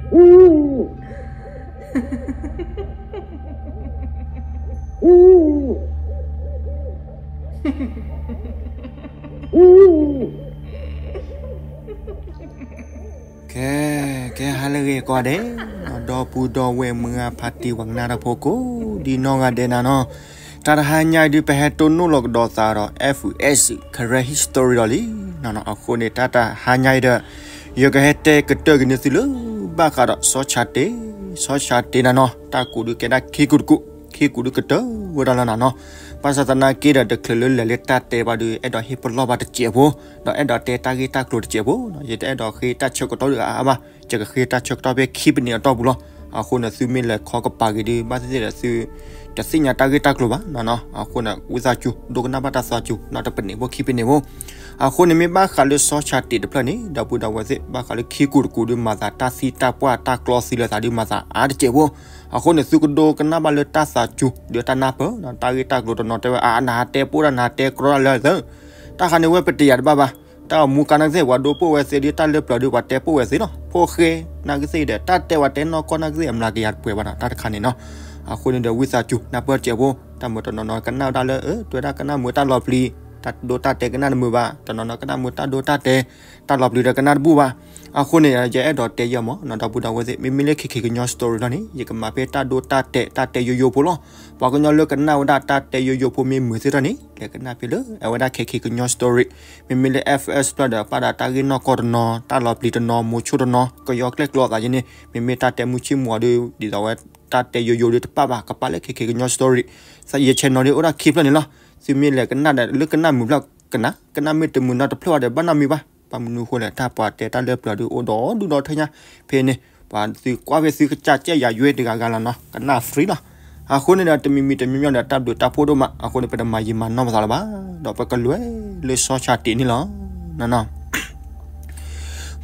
ကဲ, ကဲဟါလၢအဂ့ၤကိးဂၤဒဲး, ဒီပုၢ်ဒီဝဲၢ်မုၢ်ဂၤဖါတံၢ်ပှၤကနၣ်တၢ်ဖိကိး ဒ်နီၢ်ဂၤဒဲးနၤနီၤ, တၢ်တဟါညါအံၤဒုး ပဟဲတိၢ်နီၣ်လီၤကဒီးသးဒီး F S Karen History ဒီးလံ, အဃိန့ၣ် တၢ်တဟါညါအံၤဒီး ယကဟဲတဲကတၢၢ်က့ၤန့ၢ်သုလၢ ဘၣ်ဃးဒီးစီၤဆၣ်တ့ၢ်, စီၤဆၣ်တ့ၢ်နၤနီၤ, တၢ်ကူၣ်ဒုးကဲဒၣ်ခံကူၣ်တကူၣ်, ခံကူၣ်ဒုးကတၢၢ်ဝဲဒၣ်လၢနၤနီၤ, ဘၣ်ဆၣ်သနာ်က့ဒီး တချုးလၢလဲၤလၢတၢ်တဲဘၣ်ဒီး အဲၣ်ဒိးဟ့ၣ်ပလီၢ်ဘၣ်တစဲးဖိ, ဒီးအဲၣ်ဒိးတဲတၢ်ဂ့ၢ်တၢ်ကျိၤတစဲးဖိ, ယတအဲၣ်ဒိးဃ့တၢ်ဆၢကတီၢ်ဒုးအါအါဘၣ်, ယကဃ့တၢ်ဆၢကတီၢ်ဖဲခံပနံးအတီၢ်ပူၤလီၤ, အဃိန့ၣ် သုမ့ၢ်လဲၤခီကပၤက့ၤဒုး ဘၣ်သ့ၣ်သ့ၣ်ဒီးသု တသ့ၣ်ညါတၢ်ဂ့ၢ်တၢ်ကျိၤဘၣ်နၤနီၤ, အဃိန့ၣ် ဝံသးစူၤ ဒိကနၣ်ဘၣ်တၢ်သးစူၤ နီတပနံးဖိခံပနံးဖိ, အဃိန့ၣ်မ့ၢ်ဘၣ်ဃးလၢစီၤဆၣ်တ့ၢ်တဖျၢၣ်န့ၣ် ဒီပုၢ်ဒီဝဲၢ်သ့ၣ် ဘၣ်ဃးလၢခံကူၣ်တကူၣ်ဒုး မၤသးတၢ်သံတၢ်ပှၢ်တၢ်ကျီသံလၢသးဒုး မၤသးအါတစဲးဖိ, အဃိန့ၣ် သုကဒိကနၣ်ဘၣ်လၢတၢ်သးစူၤ ဒီးတၢ်နၢ်ပၢၢ်, တၢ်ဂ့ၢ်တၢ်ကျိၤတနီၤတဲဝဲ အါ နဟးတဲပိၢ်တၢ် နဟးတဲကြီတၢ်လၢသု, တၢ်ခါန့ၣ် ဝဲပတယာ်တဘၣ်ဘၣ်, တၢ်အိၣ်မူကါနၢ်ကသ့ၣ် ပှၤဒိပိၢ်ဝဲသ့ဒုး တၢ်လၢပျၢၤဒုး ပှၤတဲပိၢ်ဝဲသ့လီၤ, ဖိဃဲနၢ်ကသ့ၣ်ဒီး တၢ်တဲပှၤတဲနီၢ်ကီၢ်နၢ်ကသ့ၣ် အမျးကယၤတပှဲၤဘၣ်နီၤ တၢ်တခါန့ၣ်နီၤ, အဃိန့ၣ်ဒီး ဝံသးစူၤ နၢ်ပၢၢ်တစဲးဖိ, တၢ်မုာ်တနီၤနီၤကနၣ်ဝဲဒၣ်လၢ အၢ တဲဝဲဒၣ်ကနၣ်မုာ်တၢ်လီၤပျံၤ, တၢ်ဒိတၢ်တဲာ်ကနၣ်တမုာ်ဘၣ်, တနီၤနီၤကနၣ်မုာ်တၢ်ဒိတၢ်တဲာ်, တၢ်လီၤပျံၤဒီးကနၣ်တဘူၣ်ဘၣ်, အဃိန့ၣ် ယအဲၣ်ဒိးတဲယဲၢ်မး ဒီပုၢ်ဒီဝဲၢ်သ့ၣ်, မ့မ့ၢ်လၢခဲခဲကညီ story ထီၣ်န့ၣ် ယကမၤဖဲတၢ်ဒိတၢ်တဲာ် တၢ်တဲယိယိဖိလီၤ, ပှၤကညီလၢကနၣ်ဝဲဒၣ်တၢ်တဲယိယိဖိမ့ၢ်မုာ်သ့ၣ်ထီၣ်န့ၣ် လဲၤကနၣ်ဖဲလၢအဝဲဒၣ်ခဲခဲကညီ story, မ့မ့ၢ်လၢ F S ဖျၢၣ်ဒီး ပာ်ဒီးတၢ်ဂ့ၢ်နီၢ်ကီၢ်တနီၤ, တၢ်လီၤပျံၤတနီၤ, မိၤဆိတနီၤ, ကယီကျဲၣ်ကျီသးယဲန့ၣ်, မ့မ့ၢ်တၢ်တဲမုာ်ဆ့ၣ်မုာ်အီၤဒီး ဒ်သိးဝဲ တၢ်တဲယိယိဒီးတပာ်ဘၣ်, ကပာ်လၢခဲခဲကညီ story, ယ channel ဒီးအိၣ်ဒၣ်ခံဖျၢၣ်န့ၣ်လီၤ, သုမ့ၢ်လဲၤကနၣ်ဒီး လၢကနၣ်မုာ်ဖျၢၣ်ကနၣ်, ကနၣ်မ့ၢ်တမုာ်နီတဖျၢၣ်ဘၣ်ဒီး ဘၣ်နီတမံၤဘၣ်, ဘၣ်မနုၤအဃိလဲၣ် တၢ်ပှၤတဲတၢ်လၢပျၢၤဒီး အိၣ်ဒီးဒူၣ်ဒီးထၢညါ, ဖဲန့ၣ် ပှၤသုကွၢ်ဖဲသုကစၢ်ကဲယၤယွဲတဂၤဂၤလီၤနီၤ, ကနၣ် free လီၤ, အဃိန့ၣ်ဒီး တမံၤမံၤတမံၤမံၤဒီး တၢ်ဘျုးတၢ်ဖှိၣ်ဒိၣ်မး, အဃိန့ၣ် ပတမၤယံာ်မၤနီၢ်ပသးလၢၤဘၣ်, ဒီးပကလဲၤလၢစီၤဆၣ်တ့ၢ်န့ၣ်လီၤ, နနီၤ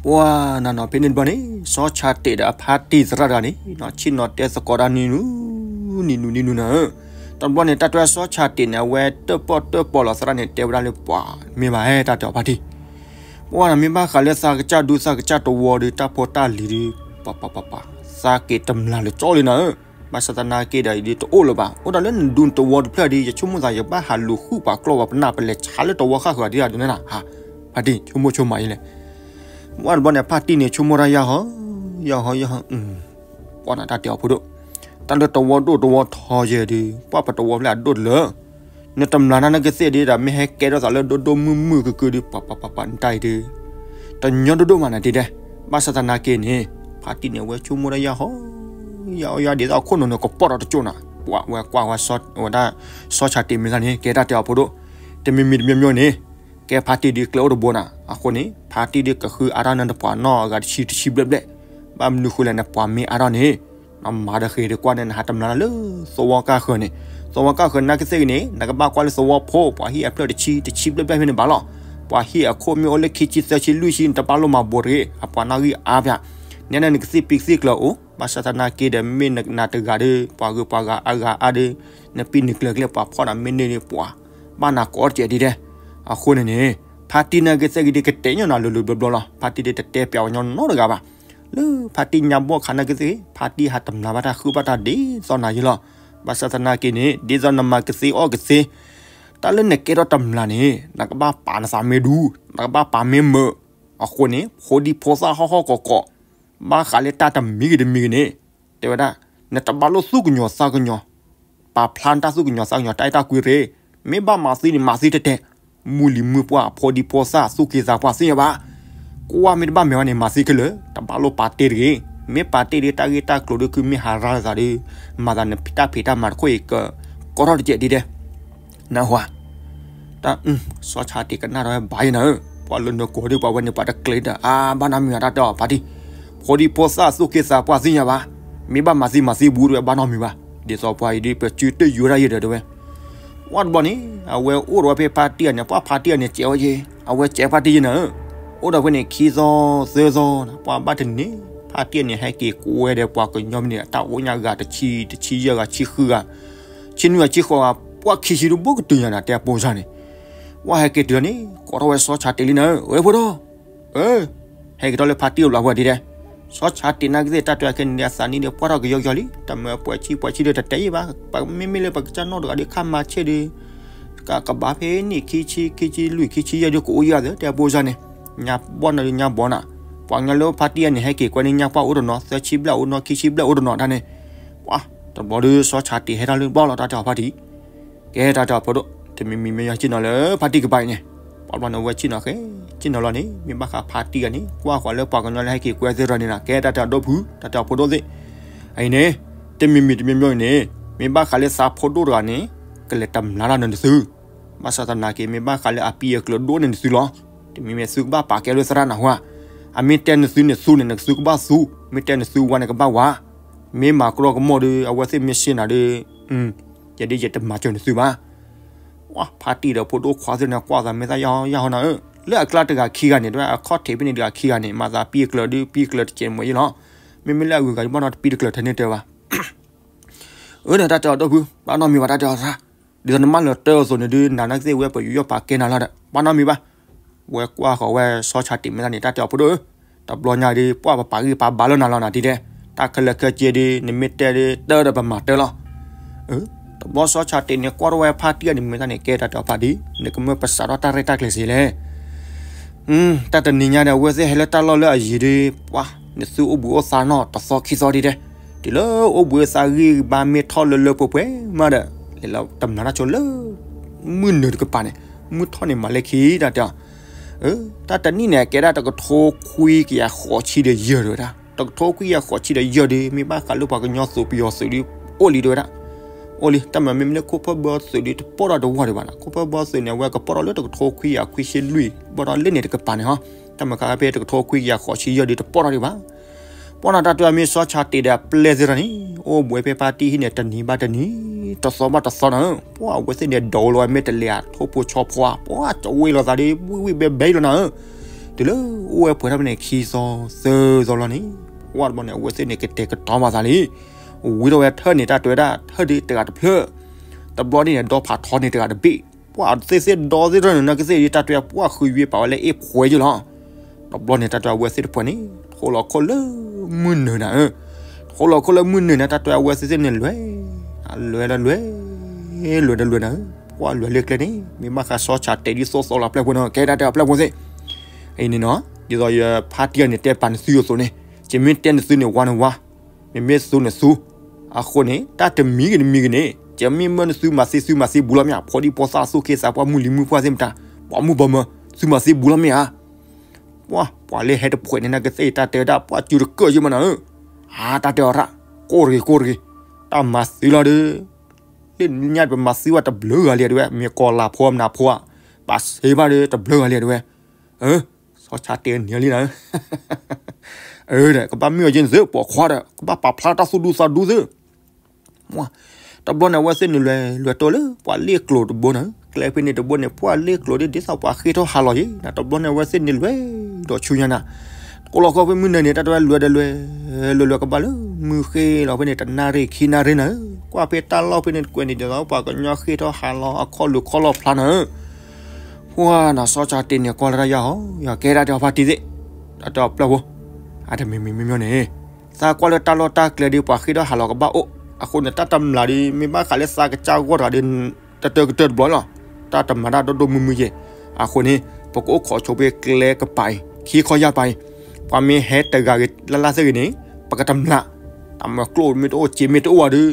ပှၤနနီၤ ဖဲန့ၣ်တဘျီန့ၣ် စီၤဆၣ်တ့ၢ်ဒီးအဖါတံၢ်သရၣ်တဂၤန့ၣ် ဆ့ၣ်နီၤတဲသကိးတၢ်နံၤနံၤ နံၤနံၤနံၤနံၤနၤဧၢ, တဘျီန့ၣ် တၢ်တဲစီၤဆၣ်တ့ၢ်န့ၣ် အဝဲတၢၣ်ပီၣ်တၢၣ်ပီၣ်လီၤသရၣ်န့ၣ် တဲဝဲဒၣ်လၢပှၤ မ့ၢ်ဘၣ်ဟဲတၢ်တဲအီၤဖါတံၢ်, ပှၤနမ့ၢ်ဘၣ်ဃးလၢသးကစၢ်ဒူသးကစၢ်တဝီဒီး တၢ်ဖိတၢ်လံၤဒီး ပှၤပှၤပှၤပှၤ သးက့ၤတမျၢ်လၢကၠီလံနၤဧၢ, ဘၣ်ဆၣ်သနာ်က့ဒီး ဒ်တအိၣ်လၢၤဘၣ်, အိၣ်ဒီးလၢနဒူနတဝီတဖျၢၣ်ဒီး ယဆိကမိၣ်သး ယကဘၣ်ဟးလူၤဃုပှၤကျီၢ်ပှၤပနၢ် ပလဲၤဆါလၢတဝီဃၣ်ဃၢၤဒ်ဒၣ်ဒ်န့ၣ်, ဖါတံၢ်ဆိကမိၣ်ဆိကမးယဲလဲၣ်, ဝဲတဘျီန့ၣ် ဖါတံၢ်န့ၣ် ဆိကမိၣ်တၢ်ယၢ်ဟီ ယၢ်ဟီယၢ်ဟီ, ပှၤနတၢ်တဲအီၤဖိဒိၣ်, တၢ်လၢတဝီဒိၣ်တဝီထီယဲၢ်ဒီး ပှၤပတဝီဖျၢၣ်အဒိၣ်တလၢ နတမျၢ်နၤနကသ့ၣ်ဒ်ဒီး မ့ၢ်ဟဲကဲထီၣ်သးလၢဒိၣ်ဒိၣ်မုၢ်မုၢ်ကုၢ်ကုၢ်ဒီး ပှၤပှၤပှၤပှၤ နတၢ်အံၤဒီး တညီဒိၣ်ဒိၣ်မးနၤဒ်ဒဲး, ဘၣ်ဆၣ်သနာ်က့န့ၣ် ဖါတံၢ်န့ၣ် အဝဲဆိကမိၣ်ဒၣ်ယၢ်ဟီ ယၢ်အီယၢ်ဒ်သိးအခိၣ်နူာ်န့ၣ် ကပီၢ်ဒီးတကၠိၢ်နၤ, ပှၤဝဲကွၢ်ဝဲ ဝဲဒၣ် စီၤဆၣ်တ့ၢ်မ့ၢ်သးန့ၣ် ကဲတၢ်တဲအီၤဖိဒိၣ်, တမံၤမံၤတမံၤမံၤန့ၣ် ကဲဖါတံၢ်ဒ်ကျဲအိၣ်တဘိနၤ, အဃိန့ၣ် ဖါတံၢ်ဒ်ကဃုအါထီၣ်နတပှၤနီၢ်အဂၤတဆံတဆံဘျဲၣ်ဘျဲၣ်, ဘၣ်မနုၤဃိလဲၣ် နပှၤမ့ၢ်အါထီၣ်န့ၣ် နမၤဒီးဃ့ဒီးကွၢ်န့ၣ် နဟးတမျၢ်လၢသဝီကၢ်ဃၢၤန့ၣ်, သဝီကၢ်ဃၢၤနကသ့ၣ်ဂ့ၤန့ၣ် နကဘၣ်ကွၢ်လၢသဝီဖိ ပှၤဟံၣ်အဖျၢၣ်တဆံ တဆံဘျဲၣ်ဘျဲၣ်ဖဲန့ၣ်ဘၣ်လီၤ, ပှၤဟံၣ်အခိၣ်မ့ၢ်အိၣ်လၢခံဆံသၢဆံလွံၢ်ဆံ နတဘၣ်လိၣ်မၤဘိးတဂ့ၤ, အပှၤနီၣ်ဂံၢ်အါဖဲ, နဲဒၣ်နကသ့ၣ်ပံၤသ့ၣ်ကျၢၤအိၣ်, ဘၣ်ဆၣ်သနာ်က့ဒီး မ့ၢ်နတဂၤဒီး ပှၤဂုၤပှၤဂၤအါဂၤအါဒီး နပံၤနုာ်ကျၢၤကျဲ ပှၤဖီၣ်နၤမ့ၢ်န့ၢ်ဒီးပှၤ ဘၣ်နၤကိးတကဲးဒ်ဒဲး, အဃိန့ၣ်န့ၣ် ဖါတံၢ်နကသ့ၣ်ဂ့ၤဒ်ကတဲာ်ညီနၤလိၤလိၤဘျီဘျီလီၤ, ဖါတံၢ်ဒ်တတဲပျးဝဲညီနီတဂၤဘၣ်, လၢဖါတံၢ်ညါဘီၣ်ခါနကသ့ၣ်ဂ့ၤ ဖါတံၢ်ဟးတမျၢ်ဘၣ်တၢ်ဃုဘၣ်တၢ်ဒ်သိးနၤယဲလီၤ, ဘၣ်ဆၣ်သနာ်က့န့ၣ် ဒ်သိးနမၤကသ့အီၣ်ကသ့, တၢ်လၢနကဲထီၣ်တမျၢ်န့ၣ် နကဘၣ်ပာ်နသးမ့ၢ်ဒူ နကဘၣ်ပာ်မ့ၢ်မုာ်, အဃိန့ၣ် ဖိဒံဖိသၣ်ဟီၣ်ဟီၣ်ကီးကီး ဘၣ်ဃးလၢတၢ်တမံၤဂ့ၤတမံၤဂ့ၤန့ၣ် တဲဝဲဒၣ် နတဘၣ်လိၣ်သူၣ်ကညီၤသးကညီၤ, ပာ်ဖျါနတၢ်သူၣ်ကညီၤသးကညီၤ တၢ်အဲၣ်တၢ်ကွံရ့, မ့ၢ်ဘၣ်မၤသံန့ၣ် မၤသံတဲာ်တဲာ်, မုၢ်လံၤမုၢ်ပှၢ်အဖိဒံဖိသၣ်သူၣ်က့သးပှၢ်သ့ၣ်ညါဘၣ်, ကွၢ်မ့ၢ်တဘၣ်မဲာ်ဘၣ်န့ၣ် မၤသံခဲလၢာ်, တဘၣ်လိၣ်ပာ်တ့ၢ်တဂ့ၤ, မ့ၢ်ပာ်တ့ၢ်ဒီးတၢ်ဂ့ၢ်တၢ်ကျိၤဒီး ခုမ့ၢ်ဟးရၤလီၤသးဒီး မၤသးနတၢ်ဖံးတၢ်မၤတခိၣ်အံၤက ကီထီၣ်တကဲးဒ်ဒဲး နၢ်ဟူဧါ, တၢ် စီၤဆၣ်တ့ၢ်ကနၣ်ထီၣ်ဝဲဘၣ်ယဲနၤဧၢ, ပှၤလၢနကိးဒုးပှၤဝဲန့ၣ် ပှၤတကျဲၤဒီး အါ ဘၣ်နီတမံၤဘၣ်တၢ်တဲအီၤဖါတံၢ်, ဖိဒံဖိသၣ်သူၣ်က့သးပှၢ်သ့ၣ်ညါဘၣ်, မ့ၢ်ဘၣ်မၤသံမၤသံဘူးတဝဲဘၣ်နီတမံၤဘၣ်, ဒ်သိးပှၤအံၤဒ်ပစုတ့ၢ်ယိၤဒၣ်ယဲဒီးတဝဲ, ဝဲတဘျီန့ၣ် အဝဲအိၣ်ဒီးဝဲဖဲဖါတံၢ်အန့ၣ် ပှၤဖါတံၢ်အန့ၣ်စဲးဝဲက့ၤ, အဝဲစဲးဖါတံၢ်ယဲနၤဧၢ, အိၣ်ဒီးဖဲန့ၣ်ခံသီသၢသီ ပှၤဘၣ်တနံၤ ဖါတံၢ်အန့ၣ် ဟဲက့ၤကွဲဒီးပှၤကညီမ့ၢ်န့ၣ် အတၢ်အိၣ်ညါဂၤတဆံ တဆံယဲၢ်ဂၤ ဆံဃုဂၤ ဆံနွံဂၤ ဆံဃိးဂၤ ပှၤခံဆံဒုးဘိကတုၤညါနၤ တဲအပိစၢ်န့ၣ်, ဝဲဟဲက့ၤတုၤန့ၣ် ကိးထီၣ်ဝဲစီၤဆၣ်တ့ၢ်လံနၤဧၢ, ဝဲဖိဒီး ဟဲက့ၤထီၣ်လၢဖါတံၢ်အဘျီပှၤဒ်ဒဲး, စီၤဆၣ်တ့ၢ်နာ်က့သ့ၣ် တၢ်တဲအီၤခဲန့ၣ်ဒီး အသးနံၣ်ဒီး ပှၢ်ထီၣ်ကယီကယီလံ, တၢ်မၢပှဲၤဆံပှဲၤဆံဒီးတတဲယံာ်ဘၣ်, မ့မ့ၢ်လၢပကစၢ်နီၣ်တဂၤဒီး ခါမၤဆ့ၣ်ဒီး ကဘၣ်ဖဲနံၣ်ခံဆံ ခံဆံလွံၢ် ခံဆံယဲၢ်ဒီး ကအိၣ်ယံာ်အသး တဲဖိစၢ်န့ၣ်, ညါဘီၣ်နီၤဒီးညါဘီၣ်နီၤ, ပှၤကညီလၢဖါတံၢ်အံၤန့ၣ် ဟဲက့ၤကွဲန့ၣ် ညါပှၢ်အိၣ်တနီၤ သၢဆံဘျဲၣ်အိၣ်နီၤ ခံဆံဘျဲၣ်အိၣ်တနီၤတၢ်န့ၣ်, ပှၤ တဘျီဒီးစီၤဆၣ်တ့ၢ်ဟဲထီၣ်လၢဘီၣ်လီၤ တၢ်တဲအီၤဖါတံၢ် ကဲတၢ်တဲအီၤဖိဒိၣ်, တမံၤမံၤမ့ၢ်ယီၤဆ့ၣ်နီၤလၢဖါတံၢ်ကပၤအံၤန့ၣ်, ပှၤဘျီန့ၣ်ဝဲဆ့ၣ်နီၤဃဲ, ဆ့ၣ်နီၤလီၤန့ၣ် မ့ၢ်ဘၣ်ဃးဖါတံၢ်ဂၤန့ၣ် ကွၢ်ဃီၤလၢပှၤကညီလၢဟဲက့ၤကွဲသ့ၣ်တဖၣ်န့ၣ်နီၤ, ကဲတၢ်တဲအီၤဒိၣ်ဖု, တၢ်တဲအီၤဖိဒိၣ်သ့ၣ်, အံၤန့ၣ်, တမံၤမံၤတမံၤမံၤအံၤန့ၣ်, မ့ၢ်ဘၣ်ဃးလၢသးဖိဒိၣ်တဂၤန့ၣ်, ကလဲၤတမျးတၢ်နီၤနသု, ဘၣ်ဆၣ်သနာ်က့ မ့ၢ်ဘၣ်ဃးလၢအပံအကျၢၤဒိၣ်န့ၢ်နသုလီၤ, တမံၤမံၤသုကဘၣ်ပာ်ကဲလၢသရၣ်နၢ်ဟူဧါ, အမ့ၢ်တဲနသုန့ၣ်သူန့ၣ် နသုကဘၣ်သူ, မ့ၢ်တဲနသုဝါန့ၣ်ကဘၣ်ဝါ, မ့ၢ်မၤကြီကမိၣ်ဒီး အဝဲသ့ၣ်မ့ၢ်စ့နၤဒီး ယဲဒ်ယတမၤစၢၤနသုဘၣ်. ဖါတံၢ်ဒီးဖိဒိၣ်ခွါသ့ၣ်န့ၣ် ကွၢ်သးမ့ၢ်သးယၢ်ဟီနၤဧၢ, လၢအကျါတဂၤခံဂၤန့ၣ် တဝဲအခီၣ်ထံးဖဲန့ၣ်တဂၤခံဂၤန့ၣ် မၤသးပံအကျၢၤဒီး ပံအကျၢၤတစဲးမွဲယ့ၣ်လီၤ, မ့မ့ၢ်လၢအဂုၤအဂၤဒ်ဘၣ်နီတပံတကျၢၤထဲန့ၣ်တဲဘၣ် အၢ န့ၣ်တၢ်တဲအီၤဒိၣ်ဖု, ဘၣ်နီတမံၤဘၣ်တၢ်တဲအီၤသရၣ်, ဒ်သိးနမၢလီၤတၢ်အသိးန့ၣ်ဒုး နၤနာ်က့သ့ၣ်ဝဲပယူးယီၣ်ပာ်ကဲနၤလီၤဒီး ဘၣ်နီတမံၤဘၣ်. ဝဲကွၢ်ဃီၤဝဲစီၤဆၣ်တ့ၢ်မ့ၢ်သးန့ၣ် တၢ်တဲအီၤဖိဒိၣ်ဧၢ, တဘျီညါဒီး ပှၢ်ပပာ်ဂံၢ်ပာ်ဘါလၢနၤလီၤနၤဒ်တဲ, တၢ်ခဲလၢာ်ခဲဆ့ဒီး နမ့ၢ်တဲဒီး တၢ်ဒီးပမၤတၢ်လီၤ. တဘျီစီၤဆၣ်တ့ၢ်န့ၣ် ကွၢ်ထီၣ်ဝဲဖါတံၢ်အန့ၣ်မ့ၢ်သးန့ၣ် ကဲတၢ်တဲအီၤဖါတံၢ်, နကမၢပစးထီၣ်တၢ်ရဲၣ်တၢ်ကျဲၤစ့လဲၣ် တၢ်တနံၤညါဒီး အဝဲသ့ၣ်ဟဲလၢတၢ်လီၢ်လၢအယံၤဒီး ပှၤ နသုအိၣ်ဘှံးအိၣ်သါနီၢ်တသီခံသီဒ်တဲ, တုၤလၢအိၣ်ဘှံးအိၣ်သါဂံၢ်ဘါမ့ၢ်ထီၣ်လၢလၢပှဲၤပှဲၤမးဒီး လဲၤလီၤတမျးတၢ်ဆိလၢ မုၢ်နုာ်တကပၤန့ၣ်, မုၢ်ထီၣ်န့ၣ်မၤလၢခံတၢ်တဲအီၤ တၢ်တနံၣ်န့ၣ် ကဲဒၣ်တကထိခွံကယၤဃိးဆံဒီးယဲၢ်တဲဝဲဒၣ်, တကထိခွံကယၤဃိးဆံဒီးယဲၢ်ဒီး မ့ၢ်ဘၣ်ဃးလၢပှၤကညီသုးပယီၤသုးဒီး အိၣ်လံတဲဝဲဒၣ်, အိၣ်လံ တၢ်မၤမ့မ့ၢ်လၢခိၣ်ဖၢဘီသုးဒီးတပိာ်ထီၣ်တဝီဒံးဘၣ်နီၤ, ခိၣ်ဖၢဘီသုးန့ၣ် အဝဲကပိာ်ထီၣ်လၢတကထိခွံကယၤခွံဆံလွံၢ် ဘၣ်ဒီးလၢန့ၣ်တကပၤန့ၣ်ဟီ, တၢ်မၤခါဖဲတကထိခွံကယၤဃိးဆံယဲၢ်ဒီးတပိာ်ထီၣ်ဒံးဘၣ် ပှၤနီၤတၢ်တဲအီၤမ့ၢ်စီၤဆၣ်တ့ၢ်ဒီးအပျဲၢ်သ့ၣ်တဖၣ်န့ၣ် အိၣ်ဘှံးဖဲဖါတံၢ်ဟံၣ်န့ၣ် တနံၤဘၣ်တနံၤ, တသီဘၣ်တသီနီၤ, ပှၤအဝဲသ့ၣ်န့ၣ်ဒိးလီၤဝဲမ့ၢ်တလဲၤအထိၣ်ဖိဆီဖိဧါ, ပှၤကဝ့ၤလီၤသးဒီး ဝံၣ်ဝံၣ်ဘဲဘဲလီၤနၤဧၢ, တုၤလၢအိၣ်ဝဲပှဲၤထီၣ်ဖဲန့ၣ်ခံသီသၢသီလီၤန့ၣ်, ပှၤတဘျီန့ၣ် အဝဲသ့ၣ်န့ၣ် ကတဲာ်ကတီၤဘၣ်သးလံ, ဝံၤထီၣ်ဝဲထၢၣ်န့ၣ် တၢ်တဲဝဲဒၣ်ထၢၣ်ဒ်တဂၤတဖျၢၣ်, တဘျီန့ၣ် ဒီဖးထီန့ၣ်တဂၤတဘ့ၣ်, ပှၤသ့ၣ်သ့ၣ်ဒီသ့ၣ်ထီၣ်န့ၣ် နာ်က့သ့ၣ်ဒ်တၢ်တဲပှၤဃုယွ့ပာ်ဝဲလၢအ့ၣ်ခွဲးယ့ၣ်လီၤ တဘျီန့ၣ် တၢ်တဲအဝဲသ့ၣ်တဖၣ်န့ၣ် ထိၣ်လီၤခိၣ်လၢမုၢ်နုာ်နၤဧၢ, ထိၣ်လီၤခိၣ်လၢမုၢ်နုာ်န့ၣ် တၢ်တဲအဝဲသ့ၣ်သ့ၣ်န့ၣ် လဲၤ, လဲၤဒီးလဲၤ, လဲၤဒီးလဲၤနၤဧၢ, ပှၤလဲၤလၢကျဲန့ၣ် မ့ၢ်ဘၣ်ဃးစီၤဆၣ်တ့ၢ်ဒ်သိးသိးလီၤပျဲၢ်ဖိန့ၣ် ကဲဒၣ်တဲအပျဲၢ်ဖိသ့ၣ်, အံၤန့ၣ်နီၤ ဒ်သိးယဖါတံၢ်န့ၣ်တဲပာ်နသုအသိးန့ၣ်, ယမ့ၢ်တဲနသုန့ၣ် ဝါန့ၣ်ဝါ, မ့မ့ၢ်သူန့ၣ်သူ, အဃိန့ၣ် တၢ်တမံၤဂ့ၤတမံၤဂ့ၤန့ၣ် ယမ့ၢ်မၢနသုမၤသ့သုမၤသ့ဘူးလီၤမ့ၢ်ဧါ, ဖိဒံဖိသၣ်သူၣ်က့သးပှၢ်မုၢ်လံၤမုၢ်ပှၢ်သ့ၣ်မတၤ, ပှၤမုၢ်ဘီမၢ, သုမၤသ့ဘူးလီၤမ့ၢ်ဧါ ပှၤ ပှၤလၢဟဲတဖှဲးန့ၣ် နာ်က့သ့ၣ်တၢ်တဲဝဲဒၣ် ပှၤစုတကၢၢ်ယ့ၢ်မးနၤဧၢ, အါ တၢ်တဲအီၤရၣ်, ကိၢ်တဂ့ၤ ကိၢ်တဂ့ၤ, တၢ်မၤသံလီၤဒီး, လၢညါပမၤသံဝဲတဘျုးဂၤလံတဲဝဲ မ့ၢ်ကီၤလၤဖိမနုၤဖိဧါ, ဘၣ်စံးဘၣ်ဒီးတဘျုးဂၤလံတဲဝဲ, စီၤဆၣ်တ့ၢ်န့ၢ်လံနၤဧၢ, အၢ ကဘၣ်မ့ၢ်အီၤက့ၤန့ၣ်သု ပိာ်ခွါဒီး ကဘၣ်ပာ်ဖျါတၢ်သူၣ်ဒူသးဒူသု တဘျီန့ၣ် အဝဲသ့ၣ်န့ၣ်လဲၤ လဲၤတုၤလၢ ပှၤလ့ၣ်ကျိၤတဘိနၤ, ကျဲဖဲန့ၣ်တဘိန့ၣ် ပှၤလ့ၣ်ကျိၤဒ်ဒ်သိးပှၤဃ့ၢ်ထီၣ်ဟးလီၤယ့ၤ, တဘျီန့ၣ် အဝဲသ့ၣ်န့ၣ်လဲၤဒီးဆူညါနၤ, တကိးလီၤခီဖဲမုၢ်နၤန့ၣ် တၢ်တဝဲလဲၤဒီးလဲၤ, လဲၤလဲၤကဘၣ်လၢ မုၢ်ဃ့ၢ်လီၤဖဲန့ၣ် တနၣ်ရံၣ်ခံနၣ်ရံၣ်နၤဧၢ, ကွၢ်ဖဲတၢ်လီၢ်ဖဲန့ၣ် တကွဲးန့ၣ်ဒ်သိးပှၤကညီဃ့ၢ်ထီၣ်ဟးလီၤအခီၣ်လိာ်ခီၣ်လီၢ်ဖျါနၤဧၢ ပှၤနၤ စီၤဆၣ်တ့ၢ်န့ၣ် ကွၢ်လၢတၢ်ယၢ်ဟီ ယၤကဲဒၣ်တဲအီၤဖါတံၢ်သ့ၣ်, တၢ်တဲအီၤပျဲၢ်ဖိ, အတမံၤမံၤမံၤမံၤန့ၣ်, သးကွၢ်လၢတၢ်လီၢ်တၢ်ကျဲဒီး ပှၤဃ့ၢ်ထီၣ်ဟးလီၤကဘၣ်အိၣ်, အဃိန့ၣ် တၢ်တမျးဒီး မ့ၢ်ဘၣ်ဃးလၢသးကစၢ်ဂီၢ်တဂၤဒီး တတၢၢ်ကတၢၢ်တဘျီလီၤ, တၢ်တမျးတၢ်ဒိၣ်ဒိၣ်မုၢ်မုၢ်ယဲၢ်, အဃိန့ၣ် ပကအိၣ်ခိးဆိဖဲကျဲကပၤအံၤ ခံခီယၢ်ပၤအံၤ, ပှၤမ့ၢ်ဟဲတဂၤဂ့ၤလၢ်လၢ်သ့ၣ်ဂ့ၤန့ၣ်, ပကတမျး, တၢ်မၤကျိၣ်မ့ၢ်တအိၣ်စ့မ့ၢ်တအိၣ်ဝဲဒီး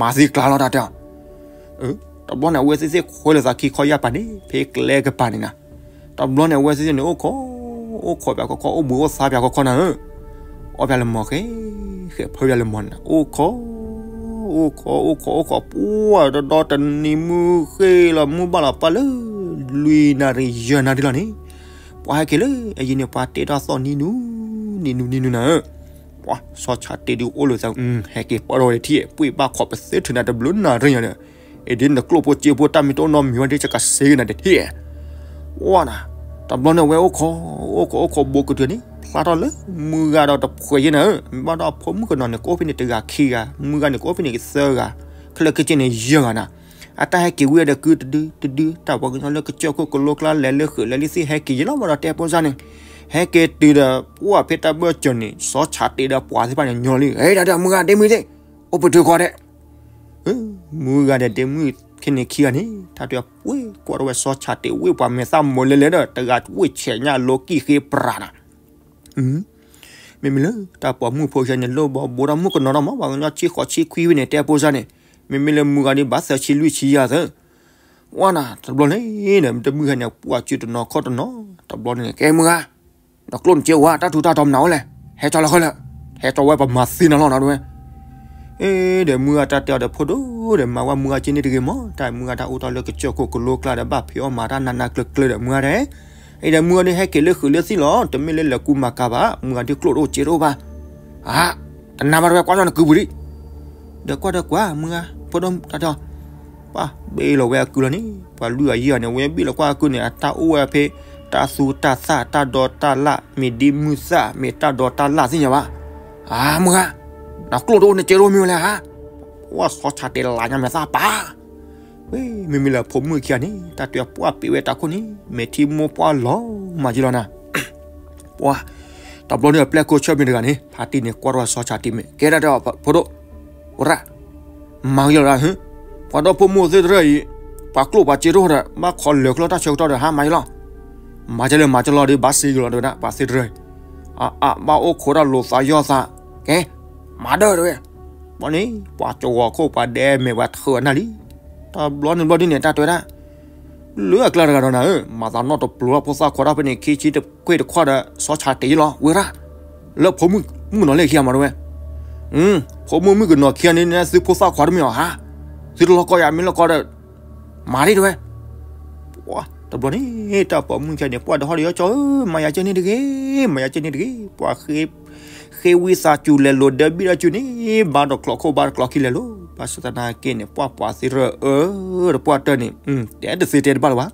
မၤသံကျါလီၤတၢ်တဲအီၤ တဘျီန့ၣ် အဝဲသ့ၣ်သ့ၣ်ခွဲးလီၤသးခံခီယၢ်ပၤန့ၣ် ဖဲကျဲကပၤန့ၣ်နၤ, တဘျီန့ၣ် အဝဲသ့ၣ်သ့ၣ်န့ၣ် အိၣ်ခိး, အိၣ်ခိးပၠးခီခီ အိၣ်ဘှံးအိၣ်သါပၠးခီခီနၤဧၢ, အီၣ်ပၠးလၢမီၤဃဲ, ဃဲဖၢပၠးလၢမီၤန့ၣ်နၤ, အိၣ်ခိး, အိၣ်ခိး အိၣ်ခိး အိၣ်ခိး ပှၢ်တဒီတနံၤမုၢ်ဃ့ၢ်လီၤ မုၢ်ဘၣ်လီၤပၢ်လၢ လွံၢ်နၣ်ရံၣ်ယဲၢ်နၣ်ရံၣ်လီၤန့ၣ်, ပှၤဟဲက့ၤလၢအယံၤန့ၣ် ပှၤတဲထီၣ်သီၣ်နံၤနူ, နံၤနူနံၤနူနၤဧၢ ပှၤ စီၤဆၣ်တ့ၢ်ဒုးအိၣ်လိာ်သး ဟဲက့ၤပၢၢ်ထီၣ်ဝဲတထံၣ်, ပှ့ၤဘၣ်ခိးပသ့ထုးနၤတဘျုးနၣ်ရံၣ်ညါဒီး, အ့ၣ်ဒ်နကျိၣ်ဖိစ့ဖိတၢ်မ့ၢ်တအိၣ်နီတမံၤဝဲဒ် ယကစ့က့ၤနၤတထံၣ်, ပှၤနၤ, တဘျီန့ၣ် အဝဲအိၣ်ခိး, အိၣ်ခိး အိၣ်ခိးဘိကတုၤန့ၣ် ဖျါထီၣ်လၢမုၢ်ဂၤဒီးတဖှဲးယဲၢ်နၤဧၢ, မ့ၢ်ဘၣ်ဒီးအဖိမုၣ်ကနီၤန့ၣ် ကအိၣ်ဖဲန့ၣ်တဂၤခံဂၤ, မုၢ်ဂၤန့ၣ် ကအိၣ်ဖဲန့ၣ်သၢဂၤ, ခဲလၢာ်ခဲဆ့န့ၣ် ယဲၢ်ဂၤနၤ အတၢ်ဟဲက့ၤဝံၤဒီးကုတဒုတဒု, တၢ်ပှၤကညီလၢကစၢၢ်ခိၣ်ကလိကျါ လဲၤလၢဃုာ်လဲၤလံသ့ၣ်ဟဲက့ၤယဲၢ်လီၤ ဘၣ်ဒီးတဲဖိစၢ်န့ၣ်, ဟဲက့ၤတုၤဒီး ပှၢ်ဖဲတၢ်ဘၢၣ်စၢၤန့ၣ် စီၤဆၣ်တ့ဒီးပှၤသ့ၣ်တဖၣ်န့ၣ်ညီလံ, ဟဲဒၣ်ဒီးမုၢ်ဂၤဒ့မုၢ်သ့ၣ်, အိၣ်ပတုာ်ကီးဒဲး. မုၢ်ဂၤဒီးဒ့မုၢ်ခဲန့ၣ်ခံဂၤန့ၣ် တၢ်တဲပှ့ၤကွၢ်ထီၣ်ဝဲစီၤဆၣ်တ့ဝ့ၢ်ပှၤမဲာ်သၣ်မိၤလဲလဲဒီး တဂၤဝ့ၢ်ဆဲးညၣ်လိကံၢ်ဃ့ပြးနၤ မ့မ့ၢ်လၢတၢ်ပိာ်မုၣ်ဖိဆဲန့ၣ် လၢဘီဘိတၢ်မုၣ်ကနီၤနီၤမး ပှၤကညီဆံဃိးဆံခွံဝဲန့ၣ် တဲဖိစၢ်န့ၣ် မ့မ့ၢ်လၢမုၢ်ဂၤဒ်ဘၣ်သၢဆံလွံၢ်ဆံယၤသၢ ဝဲနၤ တဘျီန့ၣ်ဒီး တမုၢ်ဟဲန့ၣ် ပှၢ်စုတနီၤခီၣ်တနီၤ တဘျီန့ၣ် ကဲမုၢ်ဂၤ ဒီးကျိၣ်နစ့ဝါ တၢ်ထူးတၢ်တီၤမနုၤအိၣ်လဲၣ် ဟဲကၠီလီၤဃဲလၢာ် ဟဲကၠီဝဲပမၤသ့နၤလီၤနီၤတဝဲ အ့ ဒီးမုၢ်ဂၤတၢ်တဲအီၤဒီးဖိဒိၣ်ဒီး မၤဝဲမုၢ်ဂၤက့န့ၣ်တဂ့ၤမး တၢ်မုၢ်ဂၤတၢ်အိၣ်တ့ၢ်လၢကစၢၢ်ခိၣ်ကလိကျါဒီး ဘၣ်ဖံးအီၣ်မၤတၢ်နးနးကျၢၤကျၢၤဒီးမုၢ်ဂၤဒဲး အံၤဒီးမုၢ်ဂၤဒ်ဟဲက့ၤလၢဃုာ်လၢသံၣ်လီၤ တမ့ၢ်လၢလဲၤကူမၤကၤဘၣ် မုၢ်ဂၤဒ်ကျိၣ်တအိၣ်စ့တအိၣ်ဘၣ် အါ တနာ်ဘၣ်တဝဲကွၢ်လီၤနကုပူၤဒံး ဒီးကွၢ်ဒီးကွၢ် မုၢ်ဂၤ ဖိဒိၣ်တၢ်တဲအီၤ ပှၢ်ဘ့ၣ်လီၤဝဲအကုလီၤန့ၣ် ပှၤလွံၢ်အယံာ်အီၤန့ၣ် ဝဲဘ့ၣ်လီၤကွၢ်အကုန့ၣ် အတၢ်အိၣ်ဝဲဖဲ တၢ်သူတၢ်သၣ် တၢ်ဒီတၢ်လၣ် မ့ၢ်ဒ့မုၢ်သၣ် မ့ၢ်တၢ်ဒီတၢ်လၣ်သ့ၣ်ညါဘၣ် အါ မုၢ်ဂၤ နကျိၣ်တအိၣ်နစ့တအိၣ်မ့ၢ်ဝဲလဲၣ်ဧါ ပှၢ်စီၤဆၣ်တ့လးညါမဲာ်သၣ်ပာ် ဝဲ မ့မ့ၢ်လၢဖိမုၣ်ခံဂၤန့ၣ် တၢ်တဲပှၢ်ပ့ၤဝဲတၢ်ခိၣ်န့ၣ် မဲာ်ထံမိၢ်ပှၢ်လီၤမၤယံလီၤနၤ ပှၢ် တဘျီန့ၣ်အပျဲၢ်ခိၣ်ဆၢမ့ၢ်တဂၤန့ၣ် ဖါတံၢ်န့ၣ် ကွၢ်ထီၣ်စီၤဆၣ်တ့မ့ၢ် ကဲဒၣ်ဒီးဖိဒိၣ် အိၣ်ရၣ် မၤယံလီၤဒၣ် ပှၤဒီဖိမိၢ်သ့ၣ်တဖၣ်အံၤ ပှၤကျိၣ်ပှၤစ့တအိၣ်ဒီး ဘၣ်ခီလၢာ်ကျီတၢ်ဆၢကတီၢ်ဒီး ဟါမၤယံလီၤ မၤကလဲၣ်မၤကလီၤဒီး ဘၣ်စ့ကလီၤတဝဲဒၣ် ပှၤသ့ၣ်တဖၣ်အံၤ အါအါ ဘၣ်အိၣ်ခိးတၢ်လိာ်သးယီၢ်သး ကဲ မၤဒၢၣ်တဝဲ ဘီန့ၣ် ပှၤကဝီၤခိၣ်ပှၤဒဲမဲာ်ပှၤထၢနၢ်လံ တဘျီန့ၣ်ဘျီဒ်န့ၣ် တၢ်တဲဒၣ် လၢအကျါတဂၤဒီးနၤဧၢ မၤသးနီၣ်တပျိၤလီၤ ဖိသၣ်ခွါတၢ်ဖဲန့ၣ် ခံဆံတခွဲတခွါဒီး စီၤဆၣ်တ့လီၤ ဝဲရၣ် လၢဖိမုၣ်မုၣ်ကနီၤလဲၣ်ခံဂၤမၤတဝဲ ဖိမုၣ်မုၣ်ကနီၤခံဂၤန့ၣ် သုဖိသၣ်ခွါတမ့ၢ်အီၤဧါ သုတလီၤကီယၤ မ့ၢ်လီၤကီဒီး မၤဒၣ်တဝဲ တဘျီန့ၣ် တၢ်ပိာ်မုၣ်ခံဂၤန့ၣ် ပှၢ်ဒီးဟီၣ်ဒီးယီၢ်ကၠီဧၢ မၤယၤကဲန့ၣ်တဂ့ၤ မၤယၤကဲန့ၣ်တဂ့ၤ ပှၢ် ဃ့ဝံသးစူၤလဲၤလိာ်ဒၢဘံၣ်ဒီးစူၤန့ၣ် ဘါတကျိၤခိၣ်ဘါတကျိၤခံလဲၤလိၤ ဘၣ်ဆၣ်သနာ်က့န့ၣ် ပှၢ်ပှၤသ့ၣ်တဖၣ်အၢ တပှၢ်တၢၢ်န့ၣ် တဲတသ့တဲတဘၣ်လၢၤဘၣ်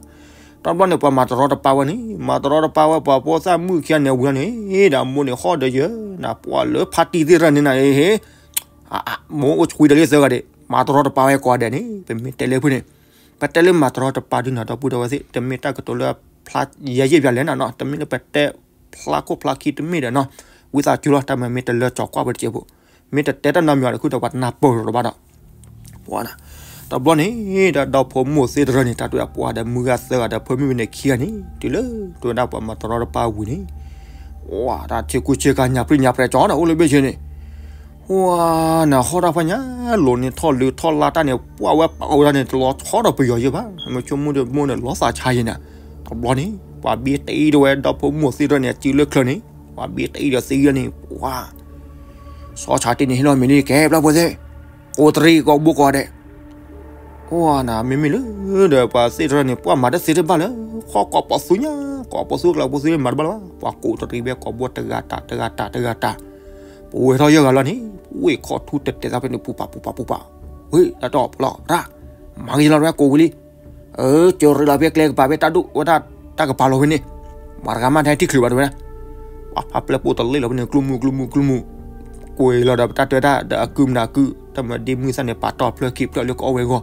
တဘျီန့ၣ် ပှၤမၤတရီတပါဝဲန့ၣ် မၤတရီတပါဝဲ ပှၤဖိသၣ်မုၣ်ခံဂၤန့ၣ်ဝံၤလီၤန့ၣ် ဒီးအမိၢ်န့ၣ်ဟီၣ်ဒီးယၢၤ နပှၢ်လၢဖါတံၢ်သ့ၣ်တဖၣ်န့ၣ်နၤ ဟ့ မိၢ်အိၣ်ဆှံဒီးလံသၢဂၤဒဲး မၤတရီတပါဝဲကိးဂၤဒဲးန့ၣ် ပမ့ၢ်တဲလၢဖုန့ၣ် ပတဲလၢမၤတရီတပါဒုးနၤဒီပုၢ်ဒီဝဲၢ်သ့ၣ် တမ့ၢ်တၢ်ကတိၤလၢဖျါယဲၢ်ယဲၢ်ပၠးလဲၣ်နၤနီၤ တမ့ၢ်လၢပတဲဖျါခိၣ်ဖျါခံတမ့ၢ်ဒီးနီၤ ဝံသးစူၤလီၤ တၢ်မၤမ့ၢ်တလၢကၠီၤကွၢ်ပတစဲးဖိ မ့ၢ်တတဲတၢ်နီတမံၤဒီး ခုဒီးပှၤတနၢ်ပၢၢ်လီၤဘၣ်ဒီး ပှၢ်နၤ တဘျီန့ၣ် ဒီးဒီဖိမိၢ်သ့ၣ်တဖၣ်န့ၣ် တၢ်တဲပှၢ်ဒီးမုၢ်ဂၤသၢဂၤဒီးဖိမုၣ်ဝဲန့ၣ်ခံဂၤန့ၣ် တုၤလၢတဝဲဒၣ်ပှၤမၤတရီတပါဝံၤန့ၣ် ဝါ တၢ်ဆ့ကူဆ့ကၤညၣ်ပြံညၣ်ပြဲကၠီဒီးအိၣ်လၢဘ့ၣ်ဆ့န့ၣ် ဝါ နဟီၣ်တၢ်ဖးညါ လိၤန့ၣ်ထီၣ်လၢထီၣ်လါတၢ်န့ၣ် ပှၢ်ဝဲပာ်ဝဲဒၣ်န့ၣ် တလီၤဆီဒီးပယီၤယဲၢ်ဘၣ် မ့ၢ်ဆိကမိၣ်ဒီးမိၢ်န့ၣ် လီၤသးဆါယဲၢ်နၤ တဘျီန့ၣ် ပှၤဘ့တအံၤတဝဲဒီဖိမိၢ်သ့ၣ်တဖၣ်န့ၣ် အစုလၢချၢန့ၣ် ပှၤဘ့တအံၤဒီးသံဂၤန့ၣ် ဝါ စီၤဆၣ်တ့န့ၣ်ဟ့ၣ်လီၤမ့ၢ်လံ ကဲဘျီဖိသ့ၣ် ကိးတရံးကိးဘိကိးဂၤဒဲး ဝါနၤ မ့မ့ၢ်လၢ ဒီးပှၤသ့ၣ်တဖၣ်န့ၣ် ပှၢ်မၤတသ့တဘၣ်လၢ ခီကိးပိာ်သူညါ ကိးပိာ်သူကျါပိာ်သူမၤတဘၣ်လၢၤဘၣ် ပှၤကိးတရံးဝဲကိးဘိတဂၤတၢ်တဂၤတၢ်တဂၤတၢ် ပဝဲထီၣ်ယဲၢ်ဂၤလီၤန့ၣ် ဝ့ၢ်ခီၣ်ထူတတဲာ်သးဖဲန့ၣ် ပူၤပာ်ပူၤပာ်ပူၤပာ် ဝ့ၢ် တၢ်တီၢ်ပလီၢ်ရၣ် မၤက့ၤလီၤတဝဲကိးဝံၤလံ အၢ ကၢၤရ့လီၤဖဲကျဲကပၤဖဲတၢ်ဒိၣ်ဝဲဒၣ် တၢ်ကပၤလီၤဝဲန့ၣ် မၤတဂၤမးတဟဲထံၣ်ချုးဘၣ်တဝဲဒၣ် ပှၤဖးပျဲၢ်ပိၢ်တလ့ၣ်လီၤဖဲန့ၣ် ကျူမူကျူမူကျူမူ ကွံာ်လီၤဒီးပတၢ်တဲတၢ်ဒီးအကုမနၤကု တၢ်မၤဒ့မုၢ်သၣ်န့ၣ် ပာ်တီၢ်ဖျၢၣ်ခံဖျၢၣ်လၢကအီၣ်ဝဲအဂီၢ်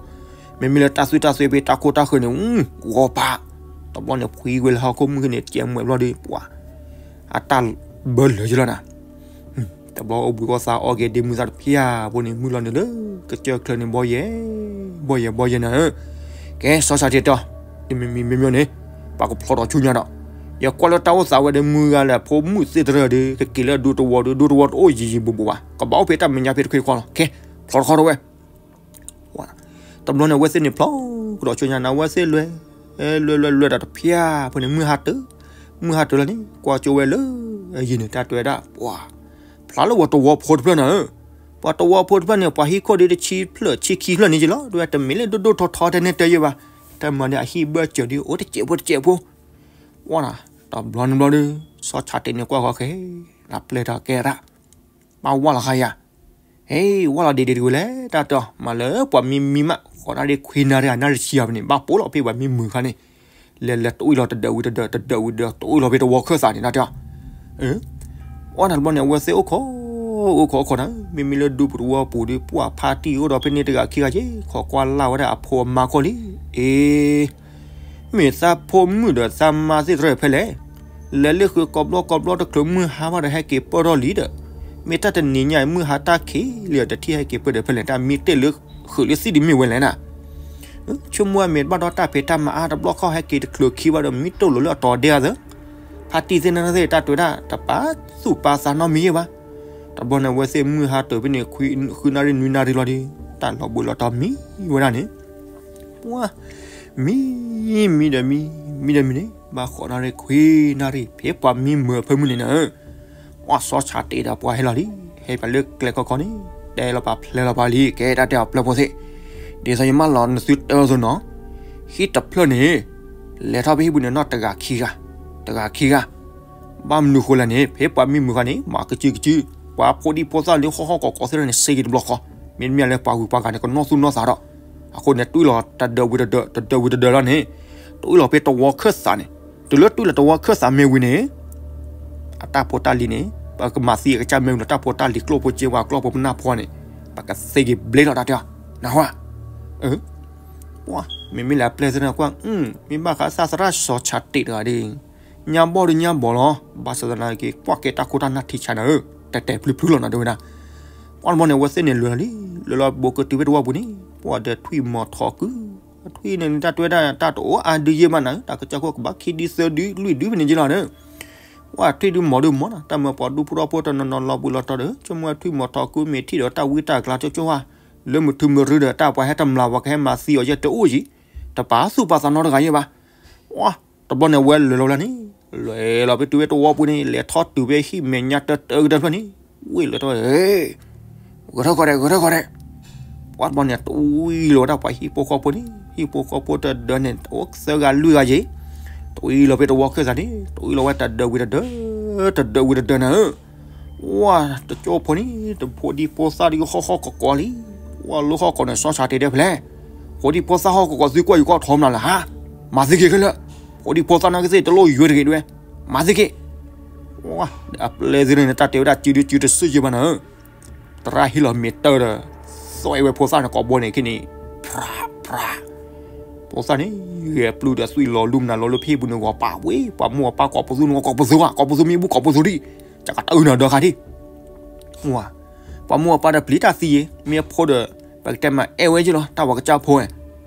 မ့မ့ၢ်လၢတၢ်သွံၣ်တၢ်သွဲဖဲတၢ်ခိၣ်တၢ်ဃၢၤန့ၣ် ဂီၤပာ် တဘျီန့ၣ် ဖှံဝဲလၢဟီၣ်ခိၣ်မုၣ်န့ၣ် ကဲမွဲဘျီဒီး ပှၤ အတၢ်ဘၢလၢာ်ယလီၤနၤ တဘျီအိၣ်ဘှံးကီၢ်သးအီၣ်က့ၤဒ့မုၢ်သၣ်တဖျၢၣ်ဖိန့ၣ် မုၢ်လီၤနုာ်လၢ ကစၢၢ်ချၢန့ၣ် ဘီယဲၢ် ဘီယဲၢ် ဘီယဲၢ်နၤဧၢ ကဲ စီၤဆၣ်တ့တီ တမံၤမံၤမ့မ့ၢ်န့ၣ် ပှၤကဖျီထီၣ်ဆူညါဒီး ယကွၢ်လၢတၢ်အိၣ်သးဝဲဒီးမုၢ်ဂၤလၢဖိမုၣ်သ့ၣ်တဖၣ်ဒီး ကက့ၤလၢဒူသဝီဒီး ဒူသဝီတအိၣ်ယံာ်ယံာ်ဘူးဘူးဘၣ် ကဘၣ်အိၣ်ဖဲတၢ်မဲာ်ညါဖဲတခွ့တခွါလီၤ ကဲ ဖျီထီၣ်တဝဲ တဘျီန့ၣ် အဝဲသ့ၣ်န့ၣ် ဖျီကဒီးဆူညါန့ၣ် အဝဲသ့ၣ်လဲၤ လဲၤလဲၤလဲၤဒီးတဖျၢၣ်ဖိန့ၣ် မုၢ်ဟါတၢၢ် မုၢ်ဟါတၢၢ်လီၤန့ၣ် ကွၢ်ကၠိဝဲလၢ အယံၤန့ၣ် တၢ်တဲဝဲဒၣ် ပှၤ ဖျါလၢပှၤတဝီဖိတဖျၢၣ်နၤဧၢ ပှၤတဝီဖိတဖျၢၣ်န့ၣ် ပှၤဟံၣ်ခိၣ်ဒီးတဆံဖျၢၣ်ဆံခံဖျၢၣ်န့ၣ်က့လီၤ တဝဲတမ့ၢ်လၢဒိၣ်ဒိၣ်ထီထီတဲန့ၣ်တဲယဲၢ်ဘၣ် တၢ်မၤဒီးအဟံၣ်ဘၢၣ်စၢၤဒီး အိၣ်တစဲးဖိတစဲးဖိ ဝဲနၤ တဘျီန့ၣ်ဘျီဒီး စီၤဆၣ်တ့န့ၣ်ကွၢ်ဃီဃဲ နပျဲၢ်ထီၣ်ကဲရၣ် ဘၣ်ဝၢ်လီၤဃါယၤ ဟ့ၣ် ဝၢ်လီၤဒံးဒံးတဝံၤလဲၣ် တၢ်တီၢ် မၤလၢပှၤမံမံမး ဃီၤနၢ်ဒ့ခွံနၢ်တဂၤနၢ်တဆံယၤဖဲန့ၣ် ဘၣ်ပိာ်လီၤဖဲပှၤမံမုာ်ခါန့ၣ် လဲၤလဲၤတအိၣ်လီၤတဒၢးဝံၤတဒၢး တဒၢးဝံၤတဒၢး တအိၣ်လီၤဖဲတဝီခၢၣ်သးန့ၣ် တၢ်တီၢ် အၢ ဝဲနၤတဘျီန့ၣ် အဝဲသ့ၣ်အိၣ်ခိး အိၣ်ခိးအိၣ်ခိးနၤ မ့မ့ၢ်လၢဒူပူၤတဝီပူၤဒီး ပှၢ်ဖါတံၢ်အိၣ်ဒီးဖဲန့ၣ်တဂၤခံဂၤက့ ခိးကွၢ်လၢ်ဝဲဒၣ်အဖိအမါခိၣ်လံ အ့ မ့ၢ်သးဖိမုၣ်ဒီးသးမါသ့ၣ်တဖၣ်ဖဲလဲၣ် လဲၤလၢဃုာ်ကိးဘျီကိးဘျီတချုးမုၢ်ဟါဘၣ်ဒီး ဟဲက့ၤပၢၢ်ထီၣ်လံဒီး, မ့ၢ်တၢ်တနံၤညါအံၤ မုၢ်ဟါတၢ်ခံးလံဒီး တထံၣ်ဟဲက့ၤပၢၢ်ဒီး ဖဲလဲၣ်တၢ်မံတ့ၢ်လၢဃုာ်လၢသံၣ်ဒုးမ့ၢ်ဝဲလဲၣ်နၤ. ဆိကမိၣ်အမ့ၢ်ဘၣ်ဒီးတၢ်ဖံးတၢ်မၤအါတဘျီခီ ဟဲက့ၤတချုးခံဘၣ်ဒီး မံတိၢ်လိာ်လၢအတီၤဒဲအသး, ဖါတံၢ်သ့ၣ်နၤသ့ၣ် တၢ်တဲဝဲဒၣ် တပာ်သူၣ်ပာ်သးနီတမံၤယဲၢ်ဘၣ်. တဘျီန့ၣ် အဝဲသ့ၣ်မုၢ်ဟါတၢ်ဖဲန့ၣ် ဃုနၣ်ရံၣ်နွံနၣ်ရံၣ်လီၤဒီး တၢ်လီၤဘှံးလီၤတီၤမံဝဲဒၣ်န့ၣ် ပှၤ မံ မံဒီးမံ မံဒီးမံန့ၣ် ဘၣ်ဃိးနၣ်ရံၣ်ခွံနၣ်ရံၣ် ဖဲပှၤမံမုာ်အဖၢမုၢ်န့ၣ်နၤ, ပှၤစီၤဆၣ်တ့ၢ်ဒီးပှၤဟဲလီၤလံ, ဟဲပှၤလၢကျဲခီခီန့ၣ် တဲလီၤပာ်ဖျဲးလီၤပှၤလံ ကဲတၢ်တဲအီၤပျဲၢ်ဖိသ့ၣ်, ဒ်သိးယမၢလီၤနသုတဲအီၤသိးနီၤ, ဟံၣ်တဖျၢၣ်န့ၣ် လဲၤထီၣ်ဖဲဟံၣ်ပူၤန့ၣ်နီၢ်တဂၤခံဂၤ, တဂၤခံဂၤ ဘၣ်မနုၤဃိလဲၣ်န့ၣ် ဖဲပှၤမံမုာ်ဃီန့ၣ် မၤကစုကစု, ပှၤဖိဒံဖိသၣ်လၢဃီဃီကိးကိးသ့ၣ်တဖၣ်န့ၣ် စ့က့ၤတဘျီဃီ, မ့တမ့ၢ်လၢပှၤဂုၤပှၤဂၤန့ၣ် ကနီၢ်သူၣ်နီၢ်သးဒီး, အဃိန့ၣ် တွံၢ်လီၤတဒၢးဝံၤတဒၢး တဒၢးဝံၤတဒၢးလီၤန့ၣ်, တွံၢ်လီၤဖဲတဝီခၢၣ်သးန့ၣ်, တုၤလၢတွံၢ်လီၤတဝီခၢၣ်သးမ့ၢ်ဝံၤန့ၣ် အတၢ်ဖိတၢ်လံၤန့ၣ် ပကမၤသံအကစၢ်မ့ၢ်ဝံၤလီၤ တၢ်ဖိတၢ်လံၤကျိၣ်ဖိစ့ဖိကျိၣ်ဖိပနၢ်ဖိန့ၣ် ပကသ့က့ၤဘျဲလီၤတၢ်တဲအီၤ, နၢ်ဟူဧါ, မ့မ့ၢ်လၢအပျဲၢ်သ့ၣ်တဖၣ်ကွၢ်, မ့ၢ်ဘၣ်ဃးသးသရၣ်စီၤဆၣ်တ့ၢ်တဂၤဒီး ညါဘီၣ်ဒီးညါဘီၣ်လီၤ, ဘၣ်ဆၣ်သနာ်က့ ကွၢ်ကဲတၢ်ခိၣ်တၢ်နၢ်ထံဆါနၤဧၢ, တဲာ်တဲာ်ဖျုဖျုလီၤနၤတဲဝဲဒၣ်, ပှၤတဘျီန့ၣ် အဝဲသ့ၣ်န့ၣ်လဲၤလီၤလံ, လဲၤလီၤဘိးကတုၤဖဲတဝီပူၤန့ၣ် ပှၤဒီးထွံၣ်မီၤထီၣ်ကု, ထွံၣ်န့ၣ် တၢ်တဲဝဲဒၣ်တၢ်တအိၣ်အါဒုးယဲၢ်ဘၣ်နၤ, တၢ်ကစၢ်ခိၣ်ကဘၣ်ခံဒုသၢဒုလွံၢ်ဒုဖဲန့ၣ်က့လီၤနၤ, ပှၤထွံၣ်ဒုမီၤဒုမီၤနၤ, တၢ်မၢပှၤဒူဖိထီဖိတနီၤနီၤလီၤဘှံးလီၤတီၤဒီး ဆိကမိၣ်ထွံၣ်မီၤထီၣ်ကုမ့ၢ်ထံၣ်ဒီးတၢ်ဝံတၢ်ကျါကၠိကၠိဧါ, လၢမုၢ်ထူမုၢ်ရူဒီး တၢ်ပှၤဟဲတမျၢ်ပှၤကဟဲမၤသံအီၤယဲၢ်တအိၣ်ယံၤ, တပာ်သူၣ်ပာ်သးနီတဂၤယဲၢ်ဘၣ်. တဘျီန့ၣ် အဝဲလဲၤလီၤဝဲဒၣ်န့ၣ်, လဲၤလီၤဖဲတုၤဖဲတဝီပူၤန့ၣ် လဲၤထီၣ်တုၤဖဲဟံၣ်မဲာ်ညါတၢတၢကတၢၢ်တဖျၢၣ်န့ၣ်, ဝ့ၢ်လဲၤထီၣ်, ဂဲၤထီၣ်ကီးဒဲး ဂဲၤထီၣ်ကီးဒဲး, ပှၤတဘျီန့ၣ် တွံၢ်လီၤဝဲဒၣ်ပှၤဟံၣ်ဖိဃီဖိန့ၣ်, ဟံၣ်ဖိဃီဖိတဒၢးန့ၣ် အိၣ်သၢဂၤလွံၢ်ဂၤယံၤ, တွံၢ်လီၤဖဲတဝီခၢၣ်သးန့ၣ် တွံၢ်လီၤဝဲတဒၢးဝံၤတဒၢး, တဒၢးဝံၤတဒၢးနၤဧၢ ပှၤတကၠိဖိန့ၣ် တဖိဒံဖိသၣ်ဒုးဟီၣ်ဟီၣ်ကီးကီးလံ, ပှၤလၢဟီၣ်ကီးန့ၣ် စီၤဆၣ်တ့ၢ်ဒဲးဖဲလဲၣ်, ဖိဒံဖိသၣ်ဟီၣ်ကီးကီးသုကွၢ်ယူၤကွၢ်ထီမနုၤလဲၣ်ဟါ, မၤသံက့ၤခဲလၢာ်, ဖိဒံဖိသၣ်နာ်က့သ့ၣ်တလိၣ်ယွဲတဂ့ၤဒဝဲ, မၤသံက့ၤ, ပှၤအပျဲၢ်သ့ၣ်န့ၣ် တၢ်တဲဝဲဒၣ်စုဒုစုတစုယဲၢ်ဘၣ်နၤဧၢ, သရၣ်ဟ့ၣ်လီၤမ့ၢ်တၢ်ဒီး, သွဲဝဲဖိသၣ်န့ၣ်ကိးဘိန့ၣ်ခဲန့ၣ်, ဖြးဖြး ဖိသၣ်န့ၣ် ဂဲၤပျုၢ်ဒီးသွံၣ်လီၤလူမနုၤလီၤလၢဖံးပူၤန့ၣ် ဂီၤပာ်ဝ့ၢ် ပှၤမိၢ်အပၢ်ကိးပသူန့ၣ် ကိးပသူဧါ ကိးပသူမ့ၢ်ဘူၣ်ကိးပသူဒံး, ကကတၢၢ်နၤဒီးခါဒံး, ပှၤမိၢ်အပၢ်ဒီးပျံၤတၢ်သံယဲၢ် မ့ၢ်အဖိဒီး ပကတဲမၤအဲၣ်ဝဲယဲၢ်လီၤ တၢ်ဝၤကစၢ်ဖိဝဲ,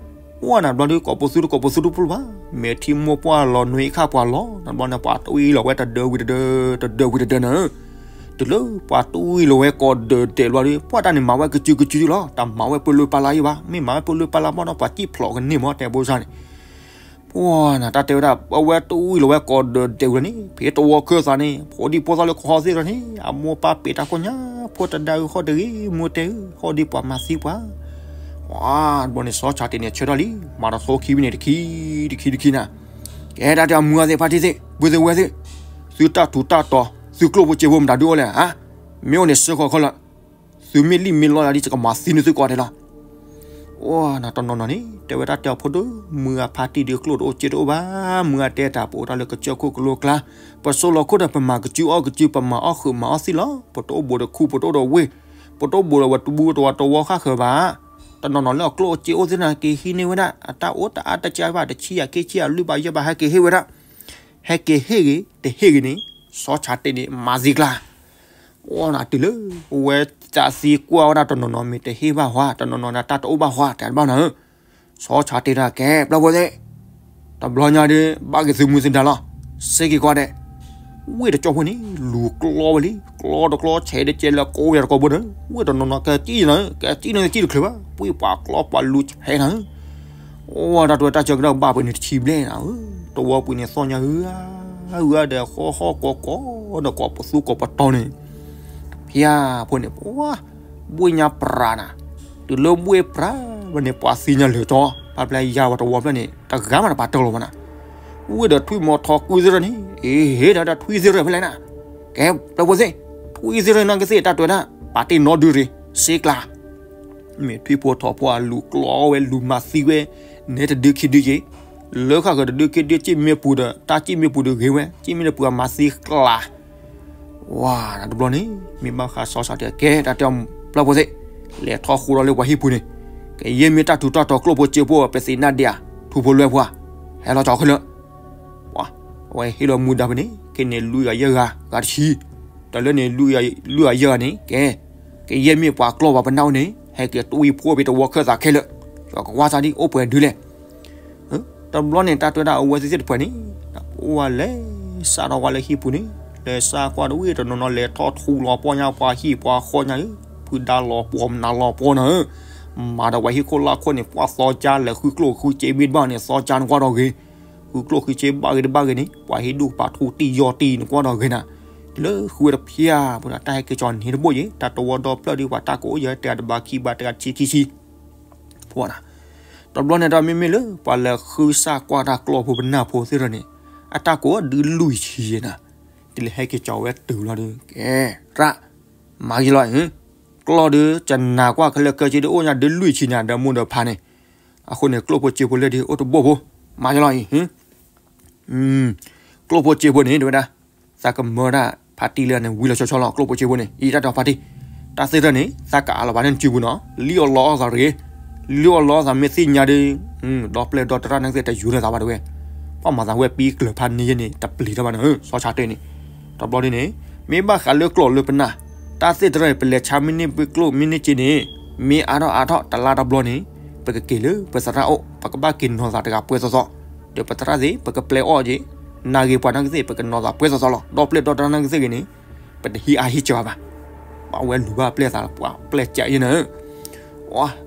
ပှၤနဘျီဒုးကိးပသူတကိးပသူတပူၤဘၣ်, မ့ၢ်ထံမိၢ်ပှၢ်လီၤနွံခါပှၤလီၤ နဘျီန့ၣ် ပှၤတွံၢ်လီၤဝဲတဒၢးဝံၤတဒၢး, တဒၢးဝံၤတဒၢးနၤ တုၤလၢပှၤတွံၢ်လီၤဝဲကိးဒၢးဒဲးလီၤဒီး ပှၤတၢ်န့ၣ်မၤဝဲကစုကစုလီၤ, တၢ်မၤဝဲပလၢပလၢယဲၢ်ဘၣ်, မ့ၢ်မၤဝဲပလၢပလၢဘၣ်ဒီး ပှၤစံၣ်ဖျိးကန့ၢ်မး တဲဘိစၢ်န့ၣ်, ပှၤနတၢ်တဲဝဲဒၣ် အဝဲတွံၢ်လီၤဝဲကိးဒၢးဒဲးဝံၤလီၤန့ၣ် ဖဲတဝီခၢၣ်သးန့ၣ် ဖိဒံဖိသၣ်လၢကီၢ်ဟီၣ်သ့ၣ်ဒီးန့ၣ် အမိၢ်ပၢ်ပ့းတၢ်ခိၣ်ညါ ဖိတဒါအုးဟီၣ်တဂ့ၤ မိၢ်တဲအုး ဟီၣ်ဒံးပှၤမၤသံပှၤ ပှၤတဘျီန့ၣ် စီၤဆၣ်တ့ၢ်န့ၣ်ဆၢထၢၣ်လံ မၤတထီခံဖဲန့ၣ်တခံ, တခံတခံနၤ, ကဲတၢ်တဲအီၤမုၢ်ဂၤသ့ၣ်ဖါတံၢ်သ့ၣ် ပုၢ်သ့ၣ်ဝဲၢ်သ့ၣ်, သုတၢ်ထူးတၢ်တီၤ သုကျိၣ်ဖိစ့ဖိမတၤဒုးအိၣ်လဲၣ်ဧါ, မ့ၢ်အိၣ်န့ၣ်စၢဃီၤခီလၢာ်, သုမ့ၢ်လံၣ်မ့ၢ်လီယၤဒ်ယကမၤသံန့ၢ်သုကိးဂၤဒဲးလီၤ. အိၣ်နၤတနီၤနီၤန့ၣ် တဲဝဲဒၣ်တဲအီၤဖိဒိၣ် မုၢ်ဂၤဖါတံၢ်ဒုးကျိၣ်တအိၣ်စ့တအိၣ်ဘၣ်, မုၢ်ဂၤတဲတၢ်ပအိၣ်တၢ်လၢကစၢၢ်ခိၣ်ကလိကျါ, ပစိလီၤခိၣ်ဒီးပမၤကစုအီၣ်ကစု ပမၤအီၣ်ဃုာ်မၤအီၣ်သံလီၤ, ပတအိၣ်ဘူးဒီးခူ ပတအိၣ်ဒီးဝ့ၢ်, ပတအိၣ်ဘူးဒီးဝဲတဘူးတဝီတဝီဃၣ်ဃၢၤဘၣ်. တနီၤနီၤလၢအကျိၣ်အစ့အိၣ်သ့ၣ်နၤက့ၤဟံးန့ၢ်ဝဲဒၣ် အတၢ်အိၣ်တအါတကၢဘၣ် တဆံယၤခံဆံယၤလွံၢ်ဘၣ်ယဲၢ်ဘၣ် ဟဲက့ၤဟ့ၣ်ဝဲဒၣ်, ဟဲက့ၤဟ့ၣ်ဂ့ၤ တဟ့ၣ်ဂ့ၤန့ၣ် စီၤဆၣ်တ့ၢ်န့ၣ် မၤသံကျါ အိၣ်နၤတုၤလၢ ဝဲတၢ်သံကွၢ်ဝဲဒၣ်တနီၤနီၤ မ့ၢ်တဟ့ၣ်ဘၣ်ဟါ တနီၤနီၤန့ၣ် တၢ်တအိၣ်ဘၣ်ဟါ တဲတဘၣ်နၤဧၢ, စီၤဆၣ်တ့ၢ်တၢ်ကဲ ပျဲၢ်ဖိသ့ၣ်, တဘျီညါဒီး ဘၣ်က့ၤသုးမုၢ်သံၣ်ဒါလီၤ, စ့က့ၤကွၢ်ဒဲး, ဝ့ၢ်တကၠီဖိန့ၣ် လူၤကျီဝဲလံ, ကျီတကျီ ဆဲးတကဲလၢကိးဝဲတကိးဘိဒီး ဝ့ၢ်တနီၤနီၤ ကစံၣ်နၤဧၢ ကစံၣ်နၤကစံၣ်တချုးဘၣ် ပှ့ၤပှၤကျီပှၤလူၤဆဲးနၤဧၢ အိၣ်တၢ်တဝဲတၢ်စၢကဒီးဘၣ်ပှ့ၤန့ၣ်တဆံဘျဲၣ်နၤဧၢ, တဝီပှ့ၤန့ၣ်သီၣ်ညါဧၢ, ဧၢဒီးဃီဃီကီကီဒီးကိးပသူကိးပတီၤန့ၣ်, ဖၠါဖိန့ၣ် ပှၤ ဘှ့ၣ်ညါပြးနၤ, တုၤလၢဘှ့ၣ်ပြးဝဲန့ၣ် ပှၤသံညါလၢာ်ကၠီ, ပၢ်ပျဲယါဝဲတဝီဖျၢၣ်န့ၣ် တဂၤမးတပာ်တၢၢ်လီၤဝဲနၤ, ဝ့ၢ်ဒီးထွံၣ်မီၤထီၣ်ကုသ့ၣ်တဖၣ်န့ၣ် အ့ဟ့ၣ်ဒီးထွံၣ်သ့ၣ်တဖၣ်ဖဲလဲၣ်နၤ, ကဲပျဲၢ်ဖိသ့ၣ်, ထွံၣ်သ့ၣ်တဖၣ်နာ်က့သ့ၣ် တၢ်တဝဲဒၣ် ပာ်တ့ၢ်နီဒုရ့ၣ် စ့ကျါ မ့ၢ်ထွံၣ်ဖိထီၣ်ဖိအလူၤကျီဝဲလူၤမၤသံဝဲ, နဲတဒုခံဒုက့ၤ, လၢဃၣ်ဃၢၤတဒုခံဒု စံၣ်မ့ၢ်ပူၤဒီး တၢ်စံၣ်မ့ၢ်ပူၤဒီးဂ့ၤဝဲ, စံၣ်မ့ၢ်တပူၤအမၤသံကျါ, ဝါ တဘျီန့ၣ် မ့ၢ်ဘၣ်ဃးစီၤဆၣ်တ့ၢ်ကဲ တၢ်တဲအီၤပျဲၢ်ဖိသ့ၣ်, လဲၤထီၣ်ဃူဒီးလၢပှၤဟံၣ်ပူၤန့ၣ်, ကယဲၢ်မ့ၢ်တၢ်ထူးတၢ်တီၤကျိၣ်ဖိစ့ဖိ ပသ့ၣ်နၢ်ဒ့ဧါ, ထူဖိလွဲဖိဧါ, ဟဲလီၤကၠီခဲလၢာ် ပှၤ အဝဲဟ့ၣ်လီၤမူဒါဖဲန့ၣ် ကဲန့ၣ်လွံၢ်ဂၤယဲၢ်ဂၤ ဂၤတဆံ, တၢ်လၢန့ၣ် လွံၢ်ဂၤယဲၢ်ဂၤန့ၣ် ကဲ, ကယဲၢ်မ့ၢ်ပှၤကျီၢ်ပှၤပနၢ်အိၣ်န့ၣ် ဟဲက့ၤတွံၢ်ဖိးဖဲတဝီခၢၣ်သးခဲလၢာ်, ယွၤကဝါသးဒ်အိၣ်ပှဲၤဒုလဲၣ်. တဘျီန့ၣ် တၢ်တဲဝဲဒၣ်အဝဲသ့ၣ်သ့ၣ်တဖုန့ၣ်, အိၣ်ဝဲလဲၤစးထီၣ်ဝဲလၢဟံၣ်ပူၤန့ၣ်, လဲၤစးကွၢ်တဝံၣ်တနီၤနီၤ လဲၤထီၣ်ထူလီၤပှီၢ်ညါပှၤဟံၣ်ပှၤဃီညါဧၢ, ဖုဒါလီၤပှီၢ်မနုၤလီၤပှီၢ်နၤဧၢ, မၤဒီးပှၤဟံၣ်ခိၣ်လၢခိၣ်န့ၣ် ပှၤသီကၠါလဲၤဃုကျိၣ်ဃုစ့မ့ၢ်တဘၣ်န့ၣ် သီကၠါနကွၢ်ဒီးဂ့ၤ, ဃုကျိၣ်ဃုစ့ဘၣ်ဂ့ၤတဘၣ်ဂ့ၤန့ၣ် ပှၤဟံၣ်ဒူၣ်ကပာ်ထူတံၢ်ယီၢ်တံၢ်နကွၢ်ဒီးဂ့ၤနၤ, လၢဃုဝဲတဖၣ်ပူၤဒီး တၢ်ဟဲက့ၤကၠီၤန့ၣ်တဘိယ့ၣ် တၢ်တဝီဒီဖျၢၣ်ဒီး ပှၤတၢ်ကအိၣ်ယဲၢ်တဂၤတဘးခံဘးတဂၤဆံခံဆံ ဖဲနၤ, တဘျီန့ၣ်ဒီးမ့မ့ၢ်လၢ ပှၤလဲၤဃုစးကွၢ်တၢ်ကျီၢ်ဖိပနၢ်ဖိသ့ၣ်ဒီးန့ၣ်, အတၢ်ကိးဒုလွံၢ်ဆံယဲၢ်နၤ, တုၤလၢဟဲက့ၤကၠီၤဝဲတုၤလီၤဒီး ကဲ, ရၣ်, မၤဂ့ၤလီၤအံၤ, ကျီၢ်ဒီးကနၣ်ကွၢ်ခဲလၢာ်ခဲဆ့ဒီးအိၣ်ညါဒုလွံၢ်ဆံန့ၣ် ဒီးမိၢ်ဒီးဖါန့ၣ်, အဃိန့ၣ် ကျိၣ်ဖိစ့ဖိလၢဒ်အိၣ်တဘိဖိ, မၤဂ့ၤလီၤအံၤ ကျိၣ်ဖိစ့ဖိန့ၣ် တဲဝဲဒၣ်, သးကမၢဒၣ်ဖါတံၢ်လၢန့ၣ် ဝံၤလီၤဆီဆီလီၤ ကျိၣ်ဖိစ့ဖိန့ၣ် အံၤတၢ်တဲဖါတံၢ်, တၢ်သ့ၣ်တဖၣ်န့ၣ် သးကအးလီၤဘၣ်န့ၣ်စုပူၤနီၤ, လံၣ်အီၣ်လီအီၣ်သးတဂ့ၤ, လံၣ်အီၣ်လီအီၣ်သးမ့ၢ်သ့ၣ်ညါဒီး, ဒီပျဲၢ်ဒီတရၣ်န့ၣ်သ့ၣ်တယူၤလၢသးဘၣ်တဝဲ, ပှၤမၤသးဝဲပံကျၢၤဖးန့ၢ်ယဲၢ်န့ၣ် တပျံၤထီၣ်ဘၣ်န့ၣ် စီၤဆၣ်တ့ၢ်န့ၣ်, တဘျီဒ်န့ၣ်, မ့ၢ်ဘၣ်ဃးလၢကျီၢ်လၢပနၢ်, တၢ်သ့ၣ်တဖၣ်န့ၣ် ပလဲၤဆါမ့ၢ်န့ၢ်ပကျိၣ်မ့ၢ်န့ၢ်စ့န့ၣ်, မ့ၢ်အါထီၣ်အါထီၣ်တလါတဘျီန့ၣ်, ပကက့ၤလၢပသရၣ်အိၣ် ပကဘၣ်က့ၤနီၤသးတဂၤပှဲၤသိးသိး, ဒီးပသရၣ်သ့ၣ် ပကပျဲအီၣ်က့ၤ, နာ်ဂ့ၤပှၤနီၢ်ကသ့ၣ် ပကနီၤသးပှဲၤသိးသိးလီၤ ဒီပျဲၢ်ဒီတရၣ်န့ၣ်သ့ၣ်ဂ့ၤန့ၣ်, ပတဟံးအါဟံးစှၤဘၣ်, ဘၣ်ဝဲလူၤဘၣ်ပျဲၢ်သးပှၤပျဲၢ်ကဲးယဲၢ်န့ၣ်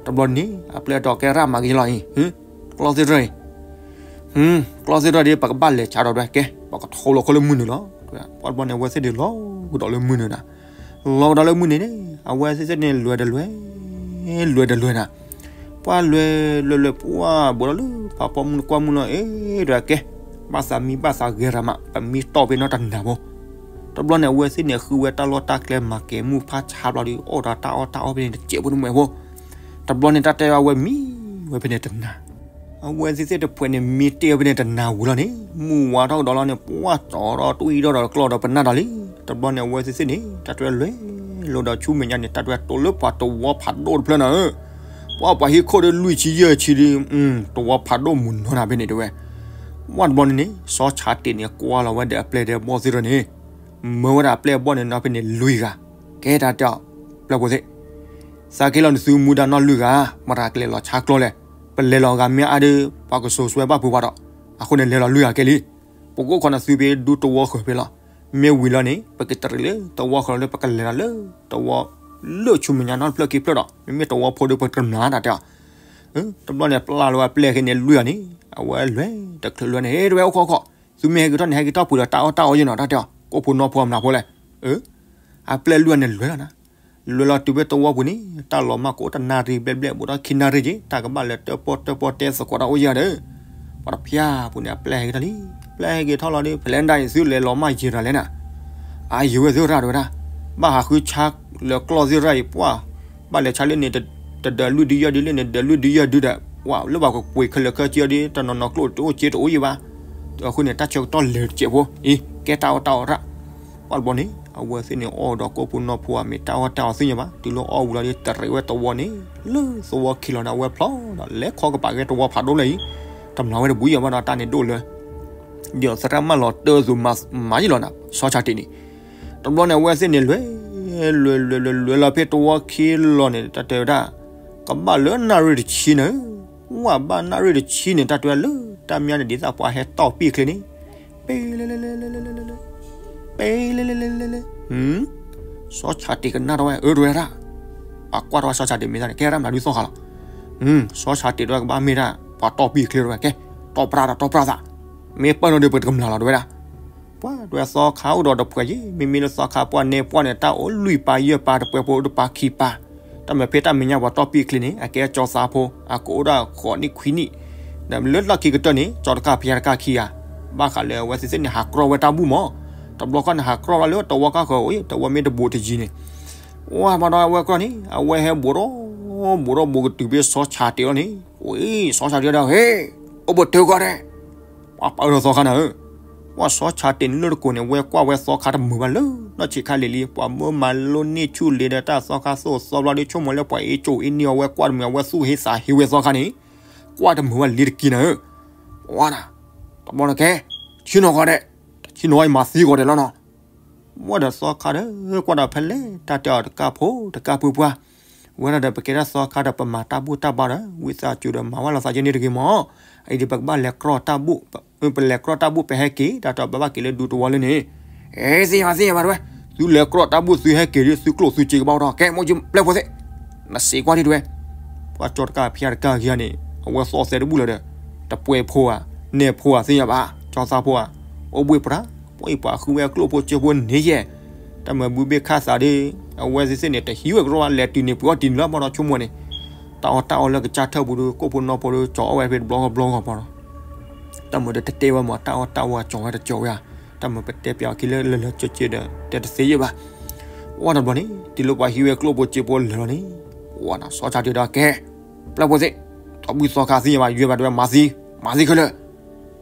တဘျီန့ၣ် အပျဲၢ်ဒီးကဲရၣ်မၤက့ၤလီၤအံၤ, ကျီၢ်သ့ၣ်တဖၣ်အံၤ, ကျီၢ်သ့ၣ်တဖၣ်ဒီး ပကဘၣ်လဲၤဆါဒီးဒွဲကဲ, ပကထီလီၤခီလၢမုၢ်နုာ်လီၤ, ပှၤတဘျီန့ၣ် အဝဲသ့ၣ်န့ၣ်လီၤကဒီးလၢမုၢ်နုာ်နၤ, လီၤကဒီးလၢမုၢ်နုာ်န့ၣ် အဝဲသ့ၣ်သ့ၣ်န့ၣ် လဲၤတလဲၤ, လဲၤတလဲၤနၤ, ပှၤလဲၤလဲၤလဲၤ ပှၤဘူးဒီးလၢဖးဖီမုၢ်နကွၢ်မုၢ်လီၤ အ့ ဒွဲကဲ, ဘၣ်သးမံဘၣ်သးဂဲၤရၤမး ပမံတီၢ်ဖဲနီတနၤဖိ, တဘျီန့ၣ် အဝဲသ့ၣ်န့ၣ် ဃုဝဲတၢ်လီၢ်တၢ်ကျဲမၤကဲၤမုၢ်ဖးဆါဘျီဒီး အီၣ်ဒီးတၢ်အီၣ်တၢ်အီဖဲန့ၣ်တစဲးဖိတမှဲးဖိ, တဘျီန့ၣ် တၢ်တဲအဝဲမံဝဲဖဲန့ၣ်တနၤ, အဝဲသ့ၣ်သ့ၣ်တဖုန့ၣ် မံတ့ၢ်ဝဲဖဲန့ၣ်တနၤဝံၤလီၤန့ၣ် မုၢ်ဝါထီၣ်ကဒီးလီၤန့ၣ် ပှၤတီဒီးတွံၢ်ဒီးဒီးကျီၢ်ဒီးပနၢ်ဒီးလံ, တဘျီန့ၣ် အဝဲသ့ၣ်သ့ၣ်န့ၣ် တၢ်တဲလဲၤလိာ်ဒီးဆူမဲာ်ညါန့ၣ် တၢ်တဲတိၤလၢပှၤတဝီဖးဒိၣ်တဖျၢၣ်နၤဧၢ, ပှၤပှၤဟံၣ်ခိၣ်ဒီးလွံၢ်ဆံယဲၢ်ဆံဒီး, တဝီဖးဒိၣ်မုၢ်နီၢ်နၤဖဲန့ၣ်တဲဝဲ, ဝဲတဘျီန့ၣ်န့ၣ် စီၤဆၣ်တ့ၢ်န့ၣ် ကွၢ်လီၤဝဲဒီးအပျဲၢ်ဒီးအဘီၣ်သ့ၣ်တဖၣ်န့ၣ်, မၢဝဲဒၣ်အပျဲၢ်အဘီၣ်န့ၣ်နီၤဖဲန့ၣ်လွံၢ်ဂၤ, ကဲတၢ်တဲအီၤ, ပျဲၢ်ဖိသ့ၣ် သးက့ၤလီၤနသုမူဒါနီၢ်လွံၢ်ဂၤ, မတၤကလဲၤလီၤဆါကျီၢ်လဲၣ်, ပလဲၤလီၤဂၤမ့ၢ်အါဒီး ပှၤကစိၤစွဲဘၣ်ပှၤဘၣ်ဒီး, အဃိန့ၣ်လဲၤလီၤလွံၢ်ဂၤကဲလံ, ပကအိၣ်ခိးနသုဖဲဒူတဝီဃၢၤဖဲလီၤ, မ့ၢ်ဝံၤလီၤန့ၣ် ပကတရံးလၢတဝီဃၢၤလၢပကလဲၤလီၤလၢတဝီ, လၢဆူမဲာ်ညါနီတဖျၢၣ်ခံဖျၢၣ်ဒီး မ့မ့ၢ်တဝီဖိဒီးပကမျၢ်တၢ်တဲအီၤ, တဘျီန့ၣ် ပျဲလီၤဝဲပျဲၢ်က့ၤန့ၣ်လွံၢ်ဂၤန့ၣ်, အဝဲလဲၤတချုးလွဲန့ၣ် ဟဲတဝဲအိၣ်ခိးခိး, သုမ့ၢ်ဟဲက့ၤထီၣ်န့ၣ်ဟဲက့ၤထီၣ်ပူၤဒီးတၢ်အီၣ်တၢ်အီယဲၢ်နီၤ တၢ်တဲအီၤ, ကိးဖိနီၢ်ဖိအမျးဖိလဲၣ်, အပျဲၢ်လွံၢ်ဂၤန့ၣ်လွဲလီၤနၤ, လွဲလီၤတုၤဖဲတဝီပူၤန့ၣ် တၢ်လီၤမၢ်ကအိၣ်တနၣ်ရံၣ်ဘျဲၣ်ဘျဲၣ် ဘူးထီၣ်ခံနၣ်ရံၣ်က့ၤ တၢ်ကဘၣ်လဲၤတၢၣ်ပီၣ်တၢၣ်ပီၣ်တဲသကိးတၢ်အိၣ်ယဲၢ်ဂၤဒီး, ပှၤတဖၣ်ပူၤန့ၣ် အပျဲၢ်ဟဲက့ၤထီၣ်လံ, ပျဲၢ်ဟဲက့ၤထီၣ်လီၤဒီး ဖဲလဲၣ်ဒၣ်အံၤသုလဲၤလီၤမၢ်ယံာ်တၢ်လဲၣ်နၤ, အါယံာ်ဝဲသုရၣ်တဝဲဒၣ်, ဘၣ်ဟးဃုဆါလၢကျီၢ်သ့ၣ်ရၣ်အံၤပှၢ်, ဘၣ်လဲၤဆါလၢန့ၣ် တဒၢးလွံၢ်ဒုယဲၢ်ဒု လၢန့ၣ်ဒၢးလွံၢ်ဒုယဲၢ်ဒုဒီး ပှၤလၢပှၤကပှ့ၤခဲလၢာ်ခဲဆ့အီၤဒီး တနီၤနီၤကျိၣ်တအိၣ်စ့တအိၣ်ယဲၢ်ဘၣ်, အဃိန့ၣ် တၢ်ဆၢကတီၢ်လဲၤတစဲးဖိ အံၤ ကဲတၢ်အီၣ်တၢ်အီရၣ်, ပှၤတဘျီန့ၣ် အဝဲသ့ၣ်န့ၣ်အီၣ်ဒီးကိးဖိနီၢ်ဖိအမ့ၢ်တၢ်အီၣ်တၢ်အီသ့ၣ်ညါဘၣ် တုၤလၢအီၣ်ဝံၤလီၤဒီး တရံးဝဲတဝီန့ၣ် လၢသဝီခံလီၤန့ၣ် အဝဲဖျီဒီးလဲၤခီကပၤကဲတဝီဖးဒိၣ်လၢအံၤ, တမျၢ်ဝဲတဘူးယဲၢ်ဘၣ်ဒီးတၢ်န့ၣ်ဒိၣ်လၢ ဒီးသရၣ်မၢလီၤတၢ်သူမၤယဲၢ်လီၤနၤ စီၤဆၣ်တ့ၢ်န့ၣ်, တဘျီန့ၣ် အဝဲသ့ၣ်န့ၣ် လွဲ လွဲ လွဲ လွဲလီၤဖဲတဝီခံလီၤန့ၣ် တၢ်တဲဝဲဒၣ်, ကဘၣ်လၢနၣ်ရံၣ်တဆံန့ၣ်, ဝဲဘၣ်နၣ်ရံၣ်တဆံန့ၣ် တၢ်တဲဝဲလၢ တၢ်မၠါန့ၣ် ဒ်သိးပှၤဟဲတီၢ်ပံာ်ချ့န့ၣ်, ပ့ ပ့ လ့ လ့ လ့ လ့ လ့ လ့ စီၤဆၣ်တ့ၢ်ကနၣ်ထီၣ်ဝဲ အၢ တဝဲဒၣ်, ပှၤကွၢ်ထီၣ်ဝဲစီၤဆၣ်တ့ၢ်မ့ၢ်သးန့ၣ် ကဲရၣ်မနုၤဒုသီခါလီၤ, စီၤဆၣ်တ့ၢ်တဝဲကဘၣ်မ့ၢ်ဒၣ် ပှၤတီၢ်ပံာ်ချ့တဝဲ ကဲ, တီၢ်ပြၢဒီးတီၢ်ပြၢသး, မ့ၢ်ပၢၢ်နီၢ်ဒီးပတကမျၢ်လီၤတဝဲဒၣ်, ပှၤတဝဲသီခါအိၣ်ဒီးတပှဲၤယံၤ မ့မ့ၢ်လၢသီခါပှၢ်နဲပှၢ်န့ၣ် တၢ်အိၣ်လွံၢ်ပၢ်ယဲၢ်ပၢ် တပှဲၤဖိတပၢ်ခံပၢ်, တၢ်မၤဖဲတၢ်မဲာ်ညါပှၤတီၢ်ပံာ်ချ့န့ၣ် အကဲကၠီသးဖိ အကအိၣ်ဒၣ်ဃိးနံၣ်ခွံနံၣ်, ဒီးလၢလီၢ်ခံကတၢၢ်န့ၣ် ကၠီတကၢ်ဖဲတကၢ်ခံဂၤ, ဘၣ်ဃးလၢအဝဲသ့ၣ်သ့ၣ်န့ၣ် ဟးကြီၣ်ဝဲတၢ်ဘူၣ်မး, တဘျီဃီန့ၣ် ဟးကြီၣ်ဝဲလၢတဝီကၢ်ဃၢၤအိၣ် တဝီမ့ၢ်တဘူးတယံၤန့ၣ်, ဝဲမၤဒီးအဝဲကြီၣ်န့ၣ် အဝဲဟဲဘူးဒီး ဘူးဒီးဘူးကတုၤဖဲစီၤဆၣ်တ့ၢ်လီၤန့ၣ်, အိၣ် စီၤဆၣ်တ့ၢ်ဒီး ဟ့ၣ် အိၣ်ဘၣ်တၢ်ဂီၤဒဲး ပှၤပာ်အၢထီၣ်သီခါနၤဧၢ, ပှၤစီၤဆၣ်တ့ၢ်န့ၣ်လၢတကိးန့ၣ် ဝဲကွၢ်ဝဲသီခါတမုာ်ဘၣ်လၢ နီၢ်ဆံးခါလံၤလံၤ ပှၤမၢမၤလိန့ၢ်ဆူၣ်လ့ၤဒီးတၢ်သီခါသိၣ်သီဘျီဒီး ဆိကမိၣ်လၢပှၤအ့ၣ်ကၠိအ့ၣ်န့ၢ်အီၤ ဝဲကွၢ်တမုာ် အဝဲသူၣ်ဟ့သးဟ့ဝဲသီခါန့ၣ်, ကွၢ်တမုာ်ဘၣ်လံတက့ၢ်နၤဧၢ, ဝါဒၣ်, တဘျီန့ၣ်ကဲ, ဆ့ၣ်နီၤဂီၤဒဲး, တ ဆ့ၣ်နီၤအံၤမၤသံကီးဒဲးလီၤနီၤ. ဝဲဒီးသီခါဒီး ကွၢ်ဒီးဖဲလဲၣ် တၢ်တဲအီၤတကၢ်ဖိတကၢ်ပှဲၤပှဲၤ, ဝဲဒၣ်ဒီးပကဲဒၣ်သီခါဒီးပမၤတၢ်ဘူၣ်တၢ်ဘါဒီး ဝံသးစူၤဒီးမၤဝဲလီၤသးက့န့ၣ်တဂ့ၤမး, အအံၤဒီးပကဘၣ်လဲၤကြီၣ်တၢ်ဘူၣ်, ပလဲၤကြီၣ်တၢ်ဘူၣ်ပဟဲက့ၤ တၢ်တဲဘၣ်ဘၣ်က့ၤလၢဒူသဝီလၢန့ၣ်, အဲ သ့ၣ်ညါဘၣ် သ့ၣ်ညါဘၣ်တဝဲ, သုလဲၤကြီၣ်တၢ်ဘူၣ်သုဟဲက့ၤဒီး သုကျိၣ်သုစ့ကဘၣ်အိၣ်ထီၣ် ကဲ မိၢ်ကၠံပျဲၢ်ဖိသ့ၣ်, နစံးကွၢ်ဒံးတဝဲ, ပှၤကၠီတကၢ်ဖံးတကၢ်ဂ့ၤန့ၣ် အဝဲသီၣ်သဲတဘူၣ်လၢၤဒီး, တပှဲၤဖိဧါ, နဲၣ်ဖိဧါ သ့ၣ်ညါဘၣ်, ကၠီသးဖိဧါ, အိၣ်ဘှံးပြၢ်, ပှၤအံၤပှၤဃုဝဲကျိၣ်ဖိစ့ဖိန့ၣ်ယဲၢ်, တၢ်မၤဘုဘ့ၣ်ခၣ်သးဒီး, အဝဲသ့ၣ်သ့ၣ်န့ၣ် တဟံးဝဲကရီဘၣ် လဲၤတုၤန့ၣ်ပှ့ၤအီၣ်တံၢ်န့ၣ်လီၤ မ့ၢ်ဒီးဆိကမိၣ်န့ၣ်, တၢ်အီၣ်တၢ်အီလၢကစၢ်ထၢၣ်ပူၤဒီး ကိၣ်ဖိနီၢ်ဖိဒီး ကၠီအီၣ်ဝဲဖဲတဘျီဂီၢ်ဘျီဂီၢ်ပီၤဒီး တၢ်မၤဒီးတတဲဝဲမး တၢ်အီၣ်တၢ်အီကၠီဝဲတကၠီဝဲဧါ, တၢ်မၤပတဲပျးအီၤခံလၢလၢလၢကၠီကၠီဒီး တဲတသ့ယဲၢ်ဘၣ်. ဝဲတဘျီန့ၣ် တုၤလၢပှၤဟံးဝဲကျိၣ်ဖိစ့ဖိလၢာ်လီၤန့ၣ်, ဝဲနၤ စီၤဆၣ်တံးဒီးကဲ, ပျဲၢ်ဖိသ့ၣ်, တီၢ်ဘှံးသီခါသ့ၣ်ညါဘၣ် ယွဲဘၣ်တဝဲ မၤသံ, မၤသံခဲလၢာ်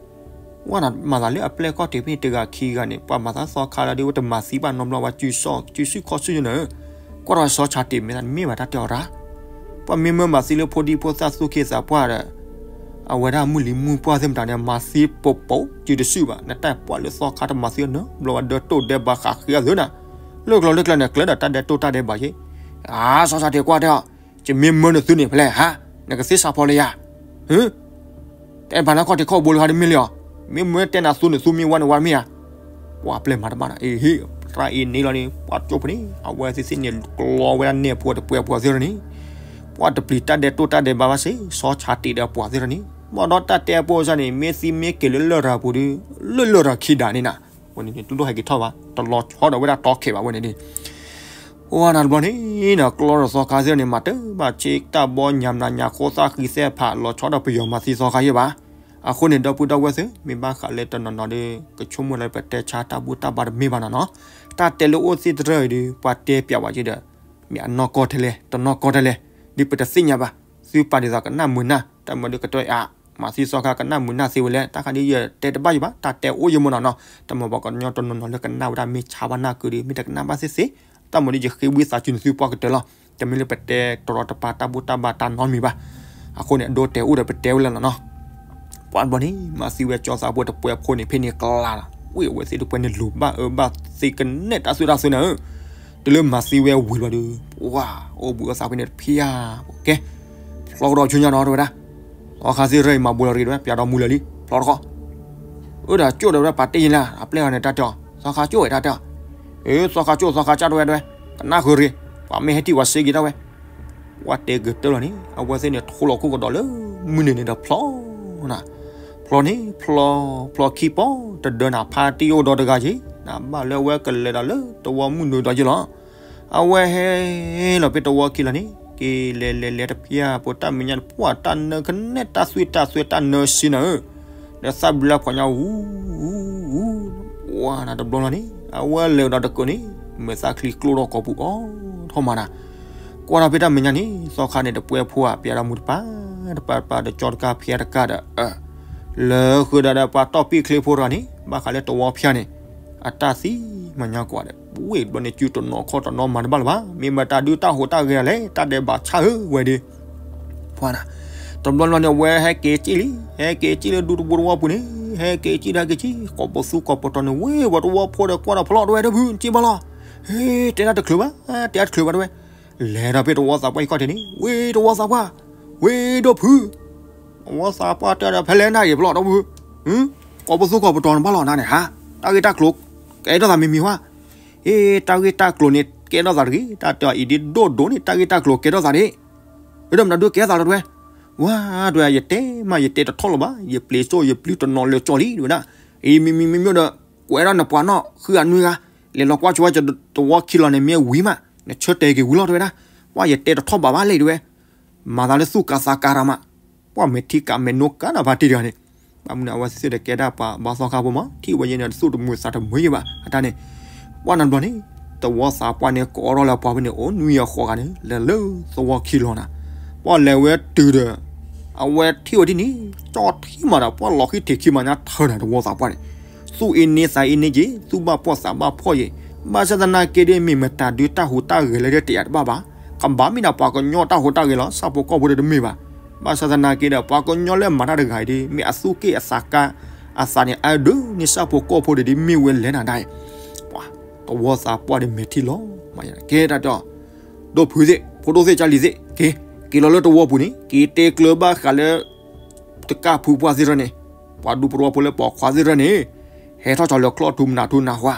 ဝဲနၤမၤသးလၢအပျဲၢ်ကီၢ်တ့ၢ်ဖဲန့ၣ်တဂၤခံဂၤန့ၣ် ပှၤမၤသးသီခါလၢဒ်ဝဲတမၤသံဘၣ်နီတဘျီ ပှၤစုစီစုဆူၣ်ခီၣ်ဆူၣ်န့ၣ်, ကွၢ်ထီၣ်စီၤဆၣ်တံးမ့ၢ်သးမ့ၢ်ဘၣ်တၢ်တဲအီၤတၢ်, ပှၤမ့ၢ်မၢမၤသံလၢဖိဒံဖိသၣ်သူၣ်က့သးပှၢ်ဒီး အဝဲဒၣ်မုၢ်လံၤမုၢ်ပှၢ်သ့ၣ်မတၤန့ၣ် မၤသံပိာ်ပိာ်စုတစုဘၣ် နတၢ်ပှၢ်လၢသီခါတမၤသံနီတဘျီဘၣ် ဒၢတိၢ်ဒဲးဘးဃးဃ့အသုန့ၣ်, လၢကျီလၢကျဲန့ၣ် ကျဲဒီးတၢ်ဒဲးတိၢ်တၢ်ဒဲးဘးက့, အါ စီၤဆၣ်တံးကွၢ်တဲအီၤ, ယမ့ၢ်မၢနသုန့ၣ်ဖဲလဲၣ်ဟါ, နကသ့စးဖီလၢယၤ တဲပာ်နၤခီၣ်ထံးခီၣ်ဘိလၢခါတမ့ၢ်လံဧါ, မ့ၢ်မၢတဲနၤသူန့ၣ်သူမ့ၢ်ဝါန့ၣ်ဝါတမ့ၢ်ဧါ, ပှၤပျဲၢ်မၤတဘၣ်နီၤ, အ့ဟ့ၣ် ရၣ်အ့န့ၣ်လီၤန့ၣ် ပှၤကၠိဖိန့ၣ် အဝဲသ့ၣ်သ့ၣ်န့ၣ် ကျီဝဲဒၣ်နဲၣ်ဖိတပှဲၤဖိသ့ၣ်န့ၣ်, ပှၤတပျံၤတၢ်ဒဲးတိၢ်တၢ်ဒဲးဘးဘၣ်စ့ၢ် စီၤဆၣ်တံးဒီးပှၤသ့ၣ်န့ၣ်, ဘၣ်ဒီးတၢ်တဲအပိစၢ်န့ၣ် မ့ၢ်သံမ့ၢ်က့ၤလၢလရာ်ပူၤဒီး လၢလရာ်ခံဒးန့ၣ်နၤ, ဝဲန့ၣ်န့ၣ် တလိၣ်ဟဲက့ၤထီၣ်ဘၣ် တလီၤဆီဒီးဝဲဒၣ်တီခဲးဘၣ်ဝဲန့ၣ်န့ၣ် ပှၤနၤတဘျီန့ၣ်နီၤ ကျီဒီးသီခါသ့ၣ်န့ၣ် မၤတၢ်ဘၣ်ဆ့တၢ်ဘီညၣ်မနၤညၣ်ဃိသၣ်ဃံသဲဖး လီၤဆီဒီးပယီၤမၤသံသီခါယဲၢ်ဘၣ်. အဃိန့ၣ် ဒီပုၢ်ဒီဝဲၢ်သ့ၣ် မ့ၢ်ဘၣ်ဃးလၢတနီၤနီၤဒီး ကဆိကမိၣ်လၢပတဲဆါတၢ်ဘူၣ်တၢ်ဘါတမ့ၢ်ဘၣ်နီၤနီၤ, တၢ်တဲလၢအိၣ်သ့ၣ်တဖၣ်အံၤဒီး ပှၤတဲပျးဝဲက့ၤဒီး မ့ၢ်အနီၢ်ကီၢ်ထဲလဲၣ် တနီၢ်ကီၢ်ထဲလဲၣ်, ဒ်ပတသ့ၣ်ညါဘၣ်, သုပာ်ဒ်သိးကနၣ်မုာ်နၢ် တၢ်မၤဒီးကတၢၢ်အါ မၤသံသီခါကနၣ်မုာ်နၢ်သ့ဝဲလဲၣ်, တၢ်ခါဒ်ယတဲတဘၣ်ယဘၣ် တၢ်တဲအိၣ်ယမ့ၢ်နီၤနီၤ, တၢ်မၤပှၤကညီတနီၤနီၤလၢကနၣ်ဝဲဒၣ်မ့ၢ်ဆါဘၣ်နၢ်ကုဒီး မ့ၢ်တကနၣ်ဘၣ်သ့ၣ်သ့ၣ်, တၢ်မၤဒီးယဃ့ဝံသးစူၤန့ၣ် သုပှၢ်ကတၢၢ်လီၤ, တမ့ၢ်လၢပတဲတရီတပါတၢ်ဘူၣ်တၢ်ဘါတၢ်နီတမံၤဘၣ်. အဃိန့ၣ် အဒိတဲအိၣ်ဒီးပတဲဝဲလၢနီၤနီၤ ပှၤတဘျီန့ၣ် မၤသံဝဲကၠီသးဖိတပှဲၤဖိန့ၣ် ဖဲန့ၣ်ကျါလီၤ, ဝံအဝဲသ့ၣ်တပှဲၤန့ၣ် လိၤဘၣ်အၢဘၣ်သ့ကနဲၣ်တၢ်သွံၣ်တၢ်သွဲနၤဧၢ, တုၤလၢမၤသံဝဲဝံၤဘျီဒီး ပှၤအိၣ်ဘှံးအသးဖဲန့ၣ်တဖၣ်, ကဲ ဖျီကဒီးဆူညါဒီးတဲဝဲဒၣ်, သီခါသ့ၣ်ရၢအံၤမၤဘူးလီၤတဂ့ၤတဲဝဲ ပျးဒီးမူလၢာ်လံ ဖျီတခီ, အၢဒီးကၠိၣ်ဒီးဝဲဒၣ်ပာ်တ့ၢ်ယံၤလၢ အပျဲၢ်အီၤန့ၣ်တၢ်တဲအီၤ သီခါကၠိၣ်ဝဲတၢ်တဲအီၤ, အၢ သီခါကၠိၣ် သီခါကၠိၣ်တဲဝဲတဲဝဲ, ကနၣ်ဃုာ်ရံၤ, ပှၤမ့ၢ်ဟဲထံၣ်ပှၤစ့က့ၤဒၣ်ဝဲ ပှၤတဲကတၢၢ်လီၤန့ၣ် အဝဲသ့ၣ်န့ၣ် ထိလီၤခိၣ်ကဒီးလၢမုၢ်နုာ်န့ၣ်ဒီးဖျီနၤ, ဖျီန့ၣ် ဖျီ ဖျီခံပီၢ် တဒၢနၤဖါတံၢ်အိၣ်ဒီးတဂၤက့ၤ, နဘၣ်လၢအဝဲကလဲၤဒီးလၢတဝီမုၢ်နုာ်ဒီးက့ၤလီၤ. အဝဲဟဲလီၤဖဲတဝီခံလီၤန့ၣ် က့ၤလဲၤလဲၤလဲၤတဖၣ် ပတၢ်မဲာ်ညါတပှၢ်တၢ်နၢကနဲၣ်တၢ်သွံၣ်တၢ်သွဲတၢ်နၢစ့နၤဧၢ ဒီးသၣ်ဘျုးလၢဖီညါ ဝူ ဝူ ဝူ ဝါနၤတဘျီလီၤန့ၣ် အဝဲလဲၤဒီးတကိးန့ၣ် မဲာ်သၣ်ချံကျိၣ်ထီၣ်ကိာ်ပူၤ အိးထီၣ်မးနၤ, ကွၢ်ထီၣ်ဖဲတၢ်မဲာ်ညါန့ၣ် သီခါန့ၣ် တပှဲၤဖိဧါ ပျးဒီးမူတပၤ တပၤတပၤဒီးကၠီတကၢ်ဖံးတကၢ်ဒီး လၢဃုာ်ဒီးဒီးပှၤတီၢ်ပံၣ်ချ့ဖိတဂၤန့ၣ် ဘၣ်ဃးလၢတဝီဖၠါန့ၣ် အတၢ်သံမၤညါကွၢ်ဒီး ဝ့ၢ်တဘျီန့ၣ် စုတနီၤခီၣ်တနီၤမၤတဘၣ်လၢၤဘၣ် မ့ၢ်မတၤဒုးတၢ်ဟူးတၢ်ဂဲၤလဲၣ် တၢ်ဒဲးဘးဆါဧၢဝဲဒီး ပှၤနၤ တဘျီဘျီန့ၣ် အဝဲဟဲက့ၤစံၣ်လံ ဟဲက့ၤစံၣ်လၢဒူတဘိတဝီပူၤန့ၣ် ဟဲက့ၤစံၣ်ဒီးဟဲက့ၤစံၣ် ကိးပသူကိးပတီၤန့ၣ် ဝ့ၢ်ပှၤတဝီဖိဒီးကွၢ်ဒီးဖျီတဝဲဒီးဖု စံၣ်ဘၣ်လီၤ ဟ့ တဲတၢ်တချုးဘၣ် တဲတၢ်တချုးဘၣ်တဝဲ လဲၤဒီးဖဲတဝီသးပှၢ်အံၤခီၣ်ထံးန့ၣ် ဝ့ၢ်တဝီသးပှၢ် ဝ့ၢ်ဒိၣ်ဖု တဝီသးပှၢ်တဲဒီးဖဲလဲၣ်နၢ်ယံၤဖျီတဝဲ ကိးပသူကိးပတီၤန့ၣ်ဘၣ်လီၤနၤန့ၣ်ဟါ တၢ်ဂ့ၢ်တၢ်ကျိၤ ကဲထီၣ်သးမံၤမံၤဝဲ ဟ့ တၢ်ဂ့ၢ်တၢ်ကျိၤန့ၣ် ကဲထီၣ်သးတဂ့ၤ တၢ်တဲအီၤအံၤဒ်ဒိၣ်ဒိၣ်န့ၣ် တၢ်ဂ့ၢ်တၢ်ကျိၤကဲထီၣ်သးဒ် ဝဲဒၣ်မတၤဒုးကဲထီၣ်သးလီၤတဝဲ ဝါတဝဲ ယတဲမး ယတဲတထီၣ်လၢၤဘၣ် ယပျံၤစိၣ်ယပျံၤတနီၤလၢကၠီလံ တဝဲဒၣ် အံၤမံၤမံၤမံၤမံၤဒီး ကွဲးဒၣ်နပှၤနီၣ်ဃုအနွံဂၤ လဲၤလီၤကွၢ်ဆိဝဲတဝီခံလီၤန့ၣ် မ့ၢ်ဝံၤမး နဆၢတဲာ်က့ၤဝံၤလီၤ တဝဲဒၣ် ပှၤယတဲတထီၣ်ဘၣ်ဘၣ်လဲၣ် တဝဲ မၤသးလၢသူၣ်ကၤသးကၤတၢ်မး ပှၤမဲာ်ထံကၤမဲာ်နိကၤနၢ်ဖးတံၢ်တဂၤန့ၣ် ဘၣ်မနုၤအဝဲသ့ၣ်သ့ၣ်ဒီးကဲဒၣ်ပှၤဘါသီခါဖိမး ထံၣ်ဝဲယဲန့ၣ် တသူၣ်တမုာ်သးတမုာ်ယဲဘၣ် အတၢ်န့ၣ် ပှၤနဘျီန့ၣ် တဝီသးပှၢ်န့ၣ် ကိးထီၣ်လၢပှၤဖဲန့ၣ် အိၣ်နွံအဃိးဂၤန့ၣ် လဲၤလၢသဝီခံလီၤနၤ ပှၤလဲၤဝဲတုၤဒီး အဝဲထံၣ်ဝဲဒ်န့ၣ် ကၠီထံၣ်မးဒီး ပှၤလီၤဃံထံးခံမၤညါထၢနၤ တဝီသးပှၢ်န့ၣ် သူၣ်အ့န့သးအ့န့က့ၤ သူၣ်ဘၣ်ပှီၢ်သးဘၣ်ဖှီၣ်က့ၤ ဘၣ်ဆၣ်သနာ်က့ဒီး မ့ၢ်မတၤဒုးတၢ်ဟူးတၢ်ဂဲၤလၢတယာ်တဘၣ်ဘၣ် ကဘၣ်မ့ၢ်ဒၣ်ပှၤကညီတၢ်ဟူးတၢ်ဂဲၤလီၤ ဆၣ်ဖိကီၢ်ဖိဒီးတမ့ၢ်ဘၣ် ဘၣ်ဆၣ်သနာ်က့ဒီး ပှၤကညီလၢမၤတၢ်တဂၤအံၤဒီး မ့ၢ်အသူၣ်က့ၣ်အသးကါ အသးန့ၣ်အဒုးန့ၣ် ဆၣ်ဖိကီၢ်ဖိဒီးဒ်မ့ၢ်ဝဲလဲၣ်နၤဒၣ်အံၤ, ပှၤတဝီသးပှၢ်ဒီးမဲာ်ထံလီၤမး, ကဲတၢ်တဲအီၤ, ဒိၣ်ဖုသ့ၣ် ဖိဒိၣ်သ့ၣ်ကၢ်လံၤသ့ၣ် က့ၤ က့ၤလီၤလၢတဝီပူၤန့ၣ် က့ၤတဲကျၢၤဘၣ်ဃးလၢ တကၢ်ဖုပှၢ်သ့ၣ်တဖၣ်န့ၣ်, ပှၤဒူဖိတဝီဖိလၢပိာ်ခွါသ့ၣ်တဖၣ်န့ၣ် ဟဲထီၣ်ကၠီၤလၢချီၣ်ထူမနၤထူနၤဟါ,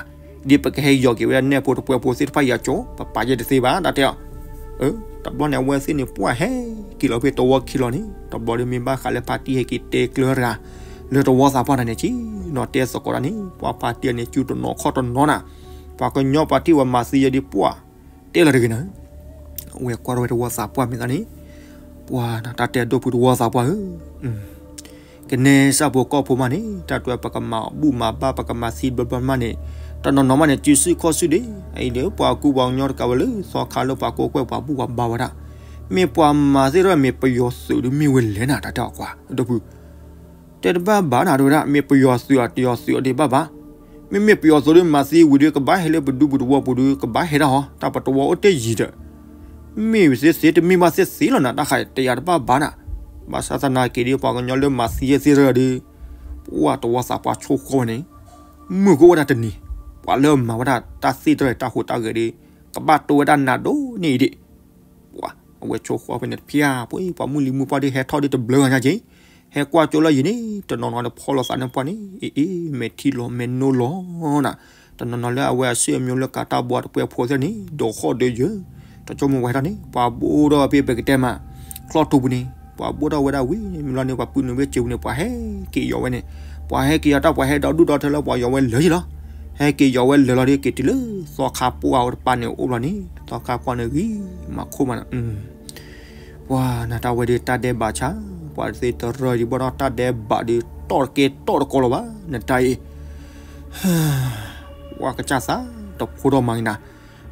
ဒ်ပကဟဲယီၤက့ၤဝဲဒၣ်နဲၣ်ဖိတပှဲၤဖိသ့ၣ်တဖၣ်ယၤကၠီၤ ပပာ်ယဲတသ့ဘၣ် တၢ်တဲအီၤ. တဘျီန့ၣ် အဝဲသ့ၣ်န့ၣ် ပှၤဟဲက့ၤလီၤဖဲတဝီခံလီၤန့ၣ် တဘျီဒီးမ့ၢ်ဘၣ်ဃးလၢဖါတံၢ်ဟဲက့ၤတဲကျၢၤတဂၤ လၢတဝီသးပှၢ်တၢ်န့ၣ်က့ၤ နီၤတဲသကိးတၢ်န့ၣ် ပှၤဖါတံၢ်န့ၣ် စုတနီၤခီၣ်တနီၤနၤ, ပှၤကညီပှၤထံၣ်ဝဲမၤသံယဲဒ်ပှၤ တဲလီၤတဂ့ၤနၤ အဝဲကွၢ်ထီၣ်ဝဲတဝီသးပှၢ်မ့ၢ်သးန့ၣ်, ပှၤနတၢ်တဲဒိၣ်ဖုတဝီသးပှၢ်ဧၢ, ကနဲဆၣ်ဖိကီၢ်ဖိမးန့ၣ် တၢ်တဲပကမၤဘူၣ်မၤဘါ ပကမၤသံဘျီဘျီမးန့ၣ်, တနီၤနီၤမးန့ၣ် စုစုခီၣ်စုဒ့, အအံၤဒီးပှၤကူပှၤကညီတကးဝဲလၢသီခါလၢပှၤကိးကွဲၢ်ပှၤဘူၣ်ပှၤဘါဝဲဒၣ်, မ့ၢ်ပှၤမၤသ့ၣ်တဖၣ်မ့ၢ်ပယီၤသုးဒီးမ့ၢ်ဝဲလဲၣ်နၤ တၢ်တဲအီၤကွၢ် ဒိၣ်ဖု တဲတဘၣ်ဘၣ်နၤတဝဲဒၣ် မ့ၢ်ပယီၤသုးအတယီၤသုးအဒ့ဘၣ်ဘၣ်, မ့မ့ၢ်ပယီၤသုးဒီးမၤသံဝံၤဒီးကဘၣ်ဟဲလၢပဒူပတဝီပူၤဒီး ကဘၣ်ဟဲဒၣ်ဟီ တၢ်ပတဝီအိၣ်တ့ၢ်ယံၤဒီး, မ့ၢ်ဝဲသ့သ့တမ့ၢ်ဘၣ်သ့သ့လီၤနၤ တၢ်ဃးတယာ်တဘၣ်ဘၣ်နၤ, ဘၣ်ဆၣ်သနာ်က့ဒီးပှၤကညီလၢမၤသံယဲသ့ၣ်တဖၣ်ဒီး, ပှၤတဝီသးပှၢ်ဆိၣ်ဃီဝဲန့ၣ်, မုၢ်ကအိၣ်ဝဲဒၣ်တနံၤ, ပှၤလၢအမၤဝဲဒၣ်တၢ်သ့ၣ်တဖၣ်တၢ်ဟူးတၢ်ဂဲၤဒီး, ကဘၣ်တိဝဲဒၣ်နၤဒိၣ်န့ၢ်အံၤဒံး ပှၤအဝဲဆိၣ်ဃီဖဲန့ၣ်တဖျၢၣ် ပှၤမုၢ်လံၤမုၢ်ပှၢ်ဒီးဟဲထီၣ်ဒီးတဘျုးဂၤညါက့ၤ, ဟဲကွၢ်ကၠိလၢယံၤန့ၣ် တနီၤနီၤဒီးဖီၣ်လိာ်သးန့ၣ်ပှၢ်န့ၣ် အ့ၣ်အ့ၣ် မဲာ်ထံလီၤမဲာ်နိလီၤနၤ, တနီၤနီၤလၢအဝဲအဆွေမျိုးလၢကးတၢ်ဘီတပှဲၤဖိသ့ၣ်န့ၣ် ဒိးဃီၣ်ဒီးယၢၤ, တၢ်ဆိကမိၣ်ဝဲဟဲထီၣ်န့ၣ် ပှၤဘိၣ်ထီၣ်ဖဲပကတဲမး ချီၣ်ထူပူၤန့ၣ် ပှၤဘိၣ်ထီၣ်ဝဲဒၣ်ဝံၤမ့ၢ်လီၤန့ၣ် ပှၤပုၢ်နုာ်ဝဲစ့ပူၤန့ၣ် ပှၤဟဲက့ၤယီၤဝဲန့ၣ်, ပှၤဟဲက့ၤယီၤတၢ်ပှၤဟဲဒီးဒူၣ်ဒီထၢလၢပှၤယီၤဝဲလၢာ်ယံၤလီၤ, ဟဲက့ၤယီၤဝဲလၢာ်လီၤဒီး က့ၤတုၤလၢသီခါပှၢ်အီၤတပၤန့ၣ်အိၣ်ဘျီန့ၣ် သီခါပှၢ်န့ၣ်ဂံၢ်မၤခိၣ်မးနၤ ပှၤနတၢ်ဝဲဒီးတၢ်ဒဲးဘးဆါ, ပှၤသ့တရၢဒံးဘၣ်ဒီးတၢ်ဒဲးဘးဒီး တီၢ်တကဲတီၢ်တကီလီၤဘၣ် နတၢ်အံၤ, ပှၤကစၢ်သးတဖိထီၣ်မၤဂ့ၤနၤ,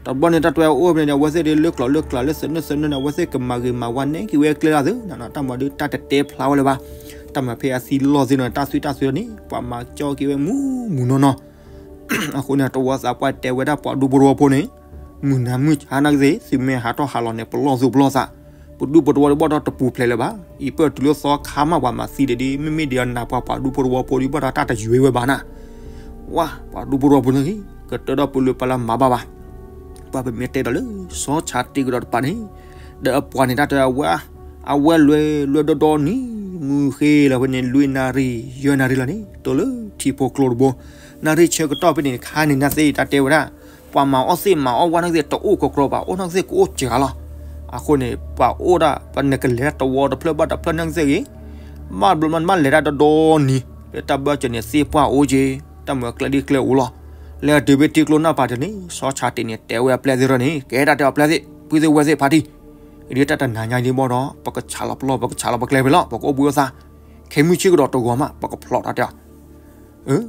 တဘျီန့ၣ်တၢ်တွဲအိၣ်ဖဲန့ၣ် အဝဲသ့ၣ်ဒီးလၢကျိၤလၢကျါလၢသနၢၣ်သနၢၣ်န့ၣ် အဝဲသ့ၣ်ကမၤဂ့ၤမၤဝါနဲက့ၤဝဲကျဲလၢသ့နၤနၤ တၢ်မၤဒီးတၢ်တတဲဖျါဝဲလၢၤဘၣ်, တၢ်မၤဖဲအသံလီၢ်သ့နၤ တၢ်သွံၣ်တၢ်သွဲန့ၣ် ပှၤမၤကၠီက့ၤဝဲမူမူနီၢ်နီၢ် အဃိန့ၣ် တဝီသးပှၢ်တဲဝဲဒၣ်ပှၤဒူဖိတဝီဖိန့ၣ်, မုၢ်နၤမုၢ်ဆါနာ်ကသ့ၣ် သုမ့ၢ်ဟးထီၣ်ဟးလီၤန့ၣ် ပလီၢ်သူၣ်ပလီၢ်သး, ပဒူဖိတဝီတဘီၣ်ဒီးတပူၤဖျဲးလၢၤဘၣ်, အံၤပၢၢ်တုၤလၢသီခါမးပှၤမၤသံဒံးဒ် မ့မ့ၢ်ဒ်အနးပှၤပှၤဒူဖိတဝီဖိဒံးဘၣ်ဒီးတၢ်တယွဲဝဲဘၣ်နၤ, ဝါ ပှၤဒူဖိတဝီဖိန့ၣ် ကတၢၢ်ဒီးပလၢပလၢမၤဘၣ်ဘၣ်, ပှၤပမ့ၢ်တဲဒီးလၢ စီၤဆၣ်တ့ၢ်ကဒီးတပၤန့ၣ်, ဒီးအပှၤန့ၣ်တၢ်တဲအဝဲ အဝဲလွဲလွဲဒီဒီနံၤ, မုၢ်ဃ့လီၤဖဲန့ၣ် လွံၢ်နၣ်ရံၣ် ယဲၢ်နၣ်ရံၣ်လီၤန့ၣ် တိၢ်လၢထံဖိကျိတဘိ, နၣ်ရံၣ်ဆၢကတီၢ်ဖဲန့ၣ် ခါန့ၣ်နသ့ၣ်တၢ်တဲဝဲဒၣ်, ပှၤမၤအီၣ်သ့ၣ်မၤအီၣ်ဝါနာ်ကသ့ၣ် တအိၣ်ကကြီဘၣ် အိၣ်နာ်ကသ့ၣ်ကအိၣ်စှၤလီၤ, အဃိန့ၣ် ပှၤအိၣ်ဒၣ် ပနကလဲၤတဝီတဖျၢၣ်ဘၣ်တဖျၢၣ်နာ်ကသ့ၣ်ဂ့ၤ, ဘၣ်ဘျီမးနဘၣ်လဲၤဒၣ်ဒီဒီနံၤ လၢတၢ်ဘၢၣ်စၢၤန့ၣ် သ့ၣ်ပှၢ်အိၣ်က့ၤ, တၢ်မၤကျဲဒ်ကျဲအိၣ်လီၤ, လဲၤတုၤဖဲထံကျိနၢ်ပၤတန့ၣ် စီၤဆၣ်တ့ၢ်န့ၣ် တဲဝဲအပျဲၢ်သ့ၣ်ထီၣ်န့ၣ် ကဲတၢ်တဲအပျဲၢ်သ့ၣ် ပုၢ်သ့ၣ်ဝဲၢ်သ့ၣ်ဖါတံၢ်, ဒ်တၢ်တနၤညါဒ်ဘၣ်ဒီး ပကဆးလီၤပလီၢ် ပကဆးလီၤပကျဲဖဲလီၤ ပကအိၣ်ဘှံးအိၣ်သါ, ခဲမုၢ်ဆ့ကဒီးတဂီၤမး ပကဖျီတၢ်တဲအီၤ အၢ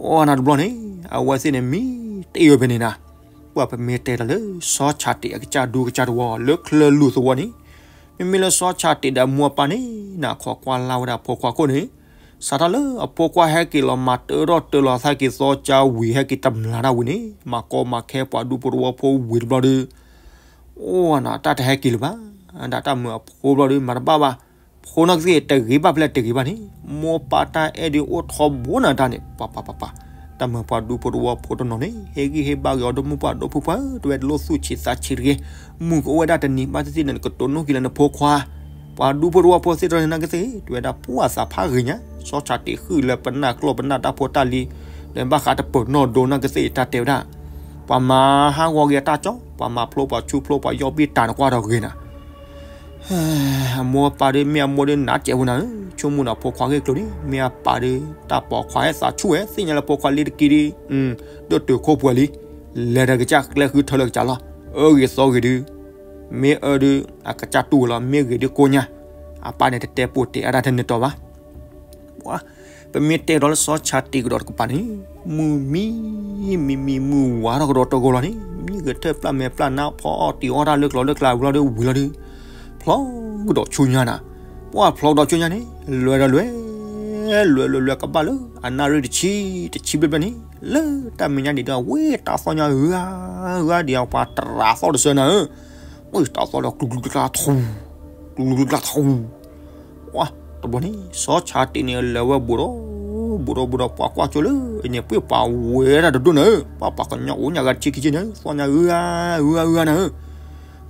အိၣ်နၤတဘျီန့ၣ် အဝဲသ့ၣ်န့ၣ် မံတ့ၢ်ဝဲဖဲန့ၣ်နၤ, ပှၤပမ့ၢ်တဲတၢ်လၢ စီၤဆၣ်တ့ၢ်အကစၢ်ဒူကစၢ်တဝီ လၢချၢလူၤသဝီန့ၣ်, မ့မ့ၢ်လၢစီၤဆၣ်တ့ၢ်ဒီးအမိၢ်အပၢ်န့ၣ် နခိးကွၢ်လၢ်ဝဲဒၣ်ဖိခွါခိၣ်န့ၣ်, စးထီၣ်လၢအဖိခွါဟဲက့ၤလီၤမၤတၢထီၣ်တၢလီၤသးက့ၤသီကၢဝံၤ ဟဲက့ၤတမျၢ်ဒၣ်ဝံၤန့ၣ် မၤကီမၤခဲပှၤဒူဖိတဝီဖိဝံၤတဘျီဒီး အိၣ်နၤ တၢ်တဟဲက့ၤလၢၤဘၣ်, ဒၣ်တၢ်မုာ်အဖိဘျီဒီး မၤတဘၣ်ဘၣ်, ဖိနာ်ကသ့ၣ်တဂ့ၤဘၣ်ဖဲလဲၣ်တဂ့ၤဘၣ်န့ၣ်, မိၢ်ပၢ်တၢ်အဲၣ်ဒိးအိၣ်ထီဘိနၤတၢ်န့ၣ် ပှၤပှၤပှၤပှၤ, တၢ်မုာ်ပှၤဒူဖိတဝီဖိတနီၤန့ၣ် ဟ့ၣ်ဂံၢ်ဟ့ၣ်ဘါက့ၤအီၤဒီးမိၢ်ပၢ်ဒိၣ်ဖိပှၤဧၢ တဝဲတလိၣ်သူၣ်ဆံးသးဆံးတဂ့ၤ, မုၢ်ကအိၣ်ဝဲဒၣ်တနံၤဘၣ်သ့ၣ်သ့ၣ်န့ၣ် နကတိၤနီၣ်က့ၤလၢနဖိခွါ, ပှၤဒူဖိတဝီဖိသ့ၣ်တဖၣ်န့ၣ်နာ်ကသ့ၣ် တဝဲဒၣ်ပှၤသးဖးဂ့ၤညါ, စီၤဆၣ်တ့ၢ်ဃုာ်လၢပနၢ်ကျီၢ်ပနၢ်တၢ်ဖိတၢ်လံၤ, လၢဘၣ်ဃးတပၢၤနီၣ်ဒိနာ်ကသ့ၣ်တၢ်တဲဝဲဒၣ်, ပှၤမၤဟးဂီၤက့ၤအတၢ်ကၠီ, ပှၤမၤဖျိပှၤဆူဖျိပှၤယီၢ်ဘံၣ်တၢ်နကွၢ်ဒီးဂ့ၤနၤ အမိၢ်အပၢ်ဒီး မ့ၢ်အမိၢ်ဒီးနးစဲးဝဲနၤဧၢ, ဆိကမိၣ်နၤဖိခွါဂ့ၢ်ကျိၤန့ၣ် မ့ၢ်အပၢ်ဒီး တၢ်ပိာ်ခွါဟဲသးဆူၣ်ဝဲ သ့ၣ်ညါလၢဖိခွါလ့တက့ၢ်ဒီး ဒိၣ်တုာ်ခိၣ်ပှဲၤလံ, လဲၤဒီးကစၢ်ကျဲဃုထၢလၢကစၢ်လီၤ, အၢဂ့ၤသီဂ့ၤဒုး, မ့ၢ်အၢဒုး အကစၢ်တူၢ်ဝဲလီၤ, မ့ၢ်ဂ့ၤဒုးကိညါ, အပၢ်န့ၣ်တတဲပိာ်တဲအါဒၣ်ထဲန့ၣ်တီၤဘၣ် ပမ့ၢ်တဲဒီးလၢစီၤဆၣ်တ့ၢ်ကဒီးတကပၤန့ၣ်, မုၢ်မံ, မံမံမုၢ်ဝါထီၣ်ကဒီးတဂီၤလီၤန့ၣ်, မံဂဲၤထၢၣ်ပျၢ်မဲာ်ပျၢ်နါဖီအီၣ်တံၤအီၣ်တၢ်လၢကျိၤလၢကျါဝံၤလီၤဒီးဝံၤလီၤဒီး, ဖျီကဒီးဆူညါနၤ, ပှၢ်ဖျီကဒီးဆူညါန့ၣ်, လွဲဒီးလွဲ, လွဲလွဲလွဲကဘၣ်လၢ အနၣ်ရံၣ်တဆံ, တဆံဘျဲၣ်ဘျဲၣ်န့ၣ်, လၢတၢ်မဲာ်ညါန့ၣ်ဒီး ဝ့ၢ်တၢ်သီၣ်ညါဂၤ, ဂၤဒံးအပှၤတရးသီၣ်တဆၢနၤဧၢ, ဝ့ၢ်တၢ်သီၣ်ဒီးကျူကျူကျါထူ, ကျူကျူကျါထူ, ဝါ, တဘျီန့ၣ် စီၤဆၣ်တ့ၢ်န့ၣ်လဲၤဝဲဘူးဒီး ဘူးဒီးဘူးဒီး ပှၤကွၢ်ကၠိလၢအံၤန့ၣ် ပှၤပာ်ဝဲဒၣ်တဒိၣ်န့ၣ်ဧၢ, ပှၤပှၤကညီအိၣ်ညါဂၤတဆံခံဆံန့ၣ် သီၣ်ညါဂုၤဂၤဂုၤဂၤဂုၤဂၤန့ၣ်ဧၢ,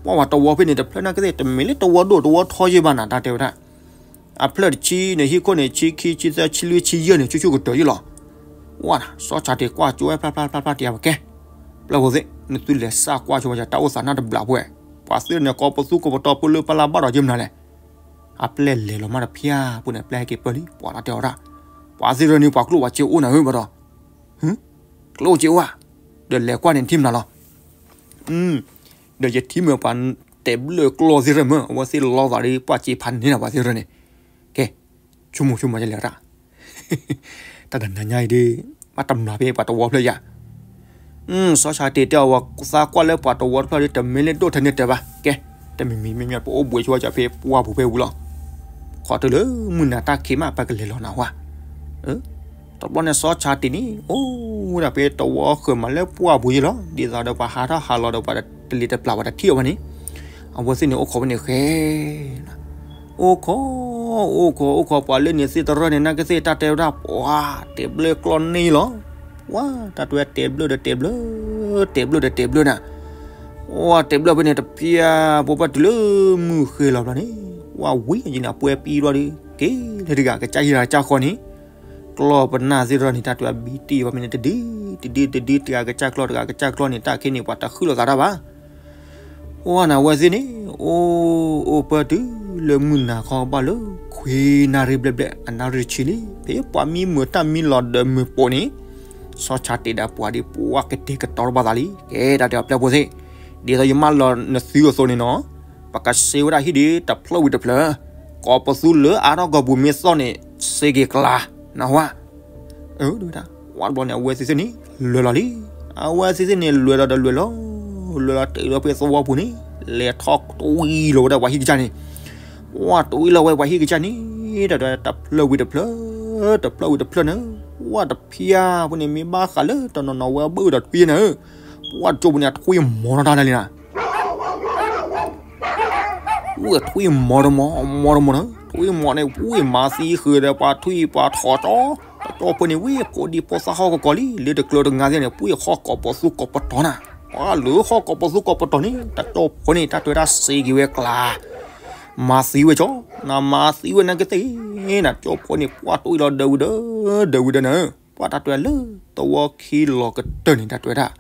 ပှၤဝဲတဝီဖဲန့ၣ် တဖျၢၣ်နာ်ကသ့ၣ် တမ့ၢ်လၢတဝီဒိၣ်တဝီထီယဲၢ်ဘၣ်နၤ တၢ်တဲဝဲဒၣ်, အဖျၢၣ်တဆံန့ၣ် ဟံၣ်ခိၣ်န့ၣ် ဆံခံ ဆံသၢ ဆံလွံၢ် ဆံယဲၢ်န့ၣ် ဆူၣ်ဆူၣ်ကတၢၢ်ယဲၢ်လီၤ. ဝဲဒၣ် စီၤဆၣ်တ့ၢ်ကွၢ်ကၠိဝဲဖျါဖျါဖျါဖျါ တဲဝဲကဲ, ပျဲၢ်ဖိသ့ၣ် နသုလဲၤစၢ်ကွၢ်ဆိဝဲယတၢ်အိၣ်သးနၢ်တဘျီဖိဝဲ, ပှၤသ့ၣ်န့ၣ် ကိးပသူကိးပတီၤ ပလၢပလၢ်ဘၣ်ဒီးယဲၢ်မနုၤလဲၣ်. အပျဲၢ်လဲၤလီၤမးတဖၠၣ်ဖိန့ၣ် ပျဲၢ်ဟဲက့ၤပၢၢ်လံ ပှၤလၢတဲအီၤဒၣ်, ပှၤသ့ၣ်ရၢန့ၣ် ပှၤကျိၣ်ပှၤစ့အိၣ်နၤဧၢဘၣ်ဒီး, ကျိၣ်စ့အိၣ်ဧါ, ဒီးလဲၤကွၢ်န့ၣ်ထံၣ်မနုၤလီၤ. ဒီးယထံၣ်မ့ၢ်ပှၤတဲဘျၢၣ်ကျီၢ်သ့ၣ်ရၢမး အဝဲသ့ၣ်လီၤသးဒီးပှၢ်စ့ဖးန့ၣ်နၤ ပှၤသ့ၣ်ရၢန့ၣ်, ကဲ, ဆိကမိၣ်ဆိကမိၣ်ယလဲၤတၢ် တၢ်တနၤညါအံၤဒီး ဘၣ်တမျၢ်ဖဲပှၤတဝီဖျၢၣ်ယၤ, စီၤဆၣ်တ့ၢ်တဲအီၤ သးကွၢ်လၢပှၤတဝီတဖျၢၣ်ဒီး တမ့ၢ်လၢဒိၣ်ထဲန့ၣ်တၢၤဘၣ်, ကဲ, တမံၤမံၤမ့မ့ၢ်ပအိၣ်ဘှံးဆိဝဲကၠီဖဲပှၢ်ပူၤဖဲဝံၤလီၤ. ခီတုၤလၢမုၢ်နၤတၢ်ခံးမး ပကလဲၤလီၤနၤဝဲ တဘျီန့ၣ် စီၤဆၣ်တ့ၢ်န့ၣ် အိၣ်ဝဲဒၣ်ဖဲတဝီဃၢၤမးလၢပှၢ်ပူၤယဲၢ်လီၤ. ဒ်သိးဒီးပှၤဟးထီၣ်ဟးလီၤဒီး ပှၤတလ့ၤတပျၢ် ပှၤတထံၣ်အီၤဘၣ်န့ၣ်, အဝဲသ့ၣ်န့ၣ် အိၣ်ခိးဝဲန့ၣ်ဃဲ အိၣ်ခိး, အိၣ်ခိး အိၣ်ခိး ပှၤလၢန့ၣ်သ့ၣ်တရၢန့ၣ် နာ်က့သ့ၣ်တၢ်တဲဝဲဒၣ် ပှၤတဲဘျၢၣ်ကျီၢ်န့ၣ်လီၤ. ပှၤတၢ်တဲတဲဘျၢၣ်ဒီးတဲဘျၢၣ်, တဲဘျၢၣ်ဒီးတဲဘျၢၣ်နၤ, ပှၤတဲဘျၢၣ်ဖဲန့ၣ်တဖၠၣ်ဖိ ဘၣ်တုၤလၢမုၢ်ဃ့လီၤဘျီန့ၣ်, ပှၤဝံၤအံၤန့ၣ် အပှဲၤပံဘျီဒီး က့ၤလၢတဂၤကစၢ်ဟံၣ်တဂၤကစၢ်ဃီန့ၣ်, ကျီၢ်ပနၢ်သ့ၣ်တရၢန့ၣ် တၢ်တဲဘံတံၢ်ဘၣ်ဖဲန့ၣ် တဒု တဒု တဒု တဂၤကစၢ်ကျီၢ် တဂၤကစၢ်ကျီၢ်န့ၣ် တၢ်ခဲန့ၣ် ပှၤတဃုလိာ်သးတၢ်ဘၣ်. ပှၤန့ၣ် အဝဲသ့ၣ်န့ၣ် အိၣ် အိၣ်ပၢၢ်တုၤလၢမုၢ်နၤခီဘၣ်လၢ ခွံနၣ်ရံၣ်ဘျဲၣ်ဘျဲၣ် အနၣ်ရံၣ်တဆံလံ. ဖဲပှၤမံမုာ်တၢ်မံလီၤဒီးမုာ်ပိာ်န့ၣ်, စီၤဆၣ်တ့ၢ်ဒီးပှၤဒီး ပှၤကတဲာ်ကတီၤတဘၣ်သးလံ. ကဲ တၢ်တဲအီၤ ပျဲၢ်ဖိသ့ၣ်, ဒ်သိးယမၢလီၤနသုအသိးန့ၣ်နီၤ, ပကစ့ဝဲဒၣ်ဟံၣ်ဒီးတဖျၢၣ်ဝံၤတဖျၢၣ်, ကိးပသူလၢအါထီၣ်ကီၢ်ပူၤမ့ၢ်သီၣ်န့ၣ် စ့က့ၤကျါ, နၢ်ဟူဧါ. ဝဲတဘျီန့ၣ် အဝဲသ့ၣ်သ့ၣ်န့ၣ် လဲၤလီၤလံ. အဝဲသ့ၣ်သ့ၣ်န့ၣ် လဲၤလီၤဒီးလဲၤလီၤ, လဲၤလီၤတုၤလီၤဖဲသဝီပူၤန့ၣ်, လဲၤထီၣ်တွံၢ်လီၤဝဲဒၣ်ပှၤဟံၣ်ကစၢ်န့ၣ်, ပှၤတွံၢ်လီၤဝဲပှၤဟံၣ်ကစၢ်န့ၣ်, တၢ်တဲတဖျၢၣ်ဝံၤတဖျၢၣ်, တဖျၢၣ်ဝံၤတဖျၢၣ်န့ၣ်, ပှၤတဖၠၣ်ဖိန့ၣ် မ့ၢ်ဘၣ်ဃးလၢတနီၤနီၤဝဲဘၣ်ဒီးထွံၣ်န့ၣ်, ပှၤကၠိဖိန့ၣ် ထွံၣ်မီၤထီၣ်တၢ်လဲၣ်လံနၤ ဝဲထွံၣ်မီၤတမီၤ မီၤတမီၤန့ၣ် ဝဲမၤသံဃုာ်ဒီးပှၤထွံၣ်ပှၤထီၣ်ကၠီ, တၢ်ကၠီဖိန့ၣ် ဝဲဖိဒံဖိသၣ်ဟီၣ်ကကိးလံ လၢတကျၢၤတငါသ့ၣ်န့ၣ် ပှၤဟီၣ်ကိးပသူကိးပတီၤနၤ, ပှၤလၢဟီၣ်ကိးပသူကိးပတီၤန့ၣ် တၢ်ကၠီဖိန့ၣ် တၢ်တဲဝဲဒၣ်စ့က့ၤဝဲကျါ, မၤသံဝဲကၠီ, နမၤသံဝဲနာ်က့သ့ၣ်, နကၠီဖိန့ၣ် ပှၤတွံၢ်လီၤဒီးဝံၤဒီး, ဒီးဝံၤဒီးန့ၣ်, ပှၤတၢ်တဲဝဲလၢသဝီခံလီၤကတၢၢ်န့ၣ် တၢ်တဲဝဲဒၣ်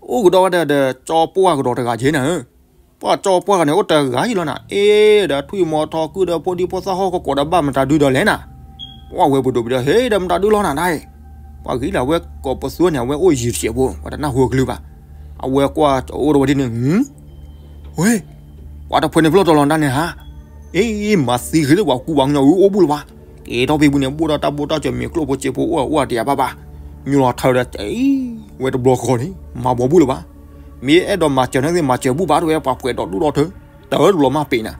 အိၣ်ကဒီးဝဲဒၣ်ဒီးကၠီပှၢ်ကဒီးတဂၤက့ၤနၤဧၢ, ပှၤကၠီပှၢ်ဂၤန့ၣ် အိၣ်တဂၤအံၤလီၤနၤ, အ့ ဒီးထွံၣ်မီၤထီၣ်ကုၢ်ဒီးဖိဒံဖိသၣ်ဟီၣ်ကကိးဒီးဘၣ်မတၤဒုဒီးလဲၣ်နၤ, ပှၤဝဲပဒိၣ်ပဒီး ဟ့ၣ်ဒီးမတၤဒုလီၤနၤဒၣ်အံၤ, ပှၤဂ့ၤလၢအဝဲကိးပသူန့ၣ် အဝဲအိၣ်ယံၤတစဲးဖိ ပှၤတနၢ်ဟူအကလုၢ်ဘၣ်, အဝဲကွၢ်အိၣ်ဒီးဝဲဒ်န့ၣ် ဝ့, ပှၤတဖုန့ၣ်ဖျီၣ်တီၤလီၤတၢ်န့ၣ်ဧါ, အ့ မၤသံဃုာ်လၢပှၤကူပှၤကညီအိၣ်ဘူးလၢၤဘၣ်, က့ၤထီၣ်ဖဲပူၤန့ၣ် ဘိၣ်ဒီးတၢ်ဘိၣ်တၢ်စၢၤမ့ၤကျိၣ်ဖိစ့ဖိအိၣ်အိၣ်တယၤဘၣ်ဘၣ်, ညိလီၤထၢဒီး ဝဲတဘျီဃီန့ၣ် မၤဘီဘူးလၢၤဘၣ်, မ့ၢ်အဲၣ်ဒိးမၤစၢၤန့ၣ်သ့ၣ် မၤစၢၤဘူးဘၣ်တဝဲ ပှၤပှဲၤဒီးဒူၣ်ဒီးထၢ, တၢ်တဘျီမးပ့ၤနၤ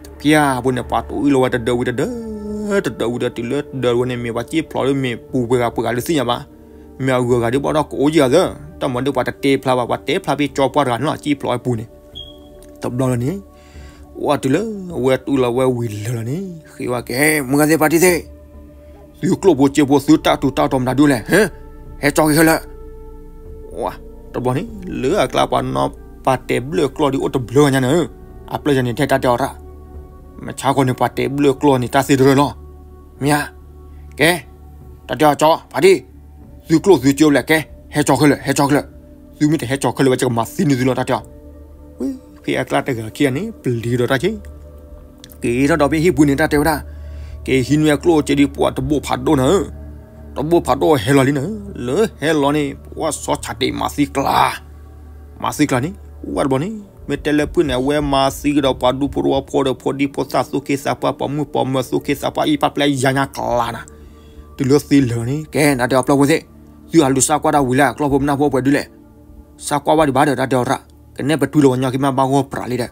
တဖၠၣ်ဖိန့ၣ် ပှၤတွံၢ်လီၤဝဲတဒၢဝံၤတဒၢ, တဒၢဝံၤဒီးတုၤလၢဒၢဝဲန့ၣ် မ့ၢ်ပှၤစံၣ်ဖျိးလၢမ့ၢ်ပူၤပှဲၤဂၤပှဲၤဂၤလၢသ့ၣ်ညါဘၣ်, မ့ၢ်အဂုၤအဂၤဒ်ဘၣ်ဒီးကအိၣ်ယံၤအသၢ, တၢ်မၤဒ်ပှၤတတဲဖျါဘၣ် ပှၤတဲဖျါဖဲကၠီပှၢ်တဂၤန့ၣ်လီၤ စံၣ်ဖျိးဝဲပူၤန့ၣ်, တဘျီလီၤန့ၣ်, ဝဲတုၤလၢအဝဲတွံၢ်လီၤဝဲဝံၤလၢာ်လီၤန့ၣ် ဃ့ဝဲကဲ မုၢ်ဂၤသ့ၣ်ပှၤတံၢ်သ့ၣ် သုကျိၣ်ဖိစ့ဖိသုတၢ်ထူးတၢ်တီၤမတၤဒုလဲၣ်, ဟဲကၠီက့ၤခဲလၢာ်, တဘျီန့ၣ် လၢအကျါပှၤနီၢ်ပှၤတဲဘျၢၣ်ကျီၢ်ဒ်အိၣ်တဘျၢဂၤညါန့ၣ်, အပျဲၢ်ယၤန့ၣ် ထဲတၢ်တဲအီၤတၢ်, မဆါဃီန့ၣ် ပှၤတဲဘျၢၣ်ကျီၢ်န့ၣ် တၢ်သ့တရၢလီၤ, မ့ၢ်ဧါ, ကဲ, တၢ်တဲအီၤကၠီ ပှၤတံၢ်, သုကျိၣ်သုစ့အိၣ်လဲၣ် ကဲ, ဟဲကၠီခဲလၢာ် ဟဲကၠီခဲလၢာ်, သုမ့ၢ်တဟဲကၠီခဲလၢာ်ဝဲ ကမၤသံန့ၢ်သုလီၤ တၢ်တဲအီၤ ဝ့ၢ်ဖဲအကျါတဂၤခံဂၤန့ၣ် ပျံၤဒီးတၢ်က့ၤ, က့ၤထီၣ်ဒီးဖဲဟံၣ်ပူၤန့ၣ် တၢ်တဲဝဲဒၣ်, က့ၤဟံးန့ၢ်အကျိၣ်စ့ဒ်ပှၤတဘိၣ်ဖးဒိၣ်နၤဧၢ, တဘိၣ်ဖးဒိၣ်ဟဲလီၤလံနၤဧၢ, လၢဟဲလီၤန့ၣ် ပှၤစီၤဆၣ်တ့ၢ်မၤသံကျါ, မၤသံကျါန့ၣ် ဝဲတဘျီန့ၣ် မ့ၢ်တဲလၢဖုၣ်န့ၣ် အဝဲမၤသံကဒီးပှၤဒူဖိတဝီဖိဒီးဖိဒံဖိသၣ်သူၣ်က့သးပှၢ် ပှၤမုၣ်ပှၤမၢၤသူၣ်က့သးပှၢ် အံၤပၢ်ပျဲယါညါကျါနၤ, တုၤလၢသံလၢာ်န့ၣ် ကဲ နတဲအီၤပျဲၢ်ဖိသ့ၣ်, သုဟးလူၤစၢ်ကွၢ်တၢ်ဝံၤလၢအကျီၢ်ဖိပနၢ်ဖိပှဲၤဒုလဲၣ် စၢ်ကွၢ်ဘၣ်ဒံးဘၣ်ဒီး တၢ်တဲအီၤရၣ်, ကနဲၣ်ပတုၤလီၤဝဲညီခံမးဘၣ်ဂီၢ်ပြးလံဒီး,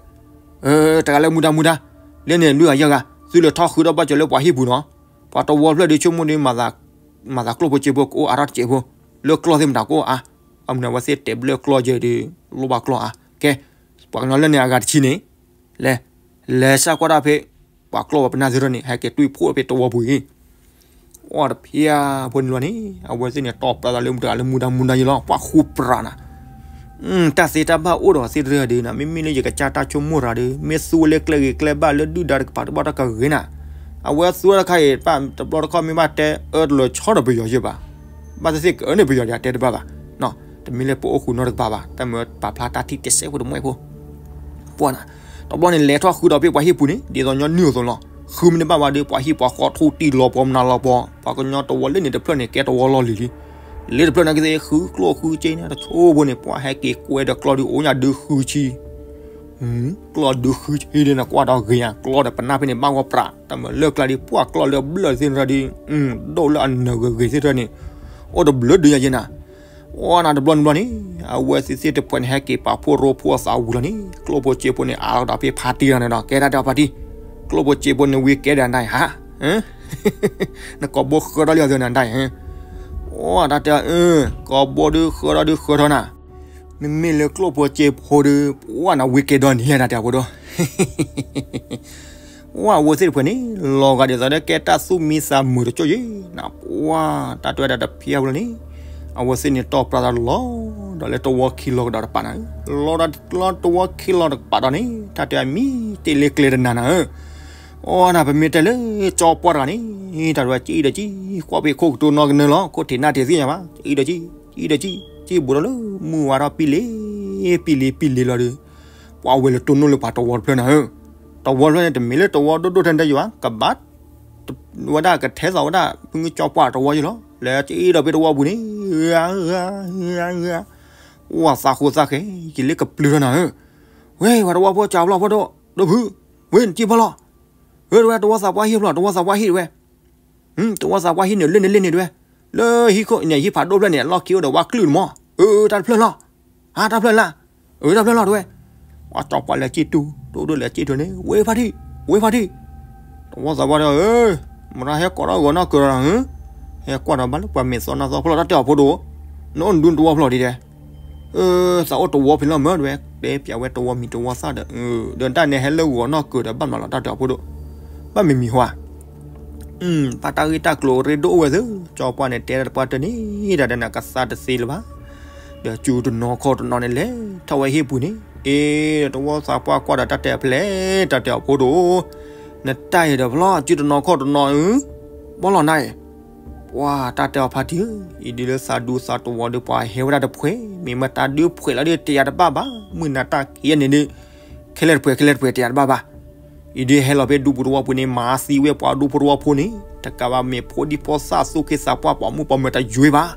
တဂၤလၢမူဒါမူဒါ, လၢန့ၣ်လွံၢ်ဂၤယဲၢ်ဂၤ, သုလဲၤထီၣ်ဃုထီၣ်ဘၣ်စၢၤလၢပှၤဟံၣ်ပူၤနီၤ, ပှၤတဝီဖျၢၣ်ဒုဆိကမိၣ်ဒီး မၤသးကျိၣ်ဖိစ့ဖိကအိၣ်အါထီၣ်တစဲးဖိ, လၢကျီၢ်သ့ၣ်မတၤကအိၣ်အါ, အမနုၤအဝဲသ့ၣ်တဲဘျၢၣ်ကျီၢ်ယဲၢ်ဒီး လိၣ်ဘၣ်ကျီၢ်အါ, ကဲ, ပှၤကညီလၢန့ၣ်အဂၤတဆံန့ၣ်, လဲၤ, လဲၤစၢ်ကွၢ်တၢ်ဖဲ, ပှၤကျီၢ်ပနၢ်သ့ၣ်ထီၣ်န့ၣ် ဟဲက့ၤတွံၢ်ဖှိၣ်ဖဲတဝီပူၤအံၤ ပှၢ်တဖျၢၣ်ဖိန့ၣ်လီၤန့ၣ် အဝဲသ့ၣ်န့ၣ် တီၢ်ပြးသးလၢမုၢ်တဂၤလၢမူဒါမူဒါယံလီၤ ပှၢ်ဃူပြးနၤ တၢ်သ့တၢ်ဘၣ်အိၣ်ဒီးသ့ၣ်တဖၣ်ဒီး မ့မ့ၢ်လၢယကစၢ်တၢ်ဆိကမိၣ်တဂၤဒီး မ့ၢ်သူဝဲလၢကျဲဂ့ၤကျဲဘၣ်လၢဒုၣ်ဒါတကပၤတဘၣ်တၢ်ကဂ့ၤနၤ, အဝဲသူဝဲတခါအံၤ ပတဘျီတခီၣ်မ့ၢ်ဘၣ်တဲအၢတလၢၤဆီဒီးပယီၤယဲၢ်ဘၣ်, ဘၣ်သ့ၣ်သ့ၣ်ကအၢန့ၣ်ပယီၤဒၣ်တဲတဘၣ်ဘၣ်, တမ့ၢ်လၢပအိၣ်ဃုာ်နီတကပၤဘၣ် တၢ်မၢပာ်ဖျါတၢ်ထံၣ်တစဲးဖိတမှဲၣ်ဖိ ပှၢ်နၤ, တဘျီန့ၣ် လဲၤထီၣ်ဃုာ်ဒီးဖဲပှၤဟံၣ်ပူၤန့ၣ် ဒ်သိးညီနုၢ်အသိးလီၤ, ဃုမ့ၢ်တဘၣ်ဝဲဒီး ပှၤဟံၣ်ပှၤဃီထူတံၢ်လီၤပှီၢ်မနုၤလီၤပှီၢ်, ပှၤကညီတဝီလၢန့ၣ်တဖျၢၣ်န့ၣ် ကဲတဝီလီၢ်လံၤလံ, လၢတဖျၢၣ်နာ်က့သ့ၣ် ဃုကျိၣ်ဃုစ့န့ၣ် တဆိဖိန့ၣ် ပှၤဟဲက့ၤကွဲဒီးကျီၢ်ဒုးအိၣ်ညါဒုးဃုဆံ ကျီၢ်ဒုးဃုဆံဒ်န့ၣ် ကွၢ်ဒီးဂ့ၤညါ ကျီၢ်ဒီးပနၢ်ဖဲန့ၣ် ဘၣ်ဂီၢ်ပြး တၢ်မၢလၢကျါဒ် ပှၢ်ကျီၢ်လၢအဘျၢၣ်သ့ၣ်တဖၣ်ဒီး ဒိၣ်လၢအနၢၤဂ့ၤဂ့ၤသ့ၣ်တဖၣ်န့ၣ် အိၣ်တဘျုးဒုးညါယဲၢ်နၤ, အဝဲနၤတဘျီနဘျီန့ၣ် အဝဲသ့ၣ်သ့ၣ်တဖၣ်န့ၣ် ဟဲက့ၤပာ်ဖှိၣ်ရိဖှိၣ်အသးဝံၤလီၤန့ၣ် ကျိၣ်ဖိစ့ဖိန့ၣ် အါလီၤကဒီးဖဲဖါတံၢ်လီၤန့ၣ်ဒီး ကဲတၢ်တဲအီၤဖါတံၢ်, ကျိၣ်ဖိစ့ဖိန့ၣ်ဝံၤကဲဒီးနၤအံၤဟါ နကိာ်ဘိဃၢထီၣ်လံအီၤသ့နၤဒၣ်အံၤ, အိၣ်တၢ်တဲအီၤ ကိာ်ဘိဒုးဃၢထီၣ်ဒုးဃၢထီၣ်နၤ, မ့မ့ၢ်လၢကျိၣ်ဖိစ့ဖိဒုး ပှၢ်နၤဝံၤကဲဒီးန့ၣ်လဲၣ်တၢ်တဲအီၤဖိဒိၣ် ပှၢ်အဝဲသ့ၣ်တဖၣ်န့ၣ် လီၤဂာ်ဒ်သိးဒီးကဲတၢ်သူၣ်မံသးမုာ်တကၠိၢ်ယဲၢ်နၤ ပှၢ်တၢ်တဲဝဲဒၣ်တဖျၢၣ်ဖိလီၤန့ၣ်, အဝဲသ့ၣ်န့ၣ်တီၢ်ပြးသးလီၤ ဒီးလၢတဝီခံလီၤကဒီးတပာ်နၤ, လီၤဒီးလၢတဝီခံလီၤတပာ်ဒီးန့ၣ် တၢ်တဲအမံၤတ့ၢ်လၢကျဲတနၤနၤဧၢ, အိၣ်နၤပမ့ၢ်တဲလၢကၠီပှၢ်တဂၤန့ၣ် တၢ်တဲဝဲကၠံဒီးကၠံ ကွၢ်ဖဲခိၣ်ကတိၤနီၢ်ကနၢလီၤ ခိၣ်ထံးနၢ်ထံးသ့ၣ်ညါဘၣ် ကၠံဒီးကၠံ ကၠံဒီးကၠံ ကၠံဘူးဒီးလၢမုၢ်ဝါထီၣ်ပံလ့ ပံလ့ပံလ့လီၤဒီး ပှၤဝဲလၢတိၢ်နီၣ်လၢပှၤတဝီတဖျၢၣ်နၤဧၢ, တဝီတဖျၢၣ်န့ၣ် တမ့ၢ်လၢတဝီဒိၣ်ဒိၣ်ထဲထဲယဘၣ် ကဘၣ် ဝဲဒၣ်ကထဲသိးဝဲဒၣ် ဖုကၠီပှၢ်တဝီယဲၢ်လီၤ လဲၤကၠံဒီးဖဲတဝီပူၤန့ၣ် ဝဲသးဃိသးဃဲ ယလၢကပျုၢ်ထီၣ်နၤဧၢ, ဝဲပှၤတဝီဖိကၠီပှၢ်ဖိဒိၣ် ဒိၣ်ဖု ဝဲနကၠံဖီလီၤ, ဝဲတဝဲတဝီသးပှၢ်ဟံၣ်ဖျိး တဝီသးပှၢ်ဟံၣ်တဝဲ တဝီသးပှၢ်ဟံၣ်န့ၣ် လၢန့ၣ်လၢန့ၣ်တဝဲ, လၢဟံၣ်ခိၣ်န့ၣ် ဟံၣ်ဖးဒိၣ်ဖျၢၣ်န့ၣ် အလီၢ်ခံအိၣ်ဒီးဝါကျုၢ်တမီၤ, အၢ တၢ်တဖျၢၣ်လီၤ, အတၢ်ဖျၢၣ်လၢ, အၢ တၢ်ဖျၢၣ်လီၤတဝဲ, ပှၤကၠီပှၢ်လဲၤကၠံတူၢ် တူၢ်ဒိၣ်လဲၤကၠံထၢန့ၣ် ဝဲဖါတံၢ် ဝဲဖါတံၢ်, တဝီသးပှၢ်ဒီး မတၤဟဲကိးထီၣ်ဂီၤနီၢ်ကၢၤဒီးနၤဧၢ, ဟဲကွၢ်ဒီးဘၣ်လၢပှၤမဲာ်သီနါသီဖိလီၤ တၢ်တဲအီၤဖိဒိၣ်, နအိၣ်နဒူတဝီဖျိးဒ်တဲ သးအိၣ်တဝီဖဲလီၤမၢတဝဲ, တဲပျးဝဲတဝီမံၤတဝီသၣ်ဒီး, ဒီးတၢ်န့ၣ်ဟဲလၢဂီၤနီၢ်ကၢၤဒီးဘၣ်မးလီၤ တၢ်တဲအီၤဖိဒိၣ်, ဘၣ်မံၤမံၤဟါ, ဘၣ်တၢ်ဂ့ၢ်တၢ်ကျိၤရ့ဒိၣ်အိၣ်ဝဲသ့, ကၠီပှၢ်န့ၣ် တဲတပှၢ်တၢၢ်န့ၣ် တၢ်ဒဲးနၤကသါတသ့လၢၤဘၣ်, ဒီးကၠူတနီၤခီၣ်တနီၤန့ၣ်လဲၤထီၣ်ဝဲဟံၣ်ပူၤန့ၣ်, အ့ တဝီသးပှၢ်ကွၢ်ဒီးတၢ်တဲအီၤဖဲလဲၣ် တၢ်တဲအီၤဖိဒိၣ်, နတၢ်အံၤဒီးဖျီ ကၠူတနီၤခီၣ်တနီၤအု, ဘီလီၤနၤအံၤ ပှၤတၢ်တဲအီၤဖါတံၢ်ဧၢ, အံၤဒုးလၢသးဒူသးတဝီဒီးပှၤဟဲဝဲဒၣ်တဖှဲး, မ့ၢ်မတၤဒုးဖှဲးလီၤဒီးတယာ်တဘၣ်ဘၣ်, မုၢ်နၤတၢ်ခံဂၤန့ၣ်ဒီး, ခဲလၢာ်တဖှဲး ခဲလၢာ်တဖှဲးတယာ်တဘၣ်ဘၣ်, အံၤဒုးဟဲလီၤဖဲဒူပူၤတဝီပူၤန့ၣ် မၤသံဝဲပှၤဒူဖိတဝီဖိန့ၣ်, တကးဘၣ်မ့ၢ်ဖိဒံဖိသၣ်သူၣ်က့သးပှၢ်ပှၤမုၣ်ပှၤမၢၤတယွ့ဘၣ်,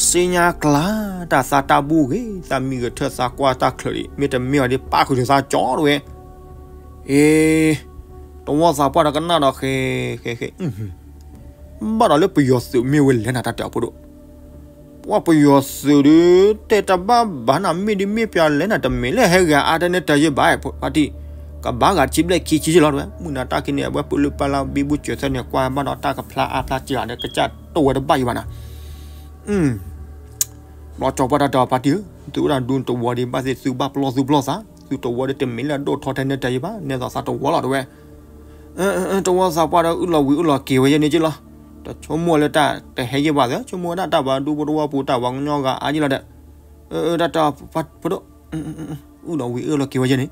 သ့ၣ်ညါကျါ, တၢ်သးတၢ်ဘူၣ်ဂ့ၤ, သးမံဂဲၤထၢၣ်သးကွၢ်တၢ်ချၢးဒံး, မ့တမ့ၢ်အီၤဒီးပၣ်ဃုာ်ဒီးသးကၠီတဝဲ အ့ တဝီသးပှၢ်ဒီးကနၣ်ဒီးဃဲ ဃဲ ဃဲ ဘၣ်ဒီးလၢပယီၤသုးမ့ၢ်ဝဲလဲၣ်နၤ တၢ်တဲအီၤဖိဒိၣ်, ပှၤပယီၤသုးဒီး တဲတဘၣ်ဘၣ်နၤ မ့ၢ်ဒ်မ့ၢ်ပျၢၤလဲၣ်နၤ တမ့ၢ်လၢဟဲဂၤအါတန့ၢ်တၢ်ယဲၢ်ဘၣ် ဖါတံၢ်, ကဘၣ်ဂၤတဆံဘျဲၣ်ခံဆံယဲၢ်လီၤတဝဲ, မုၢ်နၤတၢ်ခံန့ၣ် အဝဲပလုၢ်ပလၢ်ဘံဘူစၢၤသၢန့ၣ် ကွၢ်ဘၣ်ဒီးတၢ်ကဖျါအါဖျါစှၤဒီးကစၢ်တိၢ်ဝဲတဘၣ်ယဲၢ်ဘၣ်နၤ ဘျီကၠီပှၢ်တၢ်တဲအီၤဖါတံၢ်ဧၢ, သုဝဲဒၣ်ဒူတဝီဒီး ဘၣ်သ့ၣ်သုဘၣ်ပလီၢ်သုပလီၢ်သး, သုတဝီဒီးတမ့ၢ်လၢအဒိၣ်ထီထဲန့ၢ်တၢ်ယဲၢ်ဘၣ်, နဲသိးသးတဝီလီၤတဝဲ, တဝီသးပှၢ်ဒီးအုၣ်လီၤဝံၤအုၣ်လီၤက့ၤဝဲယဲၢ်န့ၣ်က့လီၤ, တဆိကမိၣ်လၢတၢ်တဟဲယဲၢ်ဘၣ်သ့, ဆိကမိၣ်ဝဲဒၣ်တၢ်ပှၤဒူဖိတဝီပူၤ တၢ်ပှၤကညီဂၤအါယဲၢ်လီၤဒီး, တၢ်တဲအီၤဖါဒိၣ်, အုၣ်လီၤဝံၤအုၣ်လီၤက့ၤဝဲယဲၢ်န့ၣ်,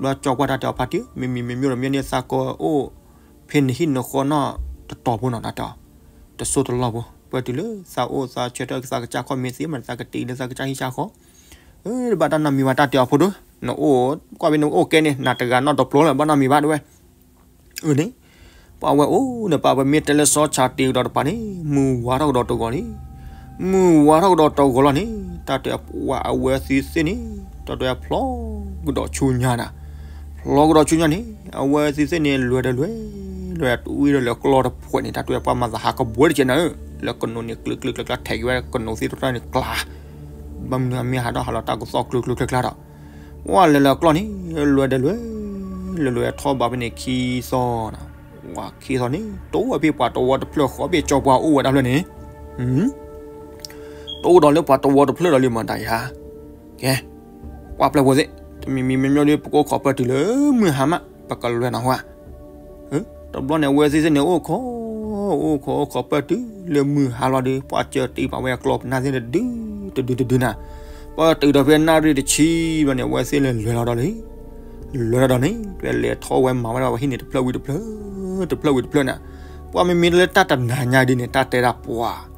ဘျီကၠီပှၢ်တၢ်တဲအီၤဖါတံၢ်ဧၢ, မ့မ့ၢ်မ့မ့ၢ်ဒီးမ့ၢ်န့ၣ်သးကအိၣ် ဖဲနဟံၣ်နဃီနီၢ်တတီၤဖိနီၤ တၢ်တဲအီၤ, တစိၢ်တလီၢ်ဖိ, ပတုၤလၢသးအိၣ်သးဆၢထၢၣ်သးကစၢ်ခီၣ်မ့ၢ်သ့မး သးကတ့လၢသးကစၢ်ဟံၣ်ကစၢ်ဃီ, တဘၣ်တၢ်နီတမံၤဘၣ် တၢ်တဲအီၤဖိဒိၣ်, နအိၣ်, ကွၢ်ဖဲနအိၣ်ကဲန့ၣ် နတဂၤနီတပျိလၢၤ ဘၣ်နီတမံၤဘၣ်တဝဲ အန့ၣ်, ပှၤဝဲအိၣ်ဒီးပှၤ ပမ့ၢ်တဲလၢစီၤဆၣ်တံၤကဒီးတပၤန့ၣ် မုၢ်ဝါထီၣ်ကဒီးတဂီၤလံ, မုၢ်ဝါထီၣ်ကဒီးတဂီၤလီၤန့ၣ်, တၢ်တဲပှၤအဝဲသ့ၣ်သ့ၣ်န့ၣ်, တၢ်တဲဖျီကဒီးဆူညါနၤ, ဖျီကဒီးဆူညါန့ၣ် အဝဲသ့ၣ်သ့ၣ်န့ၣ် လဲၤဒီးလဲၤ, လဲၤတဝံၤဒီးလဲၤကျီၢ်တဖှဲးန့ၣ် တၢ်တဲပှၤမၤသးဟးကဘှဲတကဲးနၤဧၢ, လဲၤကနိးန့ၣ်ကျုကျုကျါကျါ ထဲးက့ၤဝဲကနိးသ့ၣ်တဖၣ်န့ၣ်ကျါ, ဘၣ်မနုၤအမ့ၢ်ဟးထီၣ်ဟးလီၤတၢ်ကသီၣ်ကျုကျုကျါကျါဒီး ပှၤလဲၤလၢကျီၢ်န့ၣ်, လဲၤဒီးလဲၤ, လဲၤလဲၤထီၣ်ဘးဖဲန့ၣ်ခံသီနၤ, ဝဲခံသီန့ၣ် တိၢ်ဝဲဖဲပှၤတဝီတဖျၢၣ်ဃီဖဲကၠီပှၢ်အိၣ်ဝဲဒၣ်ဖျၢၣ်န့ၣ်, တိၢ်ဒီးလၢပှၤတဝီတဖျၢၣ်ဒီးလံမတၤယၤ, ကဲ, ပှၤပျဲၢ်ဖိသ့ၣ်, တမံၤမံၤမ့မ့ၢ်ဒီး ပကအိၣ်ခိးပတုၤလၢမုၢ်ဟါမး ပကလဲၤနၤဟါ, တဘျီန့ၣ် အဝဲသ့ၣ်သ့ၣ်န့ၣ်အိၣ်ခိး အိၣ်ခိးအိၣ်ခိးပၢၢ်တုၤလၢမုၢ်ဟါလီၤဒီး ပှၢ်ကၢတ့ပာ်ဝဲအကျီပနၢ်သ့ၣ်တဒု တဒုတဒုနၤ, ပၢၢ်တုၤဒီးဖဲနၣ်ရံၣ်တဆံဘျီန့ၣ် အဝဲသ့ၣ်လဲၤလဲၤလီၤဒီးလံ, လဲၤလီၤဒီးန့ၣ် ဖဲလဲၤထီၣ်ဝဲမၤဝဲဒၣ်ပှၤဟံၣ်န့ၣ် တဖျၢၣ်ဝံၤတဖျၢၣ်, တဖျၢၣ်ဝံၤတဖျၢၣ်နၤ, ပှၢ်မ့မ့ၢ်လၢတၢ်တနၤညါဒ်န့ၣ် တၢ်တဲဒၣ်ပှၤ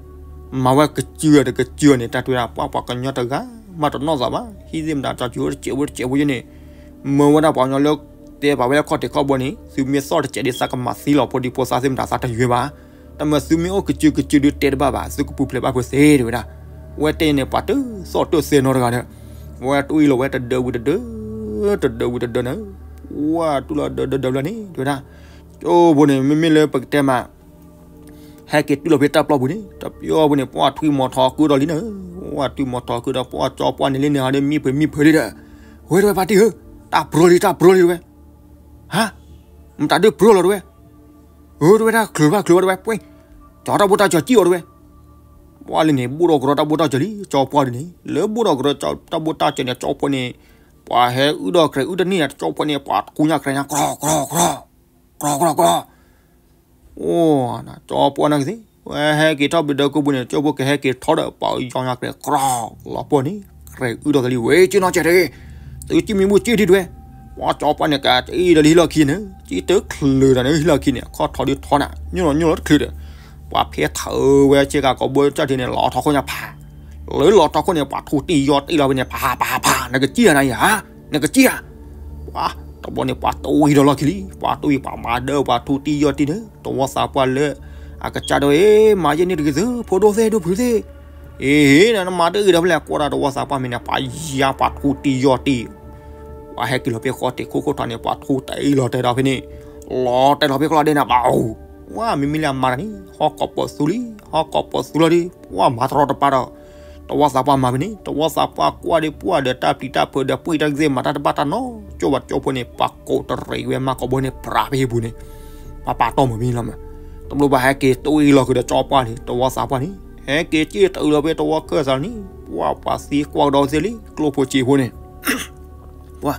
မၤဝဲကစၢၢ်တကစၢၢ်န့ၣ် တၢ်တဲဒၣ်ပှၤ ပှၤကညီတဂၤမးတနီၣ်သးဘၣ်, ဟံၣ်သ့ၣ်မတၤတၢ်စူၤတစဲးဖိတစဲးဖိယဲန့ၣ်, မၢဝဲဒၣ်ပှၤကညီလၢ တဲပာ်ဝဲလၢခီၣ်ထံးခီၣ်ဘိန့ၣ် သုမ့ၢ်သီၣ်တစဲးဒ်သးကမၤသံလီၤဖိဒံဖိသၣ်သ့ၣ်မတၤ သးတယွဲဘၣ်, တၢ်မၤသုမ့ၢ်အိၣ်ကစၢၢ်ကစၢၢ်ဒုးတဲတဘၣ်ဘၣ် သုကပူၤဖျဲးဘၣ်ဖိသ့တဲဝဲဒၣ်, ဝဲတဲန့ၣ် ပှၤတသီၣ်တၢၢ်သဲနီတဂၤဒီး, ဝဲတအံၣ်လီၤဝဲတဒၢဝံၤတဒၢ, တဒၢဝံၤတဒၢန့ၣ်, ဝဲတူၢ်လီၤဒၢဒၢဒၢဘျီန့ၣ် တဲဝဲဒၣ်, ကၠိဖိန့ၣ် မ့မ့ၢ်လၢပကတဲမး ဟဲက့ၤတုၤလီၤဖဲတၢ်ပျီပူၤန့ၣ် တပျီပူၤန့ၣ် ပှၢ်ထွံၣ်မီၤထီၣ်ကုဒီးလံနၤ, ပှၢ်ထွံၣ်မီၤထီၣ်ကုဒီး ပှၢ်ကၠီပှၢ်န့ၣ်လံန့ၣ် ဟီဒီးမံဖုးမံဖုးလံဒီး, ဝဲတဝဲဖါတံၢ်ဧၢ, တၢ်ပြၢလံ တၢ်ပြၢလံတဝဲ, ဟါ, မတၤဒုးပြၢလီၤတဝဲ, အၢ တဝဲဒၣ် ချုးဘၣ်ချုးဘၣ်တဝဲ ပှဲၤ, ကၠီတၢ်ဘိၣ်တၢ်စၢၤကံၣ်အီၤတဝဲ, ပှၢ်လၢန့ၣ် ဘိၣ်ဒီးကရီတၢ်ဘိၣ်တၢ်စၢၤလံ ကၠီပှၢ်ဒ်န့ၣ် လၢဘိၣ်ဒီးကရီတၢ်ဘိၣ်တၢ်စၢၤန့ၣ် ကၠီဖိန့ၣ်, ပှၤဟဲအုၣ်ဒီးကြဲးအုၣ်တန့ၢ် ကၠီဖိန့ၣ် ပှၤထူညါကြဲးညါ ကြီ ကြီ ကြီ, ကြီ ကြီ ကြီ အိၣ်, ကၠီပှၢ်န့ၣ်ကသ့, ဝဲဟဲက့ၤထီၣ်ဘျီဒီးကိးပူၤန့ၣ် ကၠိဖိကဟဲက့ၤထီၣ်ဒီး ပှၤအုၣ်ကၠီညါကြဲးကြီ လီၤပှီၢ်န့ၣ် ကြဲးအုၣ်ဒီးကလံၤဝဲ ကၠ့နီၢ်ကၠဲးတဂ့ၤ, သုကံၣ်မံၤဘူၣ်ကၠ့ဒံးတဝဲ, ပှၢ်ကၠီပှၢ်န့ၣ် ကကၠ့ဒီးလံဟံၣ်လီၢ်ခံန့ၣ် ကၠ့တချုးဒီးန့ၣ် ဟံၣ်လီၢ်ခံန့ၣ် အခီၣ်ထီၣ်ဒုးထီနၤ ညိၣ်လီၤညိၣ်လီၤတချုးဒီး, ပှၤဖဲထးအၢဝဲဆ့ကၤကိးဘိကၠီၣ်ထံန့ၣ် လီၤထီၣ်ခိၣ်ညါဖး, လၢလီၤထီၣ်ခိၣ်န့ၣ် ပှၤထူတံၢ်ယီၢ်တံၢ်လီၤဖဲန့ၣ် ဖးဖးဖး နကစံၣ်ဧါနၤယၤ, နကစံၣ်ဧါ ပှၤတဘျီန့ၣ် ပှၤတဝံၤဒီးလီၢ်ခံလံ ပှၤတဝံၤ ပှၤမၤဒၢပှၤထူတံၢ်ယီၢ်တံၢ်န့ၣ် တဝီသးပှၢ်လၢ အကစၢ်ဒိၣ်အ့ မၤယဲၢ်န့ၣ်တဂ့ၤသု ဖိဒိၣ်သ့ၣ်ဒိၣ်ဖုးသ့ၣ်, အ့ နမၤတဂ့ၤဒီးဖဲလဲၣ် ကွၢ်ဒၣ်တဝီသးပှၢ်မ့ၢ်န့ၣ် ပှၤယါပှၤထူတံၢ်ယီၢ်တံၢ်, ပှၤဟဲက့ၤလီၤဖဲဃီတ့ၢ်ခိၣ်ခိၣ်ထီၣ်န့ၣ် ပှၤထူတံၢ်လီၤတဲာ်ဒီးဖဲန့ၣ်, လီၤတဲာ်လီၤဖဲကျီၢ်ဒဲးနၤဘၣ်အိၣ်, ဝဲမ့မ့ၢ်လၢအမၤတၢ်န့ၣ် ဟီၣ်ကိးပိာ်သူလံ ဟီၣ်ကိးပိာ်သူလီၤဒီး ပှၤမၤတရီတပါဒီး တဝီသးပှၢ်မၤဖဲန့ၣ် တဝီသးပှၢ်ကွၢ်ဒီးပှၢ်ဒီးတၢ်ပျံၤတၢ်ဖုးဒီး ပှံၢ်တၢ်ကသ့ၣ်မၤတၢ်တဘၣ်တၢ်နီတကၠိဘၣ် ကၠိဖိန့ၣ် ပှၤကိးတရံးဝဲမၤကိးဘိန့ၣ် ပြးဖဲဟံၣ်ပူၤန့ၣ်, ပှၤပာ်တီၢ်မုာ်ဖဲန့ၣ်လီၤမး, တဘျီဘၣ်ဟဲက့ၤတဝံၤလီၤဃုာ်ဒီးကၠီပှၢ်န့ၣ် တဝီသးပှၢ်န့ၣ် ဟဲက့ၤက့ၤတအုးလီၤဖဲတဝီခၢၣ်သးန့ၣ် ပှၤပှၤသံကွၢ်ကဒီးသ့လံ ကျိၣ်ဖိစ့ဖိန့ၣ် ပှၤ,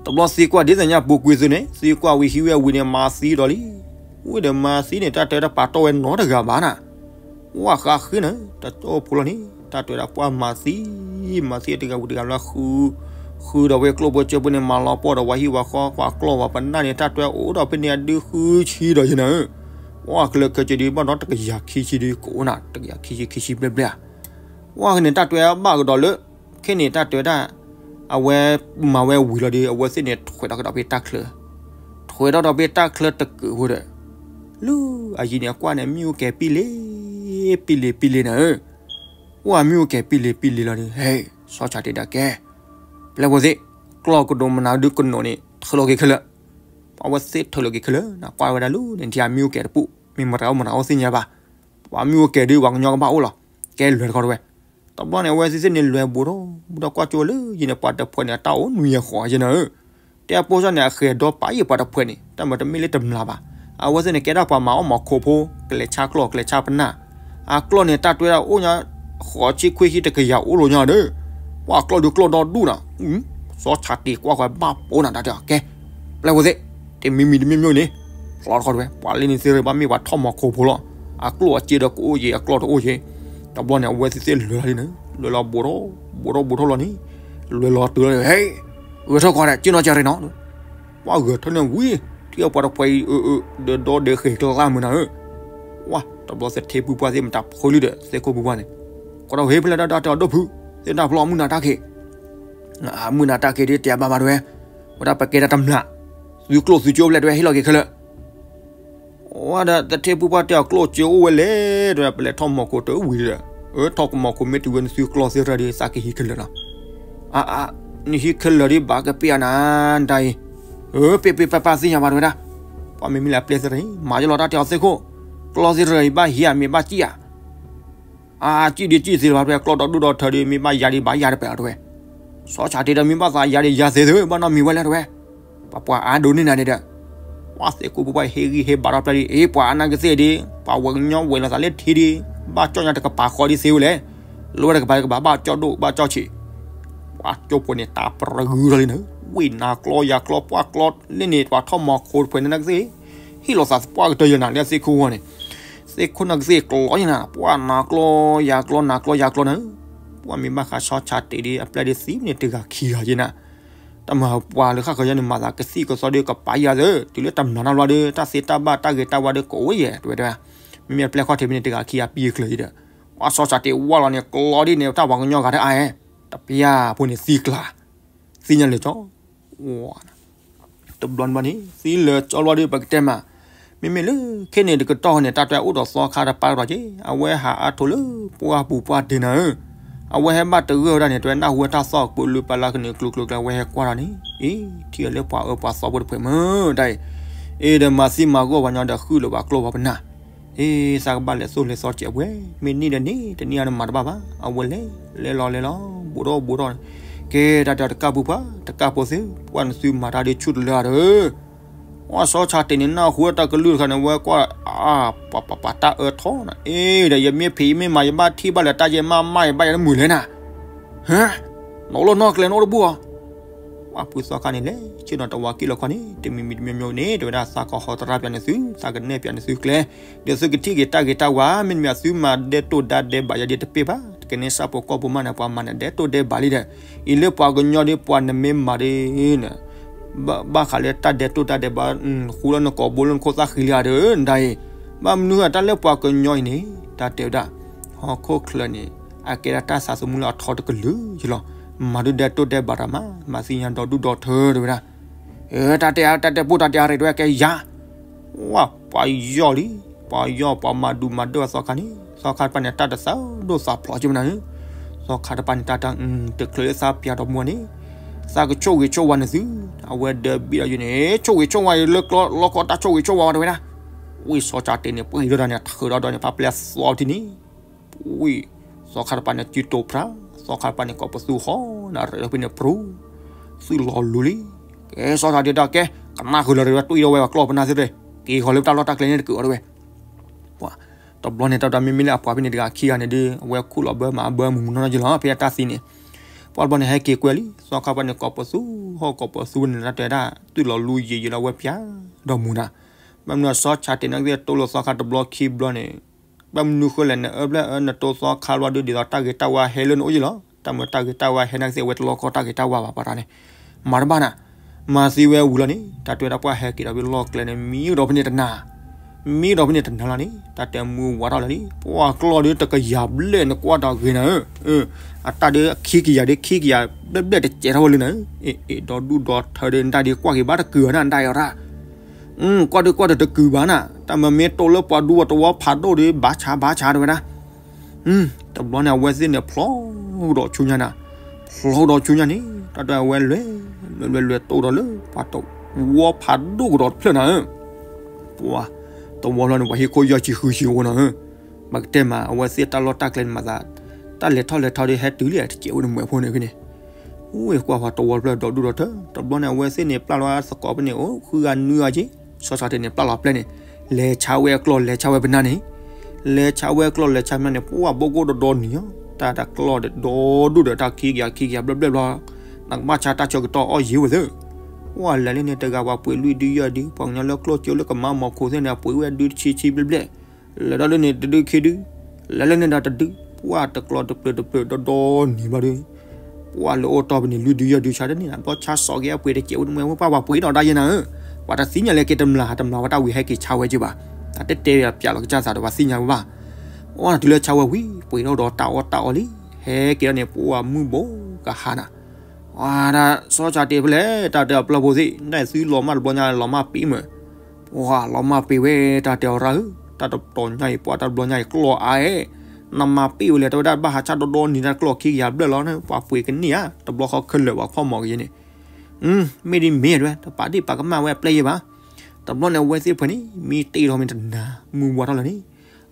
တဘျီသံကွၢ်ဒ်သိးညါပူၤကွံာ်သုန့ၣ် သံကွၢ်ဝံၤဟံးဝဲအဝံၤန့ၣ် မၤသံဒီးလံ, ဝံၤဒီးမၤသံန့ၣ် တၢ်တဲတၢ်ပာ်တီၢ်ဝဲနီတဂၤဘၣ်နၤ, ဝဲဃးဃုနၤ တၢ်ကၠိဖိလီၤန့ၣ် တၢ်တဲဒၣ်ပှၤမၤသံ, မၤသံတဂၤဝံၤတဂၤလၢ ဃု, ဃုဒီးဝဲကျိၣ်ဖိစ့ဖိန့ၣ် မၤလီၤပှီၢ်ဒီးဝဲဟံၣ်ဝဲဃီ ပှၤကျီၢ်ဝဲပနၢ်န့ၣ် တၢ်တဲအိၣ်ဒီးဖဲန့ၣ်အဒုဃုဆံဒီးယနၤဧၢ, ဝဲကလၢာ်ခဲဆ့ဒုးဘၣ်ဒီးတကယၤခံဆံဒုးကအိၣ်နၤ တကယၤခံဆံခံဆံဘျဲၣ်ဘျဲၣ်ဧါ ဝဲန့ၣ် တၢ်တဲဘၣ်ကဒီးလၢ ခဲန့ၣ်တၢ်တဲဝဲဒၣ်, အဝဲမၤဝဲဝံၤလီၤဒီး အဝဲသ့ၣ်န့ၣ် ထွဲထီၣ်ကဒီးဖဲတၢ်ချၢ, ထွဲထီၣ်ဒီးဖဲတၢ်ချၢတကုးဖိဒီး, လၢအယံၤန့ၣ်အကွၢ်န့ၣ် မ့ၣ်အူကဲၤပံလ့ၤ, ပံလ့ၤပံလ့ၤနၤဧၢ, ဝဲမ့ၣ်အူကဲၤပံလ့ၤပံလ့ၤလီၤဒီး ဟဲ, စီၤဆၣ်တံၢ်ဒၣ်ကဲ, ပျဲၢ်ဖိသ့ၣ်, ကျီၢ်ကဒိးမနုၤဒုးကနိးန့ၣ် ထုးလီၤက့ၤခဲလၢာ်, ပှၤဝဲသ့ၣ်ထုးလီၤက့ၤခဲလၢာ် နကွၢ်ဝဲဒၣ်လၢန့ၣ် ဒ်အမ့ၣ်အူကဲၤတပူၤ မ့ၢ်မတၤအိၣ်မတၤအိၣ်သ့ၣ်ညါဘၣ်, ပှၤမ့ၣ်အူကဲၤဒုး ပှၤကညီကဘၣ်အိၣ်လီၤ, ကဲလဲၤတခီတဝဲ တဘျီန့ၣ် အဝဲသ့ၣ်သ့ၣ်န့ၣ်လဲၤဘူးထီၣ်ဘူးထီၣ်ကွၢ်ကၠိလၢယံၤန့ၣ် ပှၤတဖှဲးန့ၣ် အတၢ်အိၣ်နွံအဃီယဲနၤဧၢ, တဲအပိစၢ်န့ၣ် အဃဲၤဒီပာ်ယဲပှၤတဖှဲးန့ၣ် တၢ်မၤတမ့ၢ်လၢတမျၢ်ဘၣ်, အဝဲသ့ၣ်န့ၣ် ကဲဒၣ်ပှၤမၤအီၣ်မၤခိးဖိ ကလဲၤဆါကျီၢ်ကလဲၤဆါပနၢ်, အကျီၢ်န့ၣ် တၢ်တွဲဒၣ်အိၣ်ညါ ဃိးဆံခွံဆံတကယၤအိၣ်လီၤညါဒီး, ပှၤကျီၢ်ဒုးကျီၢ်ဒီဒူၣ်နၤ, စီၤဆၣ်တံၢ်ကွၢ်ဃီဘၣ်ပိာ်နၤတၢ်တဲ ကဲ ပျဲၢ်ဖိသ့ၣ်, တမံၤမံၤတမံၤမံၤန့ၣ်, လီၤတခီတဝဲ ပှၤလၢန့ၣ်သ့ၣ်ရ့ၣ်ဘၣ်မ့ၢ်ပှၤထီၣ်မီၤခိၣ်ဖိလီၤ, အကျိၣ်အစ့ဒီးကအိၣ်ယံၤ အကျီၢ်တအိၣ်ယံၤ, တဘျီန့ၣ် အဝဲသ့ၣ်သ့ၣ်လဲၤလီၤလံန့ၣ် လဲၤလီၤဘူးထီၣ်, ဘူးထီၣ်ဘူးထီၣ်လီၤန့ၣ်, လဲၤလီၤတုၤလီၤ ဟဲ, ဂဲၤထၢၣ်ကီးဒီး ကၠ့နီၢ်ကၠဲးရ့ၣ်နီၤ, ပှၤဂဲၤထၢၣ်န့ၣ်ဝံၤ, ထံၣ်ပှၤတဖှဲးအံၤ အၢ အၢ ဒီးဒီဒဲးဃဲၤကျါမုၢ်နၤဧၢ, ဝါ တဘျီသထ့ပုၢ်ပှၢ်သ့ၣ်မတၤဖိလံဒီး သ့ၣ်ခိၣ်ပုၢ်ပှၢ်န့ၣ်, ကွၢ်ဒီးဟ့ၣ်ဖဲလဲၣ်ဒၣ်တၢ်တဲအီၤဒိၣ်ဖုး, သ့ၣ်တၢ်ဖျီအမုၢ်နၤတၢ်ခံး မုၢ်နၤတၢ်ခံးဒ်တဲအဘၣ်ဘၣ်တဝဲ, ဝဲဒၣ်ပကဲတၢ်တမျၢ်, သုကျိၣ်သုစ့အိၣ်ဖဲလဲၣ်တဝဲ ဟ့ၣ်လီၤက့ၤခဲလၢာ်, ဝဲဒၣ်သထ့ပုၢ်ပှၢ်တဲအီၤကျိၣ်စ့အိၣ်ဝဲလဲၣ် တဝဲ ပလဲၤထီၣ်မီၤခိၣ်တဝံၤဒီး, အၢ ထီၣ်ကမီၤခိၣ်မ့ၢ်တုၤဝဲနသုကျီၢ်သ့ၣ်တဖၣ်ဒီး သးကဟံးခဲလၢာ်လီၤ, အါအါ, နဟံးခဲလၢာ်ဒ်ဘၣ်ကပ့ၢ်အနၤတၢ်အံၤ, အၢ ပ့ၢ်ပ့ၢ်ပၢ်ပၢ်သ့ၣ်ညါဘၣ်တဝဲဒၣ်, ပှၤမ့မ့ၢ်လၢအပျဲၢ်သ့ၣ်တဖၣ်အံၤ မၤယလီၤတၢ်တဲအီၤသ့ၣ်ခိၣ်, ကျီၢ်သ့ၣ်တဖၣ်အံၤ ဘၣ်ဟံးဧါမ့ၢ်ဘၣ်ကံၣ်ဧါ အါ ကံၣ်ဒံးကံၣ်သ့လၢၤဘၣ်တဝဲ ကျီၢ်ဒီဒူၣ်ဒီထၢဒီး မ့ၢ်ဘၣ်ယၤဒံးဘၣ်ယၤတပၢၢ်လီၤတဝဲ, စီၤဆၣ်တံၢ်ဒီးမ့ၢ်ဘၣ်သးယၤဒံးယၤသ့သ့ ဘၣ်နီတမံၤဝဲလဲၣ်တဝဲ, ပှၤပှၤအါဒိးန့ၢ်နၤန့ၣ်ဒီး, ပှၤသ့ၣ်ခိၣ်ဖိပှၢ်ဟ့ၣ်ဂံၢ်ဟ့ၣ်ဘါထီၣ်ဖျါဒံး အ့ ပှၤအါနာ်က့သ့ၣ်ဒံး ပှၤဝဲကညီဝဲလီၤသးလၢထံဒံး, ဘၣ်ကၠီၣ်ညါတကပၤဃီဒံးသ့ဝဲလဲၣ်, လၢဝဲတကပၤတကပၤဘၣ်ကၠီၣ်ဒိၣ်ဘၣ်ကၠီၣ်ဆံး, ပှၤကၠိဖိန့ၣ် တၢ်ပြၢဂုၤထီၣ်လံန့ၣ်, ဝံၣ်နၤကျီယၤကျီပှၢ်ကျီလၢန့ၣ် ပှၤထီၣ်မီၤခိၣ်တဖှဲးန့ၣ်နာ်က့သ့ၣ်, ဟ့ၣ်လီၤသးပှၢ်ကတၢၢ်ယနၤလၢသ့ၣ်ခိၣ်ဝီန့ၣ်, သ့ၣ်ခိၣ်နၢ်ကသ့ၣ်ကျီယဲနၤ, ပှၤနၤကျီယၤကျီ နၤကျီယၤကျီနၤ, ပှၤမ့ၢ်ဘၣ်ဃးဆီဆါတ့ၢ်ဒီး အပျဲၢ်ဒ်သံန့ၣ်တဂၤခံဂၤယဲနၤ, တၢ်မၤပှၤလၢဃၣ်ဃၢၤယဲန့ၣ် မၤသးကသံၣ်ကသီဒီးကပာ်ယၤသၢ, တုၤလၢတမျးနီၤလီၤဒီး တၢ်သ့တၢ်ဘၣ်တၢ်ဂ့ၤတၢ်ဝါဒီးကအိၣ်ယဲ, တဲဝဲဒၣ်, မ့မ့ၢ်အပျဲၢ်ခီၣ်ထံးဖဲန့ၣ်တဂၤခံဂၤပံၤကျၢၤယဲဒီး, ပှၤဆီဆါတ့ၢ်ဝါလီၤန့ၣ် ကျီဒ်န့ၣ် တၢ်ပှၤကညီဂၤတအါအဲ, တပျၢ်ဖိန့ၣ်သံကျါ, သံညါလၢာ်ကၠီ တဘျီန့ၣ်ဘၣ်န့ၣ် သံလၢာ်ကၠီလီၤဒီး ပကတဲမး, မ့မ့ၢ်လၢခဲန့ၣ်တကတီၢ်န့ၣ် တၢ်တဲအိၣ်ဒီးသီခါတပၢ်ကဒီးက့ၤ အဝဲဟးအါထိးလၢပှၢ်ပူၤပှၢ်ဒ့နၤဧၢ, အဝဲဟဲဘၣ်တဂၢၢ်ဝဲဒၣ်န့ၣ် တဲဝဲနၢ်ဟူဝဲတၢ်သီၣ်ကပၢၤလုၢ်ပာ်လၢကန့ၣ်ကျိၤကျိၤကျဲ အဝဲဟဲကွၢ်ဒီးန့ၣ် အ့ ထံၣ်အီၤလၢပှၤအၢပှၤသီဖိတဖုမုၢ်တၢ်အံၤ, အ့ဒီးမၤသံမၤဂီၢ်ပှၤညီဒီးဃုာ်လၢၤပှၤကျိၣ်ပှၤပနၢ် အ့ သးကဘၣ်လဲၤသိၣ်လဲၤသီစဲးဝဲ, မ့ၢ်န့ၢ်ဒီးန့ၢ် တန့ၢ်အါန့ၣ်မၤတဘၣ်ဘၣ်, အဝဲလဲၤ လဲၤလီၤလဲၤလီၤ ဘူးထီၣ်ဘူးထီၣ်န့ၣ်, ကဲတၢ်တဲတကၢ်ပူၤပှၤ တကၢ်ဖိသ့ၣ် ပှၤနသုမၤတၢ်ဒ်ဆူၣ်တလၢအါဒီး, ပှၤဆီဆါတ့ၢ်န့ၣ် နၢ်ဟူဝဲတၢ်ကလုၢ်တခါန့ၣ် ဝဲကွၢ် အါ ပှၤပှၤပှၤတၢ်အၢထီနၤ, အ့ဒီး ယမ့ၢ်ဖံးယမ့ၢ်မၤ ယဘၣ်ထံၣ်ဘၣ်လၢတၢ်ယဲၢ်မးမး ယဘၣ်ယဲၢ်တမုာ်လဲၣ်နၤ, ဟၢ နီၢ်လီၢ်နီၢ်ကျဲနီၢ်တဘူၣ်အီၤ ပှၤဖုသီခါန့ၣ်လဲၤ ဆ့ၣ်နီၤတဝါကံၣ်လီၤခီန့ၣ် တမံၤမံၤတမံၤမံၤန့ၣ် တဲဝဲဒၣ်သးကဟီသရၣ်ပၠးန့ၣ်သု သးကနဲၣ်ပၠးန့ၣ်သုကျဲ, ဒီးသုကထံၣ်က့ၤတၢ်ဂ့ၤတၢ်ဝါ မ့တမ့ၢ်သုမၤဒဲတိၢ်ဒါဒဲးဘးယၤဒ်တပ့ၢ်ဘၣ်, တကန့ၣ်စၢ်ဖိကီၢ်ဖိမးန့ၣ် ပှၤမၤန့ၣ်ဒဲတိၢ်ဒဲးဘးလံဒီး, အံၤလၢပှၤကညီဒီးပှၤနမ့ၢ်မၤဒီး ဘၣ်ဃးလၢတၢ်ဒဲတိၢ်တၢ်ဒဲးဘး ဃူလၢနကိာ်ဘိလၢနခိၣ်သၣ်ဃံလံဧါဒီး နဒၣ်အံၤ, ဘၣ်မနုၤဃိတၢ်လၢပှၤကညီအံၤန့ၣ် တၢ်တဲဝဲဒၣ် ဟီၣ်ခိၣ်ချၢန့ၣ် အကဲဒၣ်တၢ်သးသမူလၢအထီတကလုာ်ယလီၤ, မၤဒုးဒဲတိၢ်ဒဲးဘးတၢ်မး မၤသံညါဒီဒူၣ်ဒီထၢတဲဝဲဒၣ်, တၢ်တဲအါ တၢ်တဲပိၢ်တၢ်တဲအါရ့ၣ်တဲဝဲကဲယၤ, ဝါ ပှၤယီၢ်လံ, ပှၤယီၢ်ပှၤမၤဒူးမၤဒၢၣ်သီခါန့ၣ် သီခါတပၤန့ၣ် တၢ်တသးဒိၣ်သးဖျိးက့မနၤဧၢ, သီခါတပၤန့ၣ် တၢ်တၢ်တချုးလၢသးပၠးဒီးမူန့ၣ် သးကဆိၣ်ဂ့ၤဆိၣ်ဝါန့ၣ်သု, အဝဲဒၢးဘံၣ်ဒီးယၤန့ၣ် ဆိၣ်ဂ့ၤဆိၣ်ဝါလၢကျီလီခီတၢ်ဆိၣ်ဂ့ၤဆိၣ်ဝါဝဲတဲဝဲဒၣ်, ဝံၢ်ဆီဆါတ့ၢ်န့ၣ် ပှံၤထီၣ်တၢ်န့ၣ် ထုးဒီးဒီးန့ၣ် ပၢ်ပျဲသီထံန့ၣ် ဝံၢ် သီခါတပၤန့ၣ် စုတိာ်ဖြါ, သီခါတပၤန့ၣ် ကိးပသူဃီနၤ ရဲၣ်ဒီးဖဲန့ၣ်ပြူၤ, သုလီၤလူၤလံ, ကဲစီၤဆါတ့ၢ်တၢ်ကဲ, ကနၣ်ဃုာ်လီၤတဲဝဲ တွံၢ်ထီၣ်ဝဲပှၤကျီၢ်ပနၢ်သ့ၣ်တဖၣ်, က့ၤဃီၤလၢတၢ်လီၢ်တၢ်ကျဲန့ၣ်တက့ၤအီၤတဲဝဲ, ပှၤ, တဘျီန့ၣ် တၢ်တၢ်မ့မ့ၢ်လၢအပှၤဖဲန့ၣ်တဂၤခံဂၤန့ၣ်ဒီး အဝဲခူၣ်လီၤဘၢမးဘၢမုၢ်မုၢ်နီၢ်နီၢ်ယလီၤ ဖဲအတၢ်သံန့ၣ်, ပှၤတဘျီန့ၣ် ဟဲက့ၤကွဲလံ, သီခါတပၤန့ၣ် ကိးပသူဟီၣ်ကိးပသူန့ၣ် တၢ်တဲဒၣ် သုလီၤလူၤယံာ်ယံာ်လီၤဝဲပၠးဒီးမူနၤ, ဘၣ်မနုၤစီၤဆါတ့ၢ်န့ၣ်ကသ့ၣ် တိၢ်လိာ်သီခါတဘျီခံဘျီန့ၣ် ဘၣ်မနုၤဃိလဲၣ် နအၢပျဲၢ်အၢနတိၢ်သီခါဘျီဒုး ဒ်သိးတၢ်ဂ့ၤတၢ်ဝါဟဲလၢနအိၣ်ယလီၤ, တၢ်မၤတၢ်ဂ့ၤတၢ်ဝါဟဲန့ၣ်ကသ့ၣ် အဝဲတလီၢ်ကီတၢ်ဂ့ၤတၢ်ဝါဘၣ်ပှၤတၢ်န့ၣ်, မၤတဘၣ်နၤ, မၤသံဝဲဝံၤလီၤန့ၣ် တၢ်တဲဝဲဒၣ်ပှၤဟဲက့ၤဒီးဖဲလီၢ်ကျဲန့ၣ် မံကဒီးဖဲန့ၣ်တနၤ, မံကဒီးဖဲန့ၣ်တနၤလီၤန့ၣ် တၢ်တဲမုၢ်ဝါထီၣ်လၢာ်လံ, ပှၤကျီၢ်ဒီးတကယၤဘျဲၣ်နကွၢ်တၢ်ဂ့ၤနၤဧၢ, အတၢ်ဒီးခံကယၤဒီးခံကယၤဘျဲၣ်ဘျဲၣ်တစဲးထီၣ်ဝဲလၢနၤဧၢ, အ့ၣ်ဒီဒူၣ်ဒီထၢဒီး နတၢ်ဒီးကွၢ်က့ၤဘၣ်တကုာ်ဘၣ်နၤ နတၢ်အံၤရၣ် ကွၢ်ဒုးကွၢ်ဒီးတကုာ်ဘၣ်နၤ, တၢ်မၤမ့ၢ်တိၢ်လၢပှၤဒူပှၤတဝီဖးဒိၣ်ဒီး ဘၣ်ဆါဘၣ်ဆါတဲဝဲဒၣ်, တဘျီန့ၣ် အဝဲသ့ၣ်န့ၣ် ဖျိကဒီးဆူညါနၤ, ဖျိကဒီးဆူညါန့ၣ် တၢ်တဲအဝဲလဲၤ လဲၤလဲၤလဲၤတိၢ်ဒီးလၢ ပှၤတဝီဖးဒိၣ်ကဒီးတဖျၢၣ်နၤဧၢ, ပှၤ တဝီဖျၢၣ်န့ၣ် ပှၤဟံၣ်ခိၣ်ယီၢ်ဆံဃုဆံအိၣ်နၤဧၢ, ပကတဲမး အဝဲသ့ၣ်တၢ်လီၢ်တၢ်ကျဲန့ၣ်မၤသး တၢ်လဲၤထီၣ်လဲၤထီဒီးဟဲတုၤလံ တစဲးဝဲန့ၣ်မွဲဖိန့ၣ်ဖဲန့ၣ် ဝ့ၢ်ကွၢ်ပှၤတဝီဖျၢၣ်ဒီဒူၣ်ဒီထၢ တဘျီန့ၣ် အဝဲသ့ၣ်န့ၣ် ပျၢ်လီၤသကိးဖဲန့ၣ် အိၣ်ဃုဂၤနွံဂၤက့ၤ စီၤဆါတ့ၢ်န့ၣ် ပျၢ်လီၤပျဲၢ်န့ၣ် လဲၤဆါဝဲအကျီၢ် လဲၤဆါဝဲပနၢ်န့ၣ် လဲၤဆါဝဲအကျီၢ် လဲၤဆါပနၢ်န့ၣ် ပှၤဘိၣ်ကိၣ်ဒီဒီနံၤဧၢ, တၢ်တကျီၢ်ဒီဒူၣ်ဒီးတၢ်ခံကယၤခံကယၤဘျဲၣ်ဘျဲၣ်ဘျီ နကဘၣ်ဆါတၢ်ဆၢကတီၢ်အီၣ်ယံၤဝဲသ့ၣ်, ပှၤလဲၤလၢန့ၣ်တဂၤပှၤပှ့ၤလွံၢ်ဒုယဲၢ်ဒု ပှၤကညီလၢကျီၢ်ကၠိလၢကမၤမီၤခိၣ်သ့ၣ်န့ၣ် အပှ့ၤဝဲဒုတဆံဆံဘျဲၣ်ဘျဲၣ် လဲၤဒီးလၢန့ၣ်တဒုခံဒု, လဲၤလၢန့ၣ်ဒီးတဒု, ပှၤတကျီၢ်တပျၢၤတပျၢၤဒီဒီနံၤဘျီဒီး ပှၤလၢအိၣ်တီၢ်ပန့ၣ် လွံၢ်ဒုယဲၢ်ဒုဆါတန့ၢ် ဘျီဆါစိာ်က့ၤအပှ့ၤတစဲးဝဲတမွဲဝဲ ပှၤပှ့ၤဒီးတၢ်ယဲၢ်နၤဧၢ, ပှၤတသ့ၣ်ညါလၢက့ၤတမျၢ်တမျၢ်ဝဲတၢ်ဝံၤဟဲက့ၤဆါဝဲက့ၤဘၣ်, တၢ်တဲတဲပျးလီၤကစၢ်သးဒီးပှၤသ့ၣ်ညါဝဲဘၣ်, ပှၤတုၤလၢဆါဝဲဝံၤ ပှ့ၤထီၣ်ဒီးတၢ်အီၣ်တၢ်အီလံ, ဟဲက့ၤဒီးန့ၣ် ပှၤမုၢ်ဘိကဟါနၤ အတၢ်စီၤဆါတ့ၢ်ဖဲလဲၣ် တၢ်တဲအပျၢ်ဖိသ့ၣ် နသုလီၤမၢ်တဘျီညါလီၤမၢ်ပ့ၤမး, ပှၤလီၤမၢ်ပ့ၤဝဲ တၢ်တဲအီၤရၣ်ဧၢ, တၢ်တတီၤညါအံၤ ပှၤတၢ်တဘျီညါအံၤကျီၢ်အါအဲ, နမၤပ့ၤဝဲလဲၣ် တၢ်ဝဲဒၣ်ဘၣ်ဟးဆၣ်ဒီဒီနံၤ တၢ်ကျီၢ်ခံကယၤဘျဲၣ်လီၤန့ၣ် ပှၤပှ့ၤကန့ၢ်ဧါ, တဘျီဃီခဲလၢာ်ပှၤခီၣ်မီၤက့ၤန့ၣ်, မ့ၢ်ဒ်မ့ၢ်တဝဲ တပာ်ဒ့ၣ်ပာ်ကမၣ်ဝဲအပျဲၢ်ယဲၢ်ဘၣ်, တဘျီန့ၣ် အဝဲသ့ၣ်ဖဲန့ၣ် မံတ့ၢ်ထီၣ်မ့ၢ်တနၤ မုၢ်ဝါထီၣ်လၢာ်န့ၣ်,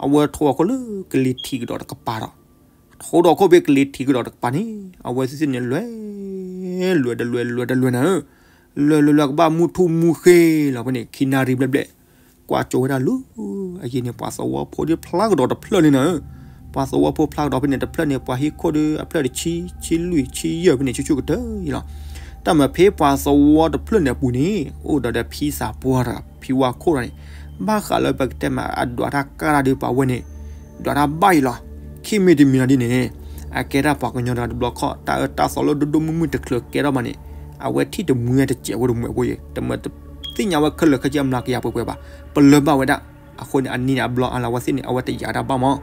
အဝဲထိၣ်အခိၣ်လၢကလံၤထံးကဒီးတကပၤဒီး ထိၣ်ဒီးခိၣ်ဖဲကလံၤထံးကဒီးတကပၤန့ၣ်, အဝဲသ့ၣ်သ့ၣ်န့ၣ် လဲၤ လဲၤတလဲၤ လဲၤတလဲၤနၤဧၢ, လဲၤလဲၤလဲၤ ကဘၣ်မုၢ်ထူၣ်မုၢ်ဃ့လီၤဖဲန့ၣ် ခံနၣ်ရံၣ်ဘျဲၣ်ဘျဲၣ်, ကွၢ်ကၠိဝဲဒၣ်လၢ အယံၤန့ၣ် ပှၤသဝီဖိဒီးဖျါကဒီးတဖျၢၣ်န့ၣ်နၤဧၢ, ပှၤသဝီဖိဖျါကဒီးဖဲန့ၣ်တဖျၢၣ်န့ၣ် ပှၤဟံၣ်ခိၣ်ဒီး အဖျၢၣ်တဆံ ဆံလွံၢ် ဆံယဲၢ်ဖဲန့ၣ် ဆူၣ်ဆူၣ်ကတၢၢ်အံၤလီၤ. တၢ်မၤဖဲပှၤသဝီတဖျၢၣ်န့ၣ်အပူၤန့ၣ် အိၣ်ဒီးဒီးဖံသးပှၢ်တဂၤ ဖံဝါခိၣ်တဂၤန့ၣ်, ဘၣ် ဘၣ်ဃးလၢပကတဲမးအဒွးတၢ်ကၢ်တၢ်ဒုးပှၤဝဲန့ၣ် ဒွးတၢ်ဘၣ်အံၤလီၤ. ခံမံၤတမံၤလီၤဒ်န့ၣ် အကဲဒၣ်ပှၤကညီတဂၤတဘျီခီၣ် တၢ်အၢတၢ်သီလၢဒိၣ်ဒိၣ်မုၢ်မုၢ်တချုးကဲထီၣ်ဘၣ်န့ၣ် အဝဲထံၣ်တမှံတစဲးဖိတမှံဖိယဲ တမ့ၢ်တသ့ၣ်ညါဝဲခဲလၢာ်ခဲဆ့အမျးကယၤပှဲၤပှဲၤဘၣ်. ပလၢဘၣ်ဝဲဒၣ် အဃိန့ၣ် အနံၤန့ၣ်အဘျီအါလၢအဝဲသ့ၣ်န့ၣ် အဝဲတယာ်တၢ်ဘၣ်မး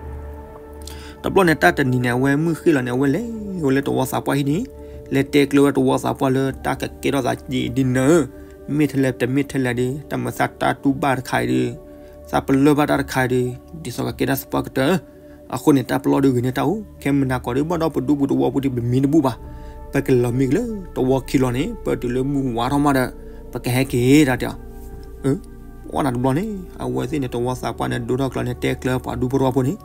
တဘျီန့ၣ် တၢ်တနံၤန့ၣ် အဝဲမုၢ်ဃ့ၢ်လီၤန့ၣ် အဝဲလဲၤအိၣ်လၢတဝီသးပှၢ်ဟံၣ်န့ၣ် လဲၤတဲကျၢၤဝဲတဝီသးပှၢ်လၢတၢ်ကကဲထီၣ်သးဒ်န့ၣ် မ့ၢ်ထဲလဲၣ်တမ့ၢ်ထဲလဲၣ်ဒီး တၢ်မၤသးတၢ်တူၢ်ဘၣ်တခါအံၤဒီး သးပလၢဘၣ်တၢ်တခါအံၤဒီး ဒ်သိးကကဲတၢ်သပှၢ်ကတၢၢ် အဃိန့ၣ် တၢ်ပလီၢ်ဒုးဂ့ၤန့ၢ်တၢ်အိၣ် ခဲမုၢ်နၤကီးဒီး ဘၣ်ဒီးပဒူပူၤတဝီပူၤဒီး ပမံတဘူၣ်ဘၣ်. ပကလီၤမံကလၢတဝီခံလီၤန့ၣ် ပတုၤလၢမုၢ်ဝါထီၣ်မးဒီး ပကဟဲက့ၤတၢ်တဲအီၤ အၢ ပှၢ်နၤတဘျီန့ၣ် အဝဲသ့ၣ်န့ၣ် တဝီသးပှၢ်န့ၣ် ဒိထီၣ်ကျၢၤန့ၣ် တဲကျၢၤပှၤဒူဖိတဝီဖိန့ၣ်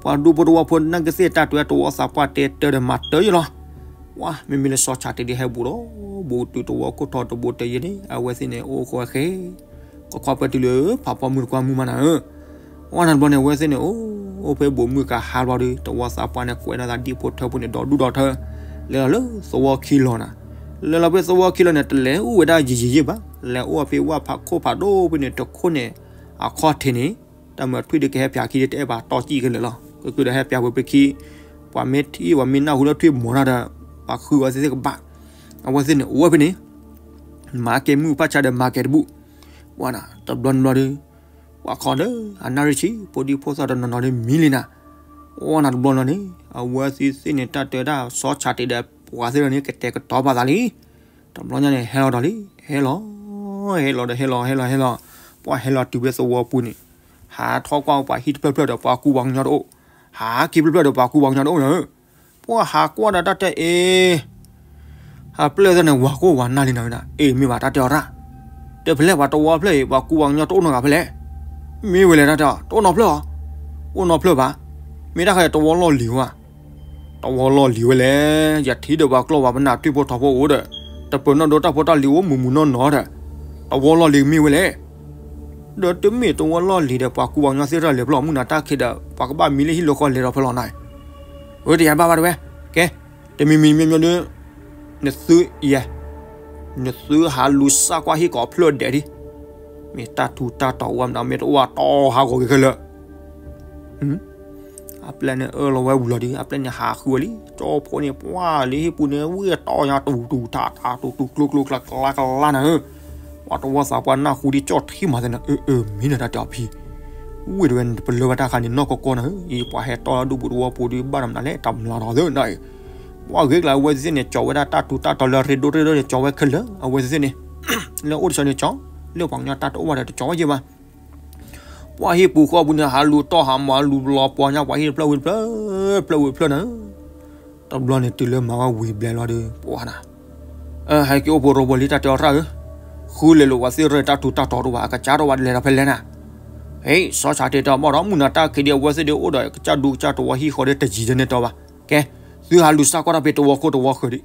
ပှၤဒူဖိတဝီဖိန့ၣ်ကသ့ၣ်တၢ်တဲတဝီသးပှၢ်တဲတၢ်ဒီးမၤတၢ်ယလီၤ. ပှၢ် မ့မ့ၢ်လၢစီၤဆၣ်တ့ၢ်ဒ်ဟဲဘူးဒီး ဘူးတုၤတဝီခိၣ်ထီတဘိတယဲန့ၣ် အဝဲသ့ၣ်န့ၣ် အိၣ်ဃီဝဲဃဲ ကခီဖျိတုၤလၢဖးဖီမုၢ်တကွၢ်မုၢ်မးနၤဧၢ ပှၢ်နၤတဘျီန့ၣ် အဝဲသ့ၣ်န့ၣ် အိၣ်ဖဲဘူးမုၢ်ကဟါဘျီဒီး တဝီသးပှၢ်န့ၣ် ကွဲးနီၣ်သးဒံဖိထၢဖိန့ၣ် ဒီဒူၣ်ဒီထၢ လဲၤလီၤလၢသဝီခံလီၤနၤ လဲၤလီၤဖဲသဝီခံလီၤန့ၣ် တလဲၤအိၣ်ဝဲဒၣ်ယံာ်ယံာ်ယံာ်ဘၣ် လဲၤအိၣ်ဖဲဝၣ်ဖးခိၣ်ဖးဒိၣ်ဖဲန့ၣ် တခိၣ်န့ၣ် အခီၣ်ထံးန့ၣ် တၢ်မၤထွံၣ်ဒီးကဟဲပၠးခံဒီး တအဲၣ်ဘၣ်တီၢ်စံၣ်ကလဲာ်လီၤ. ကကဒီးဟဲပၠးဝဲပခံ ပှၤမ့ၢ်ထံၣ်ပှၤမ့ၢ်နၢ်ဟူလၢထွံၣ်မီၤတၢ်ဒီး ပှၤဃုအီၤသ့ၣ်သ့ၣ်ကဘၣ် အဝဲသ့ၣ်န့ၣ် အိၣ်ဝဲဖဲန့ၣ် မၤကဲမုၢ်ဖးဆါဒီးမၤကဲတဘူၣ် ပှၢ်နၤ တဘျီနဘျီဒီး ပှၤခီဒီး အနၣ်ရံၣ်ဆံး ဖိဒံဖိသၣ်တနီၤနီၤဒီးမံလံနၤ ပှၢ်နၤတဘျီနဘျီန့ၣ် အဝဲသ့ၣ်သ့ၣ်န့ၣ် တၢ်တဲဒၣ်စီၤဆၣ်တ့ၢ်ဒီးပှၤသ့ၣ်တဖၣ်န့ၣ် ကတဲာ်ကတီၤပာ်သးလံ တဘျီညါန့ၣ် ဟဲလီၤဒီးလံ ဟဲလီၤ ဟဲလီၤဒီးဟဲလီၤ ဟဲလီၤ ဟဲလီၤ ပှၢ်ဟဲလီၤတုၤဖဲသဝီပူၤန့ၣ် ဟးထီၣ်ကွၢ်ပှၤဟံၣ်တဖျၢၣ်ဖျၢၣ်ဒီးပှၤကူပှၤကညီတအိၣ် ဟးခံဖျၢၣ်ဖျၢၣ်ဒီးပှၤကူပှၤကညီတအိၣ်နၤဧၢ ပှၢ်ဟးကွၢ်ဒီးတၢ်တဲအ့ အပျဲၢ်သ့ၣ်န့ၣ် ဝၤကိၢ်ဝၤနၢ်လံနၤဧၢ အ့ မ့ၢ်ဘၣ်တၢ်တဲအီၤရၣ် တဲဖဲလဲၣ် ပှၤတဝီဖျၢၣ်အံၤ ပှၤကူပှၤကညီတအိၣ်နီတဂၤဖဲလဲၣ် မ့ၢ်ဝဲလဲၣ်တၢ်တဲအီၤ တအိၣ်နီတဖျၢၣ်ဧါ အိၣ်နီတဖျၢၣ်ဘၣ် မ့ၢ်တၢ်ခါအံၤတဝီလီၢ်လံၤဧါ တဝီလီၢ်လံၤဝဲလဲၣ် ယထံၣ်ဒီးပှၤကျီၢ်ဝဲပနၢ်ထွံၣ်ဖိထီဖိအိၣ်ဒီး တပၢၤနီၣ်ဒိတၢ်ဖိတၢ်လံၤအိၣ်မုာ်မုာ်နီၢ်နီၢ်ဒီး တဝီလီၢ်လံၤမ့ၢ်ဝဲလဲၣ် ဒီးတမ့ၢ်တဝီလီၢ်လံၤဒီး ပှၤကူပှၤကညီသ့ၣ်တဖၣ်လဲၤပျီမုၢ်နၤတၢ်ခံးဒီး ပှၤကဘၣ်မံလၢဟံၣ်လၢဃီလဲၤဒီးဖဲလီၤနၤ အၢ တယၤဘၣ်ဘၣ်တဝဲ ကဲ တမံၤမံၤမံၤမံၤဒီး နသုယဲ နသုဟးလူၤစၢ်ကွၢ်ဟံၣ်ကိးဖျၢၣ်ဒဲးဒံး မ့ၢ်တၢ်ထူးတၢ်တီၤဝဲမနုၤ မ့ၢ်တအိၣ်အတီၤဟးဂီၤက့ၤခဲလၢာ် အပျဲၢ်န့ၣ်အၢၣ်လီၤဝဲဝံၤလီၤဒီး အပျဲၢ်န့ၣ်ဟးဃုဝဲလံ ကၠီဖိန့ၣ် ပှၢ်လၢဟံၣ်ပူၤန့ၣ် ဝံၣ်တီၤညါတူၤတူၤထးထး တူၤတူၤကျိကျိကျါကျါနၤဧၢ ပှၤတဝီသးပှၢ်နၢ်ဟူဒ်ကၠီၣ်ထံမၤသ့နၤ အၢ အၢ မ့ၢ်နတၢ်တဲအီၤဖံ ဝံၣ်တဝဲန့ၣ် ပလၢဘၣ်တၢ်ခါန့ၣ် နီၢ်ကီၢ်ကီၢ်နၤဧၢ အံၤပှၤဟဲတီၢ်ဒူပူၤတဝီပူၤဒီး ဘၣ်နမနုၤလဲၣ် တမျးထီၣ်သ့နၤအံၤ ပှၤဂ့ၤကျါအဝဲသ့ၣ်န့ၣ် ကၠီဝဲဒၣ်တၢ်ထူးတၢ်တီၤလၢရ့ဒိၣ်ရ့ဒိၣ်န့ၣ် ကၠီဝဲခဲလၢာ် အဝဲသ့ၣ်န့ၣ် လၢအိၣ်တဆီန့ၣ်ကၠီ လၢပှၤကညီတၢ်တအိၣ်ဘၣ်ဒီးတကၠီဝဲယဲၢ်ဘၣ် ပှၤဟံၣ်ပူၤဃီပူၤန့ၣ် ဟးလူၤတီၢ်ဟးမၤလူၤလီၤပှီၤညါ ပှၤဟံၣ်တဖျၢၣ်ဝံၤတဖျၢၣ် ဖျၢၣ်ဝံၤတဖျၢၣ်နၤဧၢ တဘျီန့ၣ်တုၤလၢမၤဝဲဝံၤဘျဲၣ်လီၤဒီး ပှၤနၤ ဟဲက့ၤအိၣ်ဖိရိဖိလံတၢ်တဲအီၤရၣ်ဧၢ ဃုလဲၤလိာ်ပှၤသ့ၣ်ရၢၣ်တၢ်ထူးတၢ်တီၤတအိၣ်ဘၣ် အကစၢ်တအိၣ်ဘၣ်လဲၤဒီးဖဲလဲၣ်နၤ ဟဲ စီၤဆၣ်တ့ၢ်တၢ်ဘၣ်ဒီး မုၢ်နၤတၢ်ခံးဒံးအဝဲသ့ၣ်ဒံးအိၣ်ဒီး ကစၢ်ဒူကစၢ်တဝီဟံၣ်ဃီဒီးတယံၤဒဲးန့ၣ်တီဘၣ် ကဲ သုဟးလူၤစၢ်ကွၢ်တၢ်ဖဲတဝီခိၣ်တဝီဃၢၤဒံး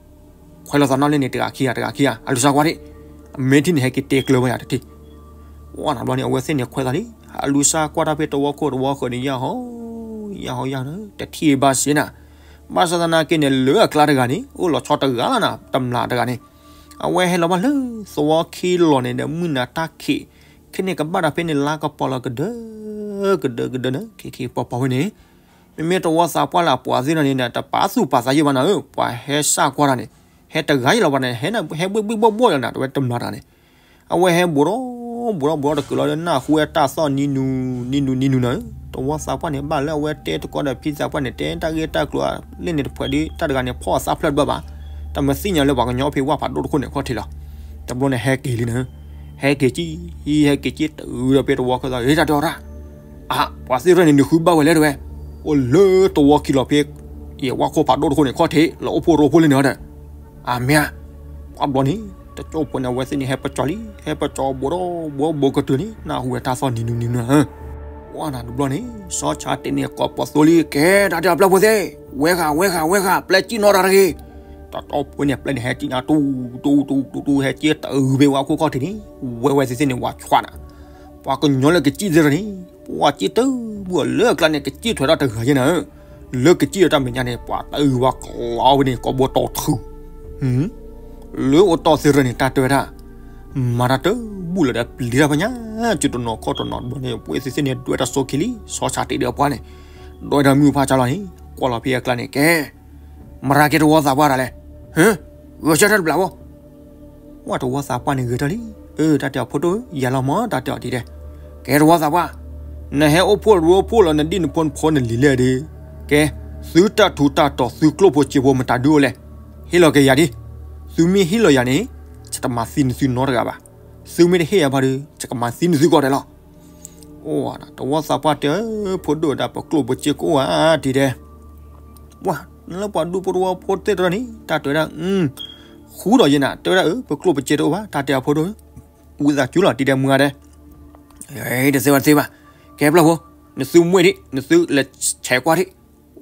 ခွဲးလီၤသးနီၣ်လၢန့ၣ် တဂၤခံဂၤ တဂၤခံဂၤ အလူၤစၢ်ကွၢ်ဒံး မ့ၢ်ထံၣ်န့ၣ် ဟဲက့ၤတဲကျၢၤဝဲယၤတထံၣ် ပှၢ်နၤဘျီန့ၣ် အဝဲသ့ၣ်န့ၣ်ခွဲးသးလံ ဟးလူၤစၢ်ကွၢ်တၢ်ဖဲတဝီခိၣ်တဝီဃၢၤန့ၣ် ယၢ်ဟီ ယၢ်ဟီယၢ်ဟီ တထံၣ်ဘၣ်စ့နၤ ဘၣ်ဆၣ်သနာ်က့န့ၣ် လၢအကျါတဂၤန့ၣ် အိၣ်လီၤဆီတဂၤလီၤနၤ တမျးတဂၤန့ၣ် အဝဲဟဲလီၤဘၣ်လၢသဝီခံလီၤန့ၣ်ဒီး မုၢ်နၤတၢ်ခံး ခဲန့ၣ်ကဘၣ်တၢ်ဖဲန့ၣ် လါကပီၤလီၤကဒၢ ကဒၢကဒၢန့ၣ် ခံခံပီၤပီၤဝဲန့ၣ် မ့မ့ၢ်တဝီသးပှၢ်လၢအပှၤသ့ၣ်နီၣ်န့ၣ် တပာ်သူၣ်ပာ်သးယံာ်ဘၣ်နၤဧၢ ပှၤဟဲစၢ်ကွၢ်တၢ်န့ၣ် ဟဲတဂၤယံာ်လီၤဘၣ်န့ၣ် ဟဲဘှ့ၣ်ဘှ့ၣ်ဘှီၣ်ဘှီၣ်လီၤနၤ တဝဲတမျးတဂၤန့ၣ် အဝဲဟဲဘူးဒီး ဘူးဒီးဘူးဒီးတကုးလီၤဒီး နၢ်ဟူဝဲတၢ်သီၣ်နံၤနူၤ နံၤနူၤနံၤနူၤနၤဧၢ တဝီသးပှၢ်န့ၣ် ဘၣ်လၢအဝဲတဲတကိးဒီးဖံသးပှၢ်န့ၣ် တဲတၢ်ဂ့ၢ်တၢ်ကျိၤလၢန့ၣ်တဖှဲးဒီး တၢ်တဂၤန့ၣ် ဖီၣ်အသးဖျၢၣ်တဘၣ်ဘၣ် တမ့ၢ်သ့ၣ်ညါလၢပှၤကညီဖဲဝၣ်ဖးဒိၣ်တခိၣ်န့ၣ်ခီၣ်ထံးလီၤ တဘျီန့ၣ်ဟဲက့ၤလံနၤဧၢ ဟဲက့ၤကံ ဟဲက့ၤကံ တုၤဒီးဖဲတဝီခိၣ်သး ဟ့ၣ်တၢ်တဲအီၤရၣ် အါ ပှၤသ့ၣ်ရၢၣ်န့ၣ် နဃုဘၣ်ဝဲလဲၣ်တဝဲ အိၣ်လၢတဝီခံလီၤဖဲ ယဝၣ်ခိၣ်ဖးဒိၣ်တခိၣ်န့ၣ်ခီၣ်ထံး လၢအိၣ်ဖှိၣ်ရိဖှိၣ်လၢန့ၣ်ဒီး အမ့ၢ်ဧါ ပှၢ်ဘျီန့ၣ် တကၠိၢ်ဖိန့ၣ် အဝဲသ့ၣ်န့ၣ် ဟဲပကၠီလံ ဟဲပကၠီဘူးဒီးဘူးဘူးကတုၤန့ၣ် နၢ်ဟူဝဲတၢ်သီၣ်နံၤနူၤနံၤနူၤနၤဧၢ ပှၢ်နၤတဘျီန့ၣ် စီၤဆၣ်တ့ၢ်န့ၣ် ကိးပှၤသိလံ ကဲတၢ်တဲအီၤပျဲၢ်ဖိသ့ၣ် ဝဲဂၤ ဝဲဂၤ ဝဲဂၤ ပျဲၢ်ကံၣ်နီၣ်တၢ်တဂ့ၤ တတီၢ်ဖိန့ၣ် ပျဲၢ်န့ၣ် ဟဲကံၣ်ညါတူၤ တူၤ တူၤ တူၤ တူၤ ဟဲက့ၤတုၤဖဲဝၣ်ခိၣ်ခီၣ်ထံးန့ၣ် ဝဲဝဲသ့ၣ်သ့ၣ်န့ၣ် ဝၤဆွးနၤ ပှၤကညီလၢကစံၣ်သ့ၣ်တဖၣ်န့ၣ် ပှၤက့ၤတုၤဘူးလၢအကျါန့ၣ် ကစံၣ်ထွဲဒီးတဂၤယဲၢ်နၤဧၢ လၢကစံၣ်ဒီးတၢ်မဲာ်ညါန့ၣ် ပှၤတုၤဝဲကျီဝဲန့ၣ် ကိးဘိတီၤထူ လၢအိၣ်တီၢ်သ့ၣ်တဖၣ်န့ၣ် တၢ်တဲဝဲဒၣ် မၤတၢ်တုၤဘူးလၢဒီးပျံၤတၢ်ဖဲညါ စုတနီၤခီၣ်တနီၤဘျီန့ၣ် ပှ့ၤသ့ၣ်သ့ၣ်န့ၣ် ဒွဲၣ်တၢ်စိခံလံ ဆီဆါတ့ၢ်ဒီးအပှၢ်န့ၣ်, ဒွဲၣ်တၢ်မုၢ်ဖးဆါလီၤန့ၣ် ကွၢ်လီၤဖဲအကျါန့ၣ် ကဲ မရၤကဲတဝီသးပှၢ်တၢ်လဲၣ်, ဟၢ, ဂဲၤဆၢထၢၣ်တဘျီဖိ ဝဲတဝီသးပှၢ်န့ၣ်ဂဲၤထီၣ်လံ, အၢ တၢ်တဲအီၤဖိဒိၣ်ဧၢ ယၤလီၤမၢ် တၢ်တဲအီၤဒ်လဲၣ်, ကဲတဝီသးပှၢ်, နဟဲအိၣ်ဖှိၣ်ရိအိၣ်ဖှိၣ်လီၤ နဒ်နဖိနဖိနလံၤလဲၣ်ဒီး, ကဲ, သုတၢ်ထူးတၢ်တီၤ သုကျိၣ်ဖိစ့ဖိမတၤဒုအိၣ်လဲၣ်, ဟ့ၣ်လီၤက့ၤယၤဒ်, သုမ့ၢ်ဟ့ၣ်လီၤယၤန့ၣ်, ယတမၤသံနသုနီတဂၤဘၣ်, သုမ့ၢ်တဟ့ၣ်ယၤဘၣ်ဒီး ယကမၤသံနသုကီးဒဲးလီၤ. အိၣ် တဝီသးပှၢ်တဲ ဖိဒိၣ်ဒၣ် ပကျိၣ်ပစ့ကအိၣ်ဧါ ဒ်လဲၣ်, ပှၤ လၢပှၤဒူဖိတဝီဖိသ့ၣ်တဖၣ်န့ၣ် တၢ်တဲဝဲဒၣ်, ဃူဒီးယဲနၤ တဲဝဲဒၣ် အၢ ပကျိၣ်ပစ့တအိၣ်ဘၣ် တၢ်တဲအဖိဒိၣ်, ဝံသးစူၤလီၤ ဒ်လဲၣ်မုၢ်ဂၤဒဲး, တသ့ဘၣ်တသ့ဘၣ်, ကဲပျၢ်ဖိ, နသုမှဲဒံး နသုလဲၤဆဲးကွၢ်ဒံး,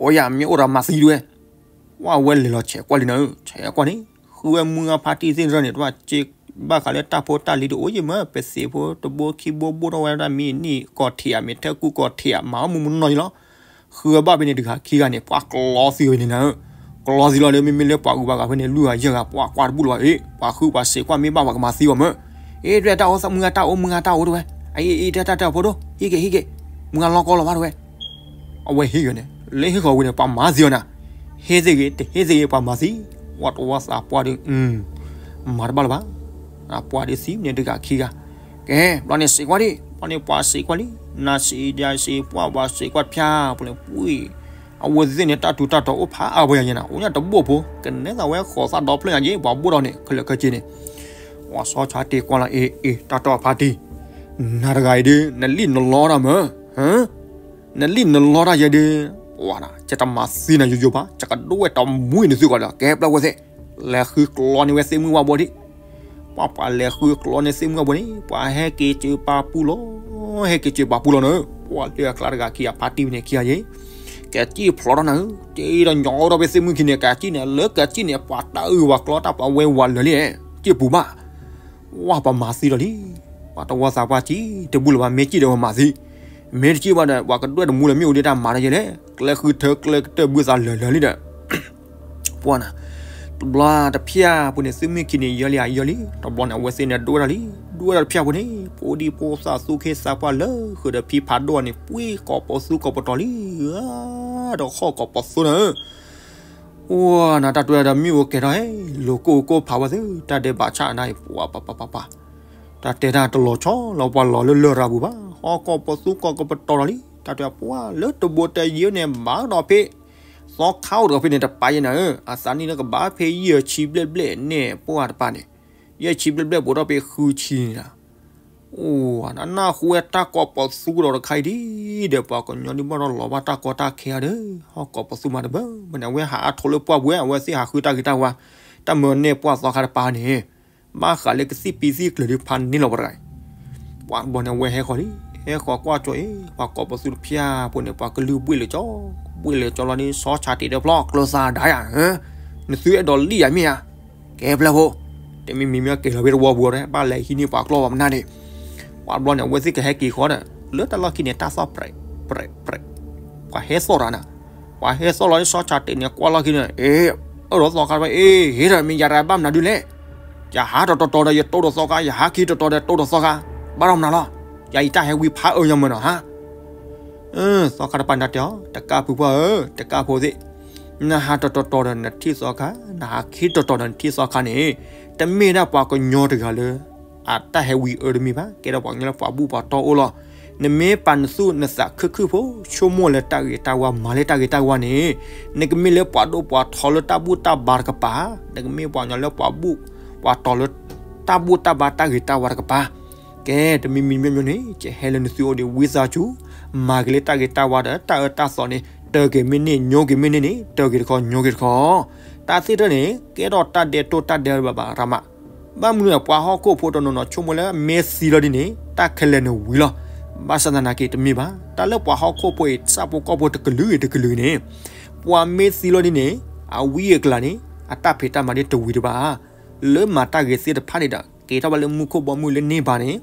အိၣ်ယၤမ့ၢ်အိၣ်ဒီးမၤသံဒ်ဝဲ ဝဲလဲၤလီၤဆဲးကွၢ်လံနၤ, ဆဲးကွၢ်န့ၣ် ဃုဝဲမုၢ်ဂၤဖါတံၢ်သ့ၣ်တဖၣ်န့ၣ် တဘၣ်စ့ ဘၣ်ဃးလၢတၢ်ဖိတၢ်လံၤတအိၣ်ယံၤမး ပသ့ၣ်ဖိတဘိခံဘိဘိၣ်ထီၣ်ဝဲဒၣ် မ့ၢ်နံၣ်ကီၢ်ထံးဧါ မ့ၢ်ထၢၣ်ကူၣ်ကီၢ်ထံးဧါ မၤအီၣ်မူမူနီၢ်ယံၤလီၤ. ဃုဝဲဘၣ်ဖဲန့ၣ်တဂၤခံဂၤန့ၣ် ပှၤကျီသံဝဲန့ၣ်နၤ, ကျီသံလီၤဒီး မ့မ့ၢ်လၢပှၤဂုၤပှၤဂၤဖဲန့ၣ် လွံၢ်ဂၤယဲၢ်ဂၤ ပှၤကွၢ်တဘူၣ်လၢၤဘၣ်, အ့ ပှၤဃုပှၤစဲးကွၢ်မ့ၢ်ဘၣ်ပှၤကမၤသံအီၤမး, အ့ တၢ်အိၣ်သးမုၢ်ဂၤတၢ်အိၣ်မုၢ်ဂၤတၢ်အိၣ်တဝဲ, အ့ အ့ တၢ်တၢ်တၢ်ဖိဒိၣ် ဟံးက့ၤဟံးက့ၤ, မုၢ်ဂၤလီၤကီလီၤဘၣ်တဝဲ အဝဲဟ့ၣ်ဂ့ၤန့ၣ် လၢဟ့ၣ်ဃီၤဝဲန့ၣ် ပှၤမၤသံအီၤနၤ, ဟ့ၣ်သ့ဂ့ၤ တဟ့ၣ်သ့ဂ့ၤ ပှၤမၤသံ, ဝဲတဝီသးပှၢ်ဒီး, မၤတဘၣ်လၢၤဘၣ်, ပှၤဒ်သံန့ၣ်တဂၤခံဂၤ, ကဲ ဘျီန့ၣ်စံးကွၢ်ဒံး ဘျီန့ၣ်ပှၤစံးကွၢ်လံ, နၤစံးဒၣ်စံးပှၢ်ပှၤစံးကွၢ်တဖၠၣ်ပူၤန့ၣ် ပှံၢ်, အဝဲသ့ၣ်န့ၣ် တၢ်ထူးတၢ်တီၤအိၣ်ဖးအါဝဲယၤယဲနၤ အိၣ်ညါတဘိၣ်ဖိ ကနဲသးဝဲဃိးသၣ်ဒီဖျၢၣ်ညါယဲ ပှၤဘိၣ်ဒီးန့ၣ် ခဲလၢာ်ခဲဆ့န့ၣ် ပှၤဆီဆါတ့ၢ်ကွၢ်လီၤ အ့ အ့ တၢ်တီအဖါတံၢ်, နၤတဂၤအံၤဒုး နလံၣ်နလီတၢ်မး, နလံၣ်နလီတၢ်ယဲဒုး, ပှၤ ယတမၤသံနၤယိယိဘၣ် ယကဒွဲၣ်တမှံနသုကီးဒီး ကဲပျၢ်ဝဲသ့ၣ်, လဲၤဃုကျီန့ၢ်ဝဲသ့ၣ်မုၢ်ဝါဘိဒံး, ပှၤပှၤလဲၤဃုကျီန့ၢ်သ့ၣ်မုၢ်ဝါဘိန့ၣ် ပှၤဟဲက့ၤစၢၤပာ်ပူၤလီၤ, ဟဲက့ၤစၢၤပာ်ပူၤလီၤနၤ, ပှၤလၢအကျါတဂၤခံဂၤဖါတံၢ်ဝဲန့ၣ်ခံဂၤယဲ ကစံၣ်ဖျိးထီၣ်နၤဧၢ, က့ၤဒီးညီအိၣ်ထီၣ်ဖဲသ့ၣ်မုၢ်ခံန့ၣ် ကစံၣ်န့ၣ် လၢကစံၣ်န့ၣ် ပှၤတၢ်အုၣ်ဝၤကျီတၢ်ပှၤဝဲဝၤလၢာ်လံ, စံၣ်ပူၤဘၣ်, ဝဲပှၤမၤသံလီၤလံ, ပှၤတဝီသးပှၢ်စံၣ်တဘူၣ်လၢၤဘၣ် မ့ၢ်စံၣ်ဒီးပှၤမၤသံ, မ့ၢ်တစံၣ်ဘၣ်ဒီး ပှၤကဒွဲၣ်တမူလၢမ့ၣ်အူဒ့တၢ်မၤဒီးယဲလဲၣ်, ကျဲဃုထၢကျဲကတၢၢ်ဘုသးလၢာ်လၢာ်လံဒီး ပှၤနၤ, တဘျီတဖၠၣ်ပူၤန့ၣ် သ့ၣ်မုၢ်ခံန့ၣ် ယၢလံယၢလံ, တဘျီန့ၣ် အဝဲသ့ၣ်န့ၣ်ဒွဲၣ်ထီၣ်လံ, ဒွဲၣ်ထီၣ်တဖၠၣ်ပူၤန့ၣ် ဖိဒံဖိသၣ်သူၣ်က့သးပှၢ်လၢဃုာ်ဒီးဖံဖးဒိၣ်န့ၣ် ပှံၢ်ကိးပသူကိးပတီၤလံ, ဒီးဟီၣ်ကိးပသူနၤဧၢ, အိၣ်နၤတၢ်တွဲဒီးမ့ၣ်အူကဲၤထီၣ်ဟဲ, လိၤကိၢ်ကိၢ်ဖးဝဲသ့ၣ် တၢ်ဒဲးဘးဆၣ်အနၢ်အံၤ ပှၤပှၤပှၤပှၤ, တၢ်တဲတၢ်တလီၤဆီလီၤပှၤလီၤလၢလရာ်ပူၤဘၣ်, ဟီၣ်ကိးပသူကိးကပတီၤလီၤလံ, တၢ်တဲပှၤလၢတဘိတဲယံၤန့ၣ် ဘၣ်ဒီးဖဲ သီခါအိၣ်တဂၤဖဲန့ၣ်တပၤယဲနၤဧၢ, အသးနံၣ်လၢကဘၣ်ဖဲယဲၢ်ဆံဘျဲၣ်ဘျဲၣ်န့ၣ် ပှၤတပၤန့ၣ်, ယဲၢ်ဆံဘျဲၣ်ဘျဲၣ်ဘူးထီၣ်ဖဲဃုဆံန့ၣ်လီၤ, အိၣ်နနၢ်ဟူဝဲတၢ်ကိးပသူဒီးတခါအံၤဒ်, ဒီးပှၤကညီဒုးဘၣ်ဒီးလီၤဘၣ်တၢ်ကီတၢ်ခဲဧါဒီး, ဟီၣ်ကိးပသူမၤတဘၢ, မ့ၢ်န့ၣ် အဝဲဟးအါထိးလၢပှၢ်ပူၤဝဲ အဝဲသ့ၣ်ဟးဃုတၢ်ဂ့ၤတၢ်ဝါ, တၢ်မၢန့ၢ်ပှၢ်သီခါတပၤန့ၣ် ဘၣ်ဃးလၢကသံၣ်ပံသံၣ်ကျၢၤဒုးဖးန့ၢ်လီၤပှၤတဂၤအံၤ, ပှၤဘျီန့ၣ် အဝဲဟဲဃီၤလံ, ဟဲဃီၤကွၢ်ကၠီအ့ၣ် ပှၤကိးပသူတဖၠၣ်ဖိန့ၣ် ပှၤကလုၢ်ဘှ့ၣ်လၢကၠီ, ဘှ့ၣ်လၢကၠီလီၤန့ၣ် ဆီဆါတ့ၢ်ဒီးဖျီၣ်ကျၢၤသးဒါယၤ, နသုအဲၣ်ဒိးလံၣ်ယၤမ့ၢ်ဧါ, ကဲပျၢ်ဖိ, တမ့ၢ်မံၤမ့ၢ်ကဲၤလီၤဖဲတဝီပူၤဒီး ဘၣ်လဲၤဟံးန့ၢ်ပှၤကျီၢ်ပှၤမနုၤန့ၣ်, ပှၤဘျီန့ၣ် အဝဲသ့ၣ်ကဟဲက့ၤဃီဒီး လၢတၢ်လီၢ်ခံန့ၣ် တၢ်သီၣ်ပြဲးပြဲးပြဲး, ပှၤဟဲသီၣ်တၢ်နၤ, ပှၤဟဲသီၣ်လီၤလၢဆီဆါတ့ၢ်န့ၣ် ကွၢ်လီၢ်ခံန့ၣ် အ့ၣ်, အၢၣ်ဒီးသီခါတပၤ အ့ၣ် ဟ့ၣ်ဒီးမ့ၢ်ယၤတဂၤဘၣ်မနုၤဒုးလဲၣ်, ယဟးတတီၤတီၤဒီးယတိၢ်ဒီးသီခါ, ယဟးခံတတီၤဒီးတိၢ်ဒီးသီခါ, ဘၣ်ဒီးမနုၤလီၤ, ယၤအံၤတၢ်ဟဲဝံဖးအၢယၤမၢ်နီၤဟါ သီခါတပၤန့ၣ်တဲအီၤ, တကၢ်ဖုပှၢ်ဧၢ, တကၢ်ဖိသ့ၣ်, နဟးတတီၤတီၤဒီးနထံၣ်သီခါ, နဟးခံတတီၤတီၤဒီးနထံၣ်သီခါန့ၣ်, တမ့ၢ်ဒၣ်ပှၤကညီတဂၤလၢ အတၢ်ဟဲဝံအၢတမ့ၢ်ဘၣ်, ကဲထီၣ်ပှၤကညီလၢပှၤဘူၣ်ပှၤတီအိၣ်လီၤ. နမ့ၢ်ပာ်နသူၣ်နသးခုၣ်ခုၣ်ဖိ, ဆိကမိၣ်လၢတၢ်ဂ့ၤတၢ်ဝါ, မၤလၢတၢ်ဂ့ၤတၢ်ဝါန့ၣ်, နကမ့ၢ်လၢပှၤဒိၣ်ပှၤထီလၢတၢ်ဘူၣ်တၢ်ဘါတကပၤ, နကမ့ၢ်ပှၤကညီလၢပှၤဘူၣ်ပှၤတီလၢ တၢ်ဘူၣ်တၢ်ဘါတၢ်ဂ့ၤတၢ်ဝါတကပၤ ကဲ တမံၤမံၤမ့ၢ်မ့ၢ်န့ၣ် ယဟဲလၢနသုအိၣ်ဒီး ဝံသးစူၤ မၤက့ၤလၢတၢ်ဂ့ၤတၢ်ဝါဒီး တၢ်အၢတၢ်သီန့ၣ် တၢ်က့ၤမ့ၢ်န့ၢ် ညိက့ၤမ့ၢ်န့ၢ်န့ၣ် တၢ်က့ၤတခီ ညိက့ၤတခီ တၢ်သ့ၣ်တဖၣ်န့ၣ် ကဲထီၣ်တၢ်ဒဲးတိၢ်တၢ်ဒဲးဘးဘၣ်ရမး. ဘၣ်မနုၤလဲၣ် ပှၤဟီၣ်ခိၣ်ဖိတနီၤနီၤ ဆိကမိၣ်လၢမ့ၢ်သံလီၤဒ်န့ၣ် တၢ်ခဲလၢာ်န့ၣ်ဝံၤလီၤ. ဘၣ်ဆၣ်သနာ်က့တမ့ၢ်ဘၣ်. တၢ်လၢပှၤဟီၣ်ခိၣ်ဖိအံၤ ဆၣ်ဖိကီၢ်ဖိတကလုာ်ဂ့ၤတကလုာ်ဂ့ၤန့ၣ် ပှၤမ့ၢ်သံလီၤဒ်န့ၣ် အဝံအကျါန့ၣ် အတၢ်ဖံးတၢ်မၤဒ်တဝံၤတဘၣ် လၢမၤတၢ်ဂ့ၤသ့ၣ်တဖၣ်န့ၣ်ဒီး က့ၤထီၣ်ဘၣ်လၢမူခိၣ်ဘီမုၢ်လၢန့ၢ်ဘၣ်န့ၣ်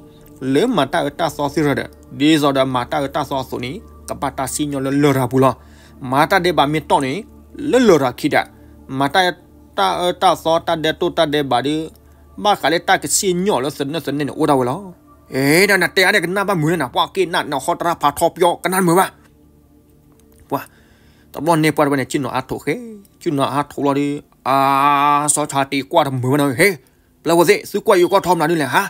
လၢမၤတၢ်အၢတၢ်သီသ့ၣ်တဖၣ်ဒီး ဒ်သိးဒီးမၤတၢ်အၢတၢ်သီအသိးန့ၣ် ကဘၣ်တၢ်စံၣ်ညီၣ်လၢလရာ်ပူၤလီၤ. မၤတၢ်ဒဲးဘးမ့ၢ်တီၢ်န့ၣ် လၢလရာ်ခံဒၣ် မၤတၢ်အၢတၢ်သီတၢ်ဒဲးတိၢ်တၢ်ဒဲးဘးဒီး ဘၣ်ဃးလၢတၢ်ကစံၣ်ညီၣ်လၢသနၢၣ်သနၢၣ်န့ၣ် အိၣ်ဒၣ်ဝဲလီၤ. အဲ နတဲအါန့ၣ်ကနၣ်ဘၣ်မုာ်န့ၣ်နၤ, ပှၤက့ၤနၢ်နဟီတရါဖးထီပျီ ကနၣ်မုာ်ဘၣ်. ပှၤ, တဘျီန့ၣ်ပှၤတဝဲန့ၣ် ဆ့ၣ်နီၤအါထိးဃဲ, ဆ့ၣ်နီၤအါထိးလီၤဒီး, အါ, စီၤဆၣ်တံၢ်ကွၢ်တမုာ်ဘၣ်နီၤ, ဟ့, ပျဲၢ်ဖိသ့ၣ် သုကွၢ်ယိၤကွၢ်ထီမနုၤဒ်လဲၣ်ဟါ,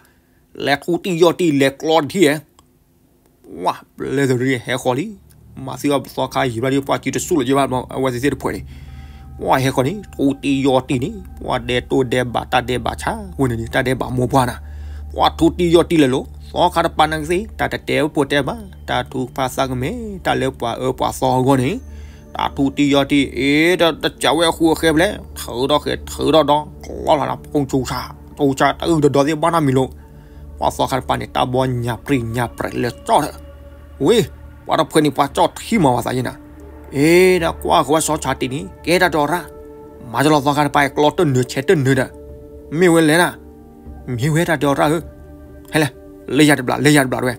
လဲၤထူတံၢ်ယီၢ်တံၢ် လဲၤကျီတထံၣ်ဧါ. ဝါ, ပျဲၢ်သရံၣ်ဟဲဃီၤလံ, မၤသံအီၤပသီခါယံာ်ဘျီဒီး ပှၤစုတဆူၣ်လၢၤယဘၣ်ဘျီ အဝဲသ့ၣ်သ့ၣ်တဖှဲးန့ၣ်, ပှၤဟဲဃီၤန့ၣ် ထူတံၢ်ယီၢ်တံၢ်န့ၣ် ပှၤဒဲးတိၢ်ဒဲးဘၣ် တၢ်ဒဲးဘၣ်ဆါဝဲန့ၣ်န့ၣ် တၢ်ဒဲးဘၣ်မိၢ်ပှၢ်နၤ, ပှၤထူတံၢ်ယီၢ်တံၢ်လၢာ်လီၤ, သီခါတပၤနကသ့ တၢ်တတဲဖိတဲဘၣ် တၢ်ထုကဖၣ်သးကမဲာ် တၢ်လၢပှၤအၢပှၤသီအဂီၢ်န့ၣ်, တၢ်ထူတံၢ်ယီၢ်တံၢ် အ့ တစံးဝဲအဃူအဃဲဖဲလဲၣ် ထုးထီၣ်ဃဲထုးထီၣ်ဒီး ကျီလီၤနၤ ဖူဆူၣ်ဆါ, ဖူဆါ တအုၣ်ဒီးဒီးသ့ၣ်ဘၣ်နီတမံၤလီၤ. ပှၤသီခါတပၤန့ၣ် တၢ်ဘီညၣ်ပြံၣ်ညၣ်ပြဲးလၢာ်ကၠီၣ်ဒီး, ဝ့, ပှၤတဖှဲးန့ၣ် ပှၤကၠီၣ်ထံမၤဝဲသးယဲနၤ, အ့ ဒီးကွၢ်ဃီၤဝဲစီၤဆၣ်တံၢ်န့ၣ် ကဲတၢ်ဒိးရၣ်, မၤတလီၤသီခါတပၤ ကျီတၢၢ်နုာ်ဆဲးတၢၢ်နုာ်ဒီး, မ့ၢ်ဝဲလဲၣ်နၤ, မ့ၢ်ဝဲတၢ်ဒိးရၣ်ဧၢ, ဟဲလဲၣ်, လၢယၤတဘျီ လၢယၤတဘျီတဝဲ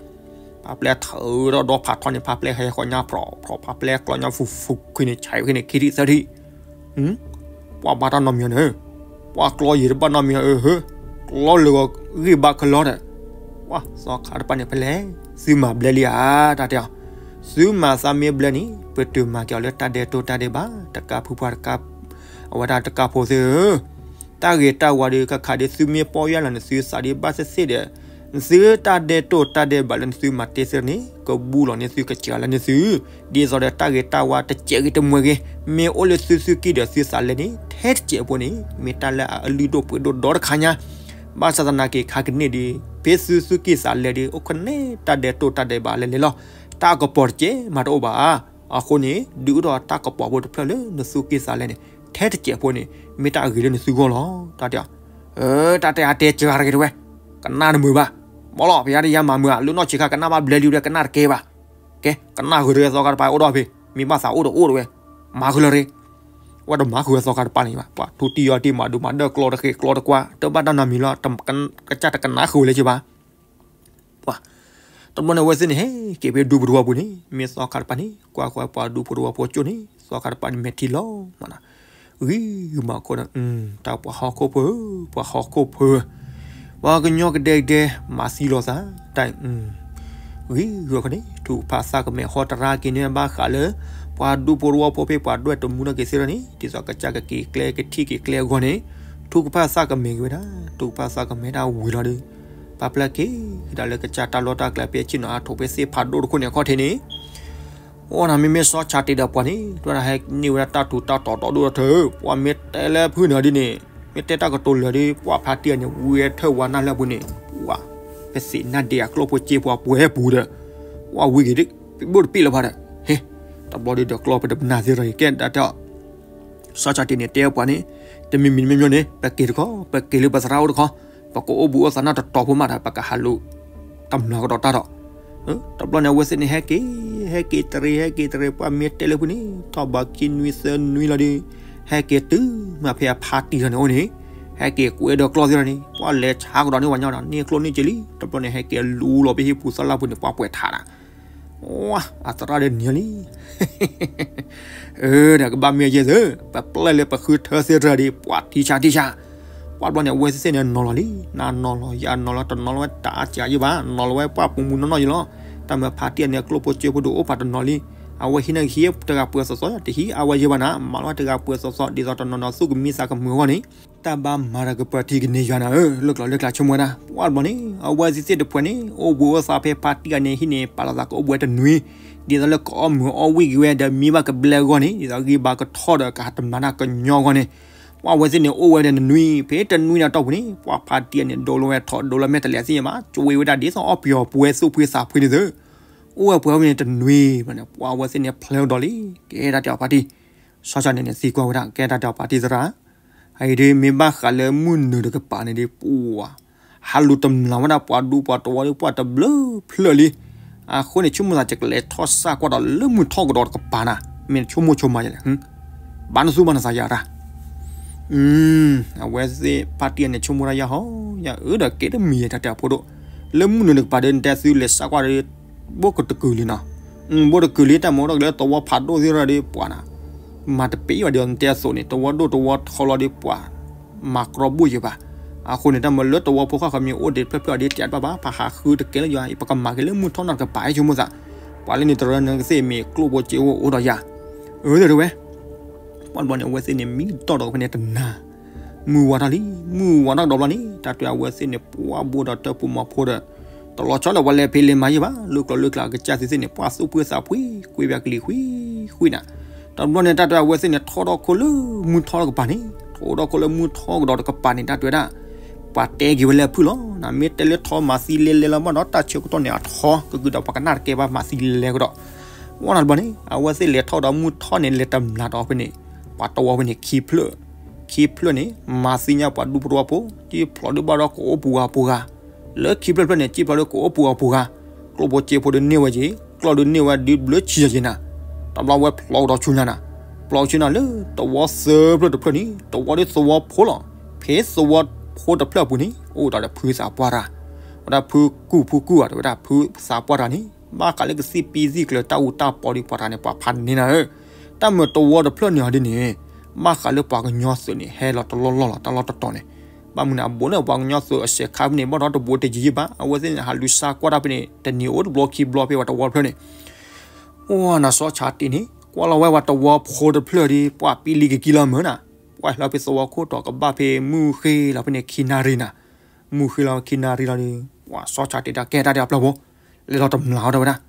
ဖးပျဲၢ်ထုးထီၣ်ဒီးဖးထီန့ၣ် ဖးပျဲၢ်ဟဲဃီၤညါဖြီၣ်ဖြီၣ် ဖးပျဲၢ်ကျီညါဖူးဖူးခွံန့ၣ် ဆဲးဝဲန့ၣ် ခံထံၣ်သၢထံၣ်, ပှၤဘၣ်တၢ်နီတမံၤန့ၣ်, ပှၤကျီယံာ်တဘၣ်နီတမံၤဧၢ, ကျီလၢာ်ဂီၤဂံၢ်ဘါခဲလၢာ်ဒီး, ပှၤသီခါတပၤန့ၣ်ဖဲလဲၣ်, သုမၤဘျဲလံဧါ, တၢ်တဲအီၤ, သုမၤသးမ့ၢ်ဘျဲန့ၣ် ပတုာ်မၤက့ၤအီၤလၢတၢ်ဒဲးတိၢ်တၢ်ဒဲးဘး တကးဖုပှၤတကး, အဝဲဒၣ်တကးဖိသ့ၣ်ဧၢ တၢ်ဂ့ၤတၢ်ဝါဒီး ခးခးဒီး သုမ့ၢ်ပီၢ်ယၢ်လီၤန့ၣ် သုသးဒ်ဘၣ်သ့ၣ်သ့ၣ်ဒီး, သုတၢ်ဒဲးတိၢ်တၢ်ဒဲးဘးလၢနသုမၤတ့ၢ်သ့ၣ်န့ၣ် ကဘူၣ်လီၤန့ၢ်သု ကစှၤလၢန့ၢ်သု, ဒ်သိးဒီးတၢ်ဂ့ၤတၢ်ဝါတစဲးဂ့ၤတမှဲးဂ့ၤ, မ့ၢ်အိၣ်လၢသုစုကံၢ်ဒီးသုသးလဲန့ၣ် ထဲတစဲးဖိန့ၣ် မ့ၢ်တၢ်လၢအလုၢ်ဒိၣ်ပှ့ၤဒိၣ်ဒီတခါညါ, ဘၣ်ဆၣ်သနာ်က့ခါကန့ၢ်ဒီး ဖဲသုစုကံၢ်သးလဲဒီး အိၣ်ခနဲတၢ်ဒဲးတိၢ်တၢ်ဒဲးဘးလဲလဲလီၤ, တၢ်ကပီၤတစဲးမၤတအိၣ်ဘၣ် အဃိန့ၣ် ဒုးအိၣ်ထီၣ်တၢ်ကပီၤဖိတဖျၢၣ်လၢနသုက့ၢ်သးလဲန့ၣ် ထဲတစဲးဖိန့ၣ် မ့ၢ်တၢ်အဂ့ၤလၢနသုဂီၢ်လီၤ. တၢ်တဲ, တၢ်တဲအတဲစှၤတဂ့ၤတဝဲ, ကနၣ်တမုာ်ဘၣ်, ဘီလီၤ ပယါတယါမၤမုာ်ဧါ, လၢနီၢ်ဆံးခါကနၣ်ဘၣ်ဘျဲလံဝဲ ကနၣ်တကဲဘၣ်. ကဲ, ကနၣ်ဃုာ်တဂ့ၤသီခါတပၤအိၣ်ဒီးဖဲ, မ့ၢ်ဘၣ်သးအိၣ်တအိၣ်တဝဲ, မၤဃုာ်လၢၤရ့, ဝဲတမၤဃုာ်ဝဲသီခါတပၤန့ၣ်ဘၣ်, ပှၤထူတံၢ်ယီၢ်တံၢ်မၤဒူမၤဒၢၣ်ကျီတဃ့ၢ်ကျီတကွၢ် တဘၣ်တၢ်နီတမံၤလီၤ, ကစၢ်တကနၣ်ဃုာ်ဝဲလၢၤဘၣ် ပှၤ, တဘျီန့ၣ်အဝဲသ့ၣ်န့ၣ် ဟဲက့ၤဖဲဒူပူၤတဝီပူၤန့ၣ် မ့ၢ်သီခါတပၤန့ၣ် ကွၢ်ဃီၤပှၤဒူပူၤတဝီဖိကၠိန့ၣ် သီခါတပၤန့ၣ် မဲာ်ထံလီၤမးနီၤ, ဂံၢ်မၤခိၣ်ဒီး, တၢ်ပှၤဟီၣ်ခိၣ်ဖိဧၢ, ပှၤဟီၣ်ခိၣ်ဖိဧၢ, ပှၤကညီကဒဲကဒဲ မၤသံလိာ်သး, တၢ် ဂံၢ်ဂီၤခီန့ၣ် ထုကဖၣ်သးကမဲာ်ဟီတရါက့ၤန့ၣ် ဘၣ်ဃးလၢ ပှၤဒူဖိတဝီဖိဖဲပှၤဒွဲၣ်တမူနီၢ်က့ၤသ့ၣ်ဒီးန့ၣ် ဒ်သိးကစၢ်ကက့ၤကျဲကထံၣ်က့ၤကျဲအဂီၢ်န့ၣ် ထုကဖၣ်သးကမဲာ်က့ၤဝဲဒၣ်, ထုကဖၣ်သးကမဲာ်ဒၣ်ဝံၤလီၤဒီး ပာ်ဖျါက့ၤကဒါလၢကစၢ်တၢ်လီၢ်တၢ်ကျဲဖဲဆ့ၣ်နီၤအါထိးဖဲသ့ၣ်ဖးဒိၣ်တခိၣ်န့ၣ်အခီၣ်ထံးန့ၣ် အိၣ်နၤမ့မ့ၢ်စီၤဆၣ်တံၢ်ဒီးပှၤန့ၣ် တၢ်ဟဲန့ၢ်ဝဲဒၣ်တၢ်ထူးတၢ်တီၤဒီဒူၣ်ဒီထၢ, ပှၤမ့ၢ်တဲလၢဖုၣ်န့ၣ်ဒ်န့ၣ်, မ့ၢ်တဲတၢ်ကတိၤလၢာ်ဒီး ပှၤဖါတံၢ်အံၤန့ၣ် ဝံအထၢၣ်ဝါနၢ်လၢအပူၤန့ၣ်, ပှၤ, ပသ့ၣ်နၢ်ဒ့အကျိၣ်ဖိစ့ဖိအပှဲၤပူၤဒီး, ပှၤဝံက့ၤဒ်, ဘိၣ်တပံၣ်လၢၤဘၣ်ဒီး, ဟ့, တဘျီဒီးဒီးကျီၢ်ပတပနၢ်သ့ၣ်ဒီး ကဲဒၣ်တဲအီၤ စီၤဆၣ်တံၢ်န့ၣ်တဲပှၤန့ၣ်, တမံၤမံၤတမံၤမံၤန့ၣ် ပက့ၤတခီ, ပက့ၤလၢပသရၣ်အိၣ်တခီ, ပကအိၣ်ဘူးအိၣ်သးနီတတီၤဖိမးဒီး ပကဟးလိာ်တမျီကဒီးတၢ်ဒီး, တဘျီန့ၣ် အဝဲသ့ၣ်န့ၣ် ဟဲက့ၤ, ဟဲက့ၤတရံး ဟဲက့ၤတရံး ပှၤမ့ၢ်တဲလၢဖုန့ၣ် ထီၣ်ဘးခံနွံသၢနွံလီၤဒီး, ဟဲက့ၤတုၤမးဖဲအဖါတံၢ်လီၤန့ၣ်အိၣ်န့ၣ်, ဟဲက့ၤကွဲဒီးကျီၢ်သ့ၣ်လီၤန့ၣ် ပှၤလဲၤဆါကဒီးန့ၢ်ဝဲညီဒီး န့ၢ်ကျိၣ်န့ၢ်စ့လံ, တဘျီန့ၣ် ဟဲက့ၤလူလီၤဖဲဟံၣ်ပူၤသီလၢပူၤန့ၣ် ပှၤပှဲၤထးဒီး ဝါ, အသရၣ်ဒီးနံၤလံ, အၢ ဒီးကဘၣ်မ့ၢ်ယဲၢ်သၢ, ပပျဲၢ်လၢပဃုထၢသ့ၣ်တဖၣ်ဒီး ပှၤထံဆါထံဆါ, ပှၤဘျီန့ၣ် အဝဲသ့ၣ်န့ၣ်နီၤလီၤလံ, နနီၤလီၤ ယနီၤလီၤ တနီၤလီၤဝဲတၢ်အါစှၤယဘၣ်, နီၤလီၤဝဲပှၤပူၤမူနီၢ်နီၢ်ယလီၤ, တၢ်မၤဖါတံၢ်အန့ၣ် အကျိၣ်ဖိစ့ဖိဒုးအိၣ်ပာ်တနီၤလံ, အဝဲဟံးန့ၢ်ကဟံးတဂၤပှဲၤသီသီ တဟံးအဝဲယဘၣ်နၤ, မၤလီၤဝဲတဂၤပှဲၤသီသီ ဒ်သိးတနီၤနီၤသူၣ်ကမံသးကမုာ်အဂီၢ်န့ၣ်, တၢ်ဘၣ်မၤဒီးကပၢၤထံကန့ၢ်ယွၤနၤဧၢ, လၢကျိၤလၢကျဲဆိကမိၣ်ဝဲဒၣ်, ပှၤဘျီန့ၣ် အဝဲသ့ၣ်သ့ၣ်တဖှဲးန့ၣ် အိၣ်ဘူးအိၣ်သးဖဲဖါတံၢ်အန့ၣ်ဟံၣ်န့ၣ် ပာ်လီၤသးကအိၣ်ဘူးဝဲတနွံ, ဒ်သိးလၢကအီၣ်မုာ်အီၣ်ဝံၣ်က့ၤဝဲဒီးမံဘၣ်ကဘျဲအဂီၢ်န့ၣ် ဒ်သိးဂံၢ်ဘါကထီၣ်ဒီးကဟးတမျီတၢ်ကညီအဂီၢ်န့ၣ်, ပှၤဝဲသ့ၣ်န့ၣ်အိၣ်ဝဲဒီးတနွံ, ဖဲတနွံန့ၣ်အတီၢ်ပူၤန့ၣ် ပှၤဖါတံၢ်အန့ၣ် ဒိးလီၤဝဲထီၣ်ဒိးလီၤမဲာ်တလဲၤသ့ၣ်ညါဘၣ်, ကွ့ဝဲဒၣ်ဒ်သိးအီၣ်ပယီၤပှဲၤသူၣ်ဖှံသးဖှံန့ၣ်သ့, အိၣ်ဝဲပှဲၤဝဲန့ၣ်တနွံ, ပှၤဝဲသ့ၣ်န့ၣ် ဖျဲၣ်ဒီးလံ, ကဲတၢ်တဲအီၤဖါတံၢ်, စီၤဆၣ်န့ၣ်န့ၣ်သံကွၢ်ဝဲဒၣ် ကဲတၢ်တဲအီၤဖါတံၢ်သရၣ် အအံၤဒ်မ့ၢ်ဘၣ်ဃးလၢမုၢ်နုာ်တကပၤန့ၣ်ဒ်ပှၤ, ဟးလူၤတမျၢ်ဝဲဒၣ်ပှၤဒူပှၤတဝီဒီးပှၤတဘျုးဖျၢၣ်လံ, အဃိန့ၣ် ဆိကမိၣ်သးကလဲၤထီၣ်စၢ်ကွၢ်ဒီးလၢမုၢ်ထီၣ်ကဒီးတကပၤနၤ, မ့ၢ်နဆိကမိၣ်ဆိကမးယလဲၣ်, ဘၣ်နသူၣ်ဘၣ်နသးယၤတၢ် အဝဲသ့ၣ်ဖါတံၢ်အန့ၣ်ဆိကမိၣ်တၢ်ယၤဟီ, ယၤအၢဒီးကဲတမံၤယဲတၢ်တဲအဖိဒိၣ်, လၢမုၢ်နုာ်တကပၤဒီး နတဲသုလဲၤစၢ်ကွၢ်ဒီး ဘိၣ်ကတကုာ်လံနီၤ, ဘိၣ်တကုာ်လံ တၢ်မၤအိၣ်ဒီးကလၢသဝီဖးဒိၣ်သ့ၣ်တဖၣ်ဒီးပှၤနၤ, မၤတပ့ၤဘၣ်ဒီးနတဲအသိးန့ၣ် သဝီဒိၣ်သဝီထီလီၤဒီးပှၤ, မၤကြီဘိၣ်ယဘၣ်, အဃိန့ၣ် တၢ်မၤလၢသဝီဖိဃၣ်ဃၢၤမ့ၢ်အိၣ်ဒံးတဖျၢၣ်ဖျၢၣ်အီၤဒ်တဲတဘၣ်ဘၣ် ပဟးဃုတကဲလၢယွၤအံၤ ပကမၤက့ၤလၢမုၢ်ထီၣ်နီၢ်တကပၤ ဆိကမိၣ်သး, ပှၤလၢန့ၣ်တရၢနကသ့ၣ်မ့ၢ်ကျိၣ်ဖိစ့ဖိအိၣ်ဒီးယၤ, အၢ တဲဝဲ, ပှၤတဘျီန့ၣ် အဝဲသ့ၣ်န့ၣ် မံတီၢ်ဒီးဖဲန့ၣ်တနၤ, မုၢ်ဝါထီၣ်လံ, မုၢ်ဝါထီၣ်ကဒီးဘျီန့ၣ် တၢ်တဲအဝဲသ့ၣ်န့ၣ် ပှၢ်ဘိဒီးတၢ်ပူၤမီၤဖိဒီး တလီၤဆီဒီးပှၤလဲၤဖဲလဲၤမၤယံာ်ဘၣ်, လၢကျိၤလၢကျဲကစၢ်သ့ၣ်သ့ၣ်န့ၣ် ပှၢ်သူၣ်ဖှံသးဖှံ ကွံဘၣ်ကလံၤဃံဃံနၤ, တဘျီန့ၣ် တၢ်တဲအဝဲသ့ၣ်န့ၣ် ထီၣ်ဒီခိၣ်လၢမုၢ်ထီၣ်တကပၤန့ၣ်, ထီၣ်ဒီခိၣ်လၢမုၢ်ထီၣ်ကဒီးတကပၤန့ၣ် တၢ်တဲဝဲဒၣ် ပှၤတဲက့ၤဝဲလၢအဖုၣ်လီၤ, မ့ၢ်တဲလၢထီၣ်မၤသံလဲၤလဲၤလီၤမးဒီး တၢ်ဆၢကတီၢ်န့ၣ်အထီ ကကုာ်ဒီးပှၤကနၣ်တကဲဘၣ် မၤသံလဲၤကဒီး, ဝဲန့ၣ်တဘျီန့ၣ် အဝဲသ့ၣ်လဲၤထီၣ်ဒီးမုၢ်ထီၣ်န့ၣ် လဲၤတမျးဒီးဖဲန့ၣ်, ပှၤတဝီဖဲန့ၣ် ခံဖျၢၣ်, ခံဖျၢၣ်န့ၣ် မၤသံညါပှၤဒူဖိတဝီဖိ, ကံၣ်ဖျိးဒုးဘၣ်ဒီးကအိၣ်ပူၤဂၤပူၤဂၤ, လၢခံဖျၢၣ်တဖျၢၣ်န့ၣ် ကံၣ်ဖျိးဒုးကအိၣ်ပူၤဂၤပူၤဂၤ, ကျိၣ်ဖိစ့ဖိဒုးန့ၢ်ဝဲက့ၤ, ကျီၢ်ဒုးန့ၢ်ဝဲဒုးဘျၢဆံးယဲနၤ, တဘျီဝဲဖျိးကဒီးဆူညါနၤ, ဖျိးဆူညါလၢသဝီသၢဖျၢၣ်တဖျၢၣ်န့ၣ် တဝီဒုးသဝီဖိလီၤ, ဖဲသဝီဖိတဖျၢၣ်အပူၤန့ၣ် အိၣ်ဒီးဖုသးပှၢ်တၢ်, ဝဲဒၣ်ဖုကူၣ်ဖုကူၣ်ဧါ တဲဝဲဒၣ်ဖုသးပှၢ်တၢ်န့ၣ် ဘၣ်ဃးလၢကသံၣ်ပံသံၣ်ကျၢၤတၢ်အူတၢ်ပီဒီးပှၤတၢ်န့ၣ် ပှၤဖးန့ၢ်နၤဧၢ, တၢ်မ့ၢ်တဝီတဖျၢၣ်န့ၣ်အီၤဒ်န့ၣ်, ဘၣ်ဃးလၢပှၤကညီသုးန့ၣ် ဟဲလီၤတလီၢ်လီၢ်လီၤ တၢ်လီၢ်တတီၤန့ၣ်, ဘၣ်မနုၤအဘူးန့ၣ် ပှၤကညီသုးအစဲးခါဖဲန့ၣ် ဘၣ်ဒီးတဘူးတယံာ်ယံာ်ဘၣ် အဝဲသ့ၣ်န့ၣ် ဟးလူၤစါကွၢ်တၢ်ဖဲန့ၣ် တနံၤအိၣ်တဘျီခံဘျီဖဲပှၤတဝီတဖျၢၣ်န့ၣ်, အိၣ်နၤစီၤဆါတ့ၢ်န့ၣ် ကွၢ်လီၤဝဲပှၤတဝီဖိတဖျၢၣ်ဒီး ပှၢ်ပံလံကကံလီၤမၢ်နၤ, ပှၢ်လီၤဖဲသဝီခိၣ်တီၤကဘၣ်ဖဲမုၢ်ဃ့လီၤဖဲန့ၣ်ခံနၣ်ရံၣ်နၤ, မုၢ်ဃ့လီၤခံနၣ်ရံၣ်လီၤဒီး ပှၢ်စီၤဆါတ့ၢ်တၢ်ကဲတၢ်ဒီးအပျဲၢ်ဖိ, လဲၤလီၤတမျးအီၤတဲဝဲဒၣ်,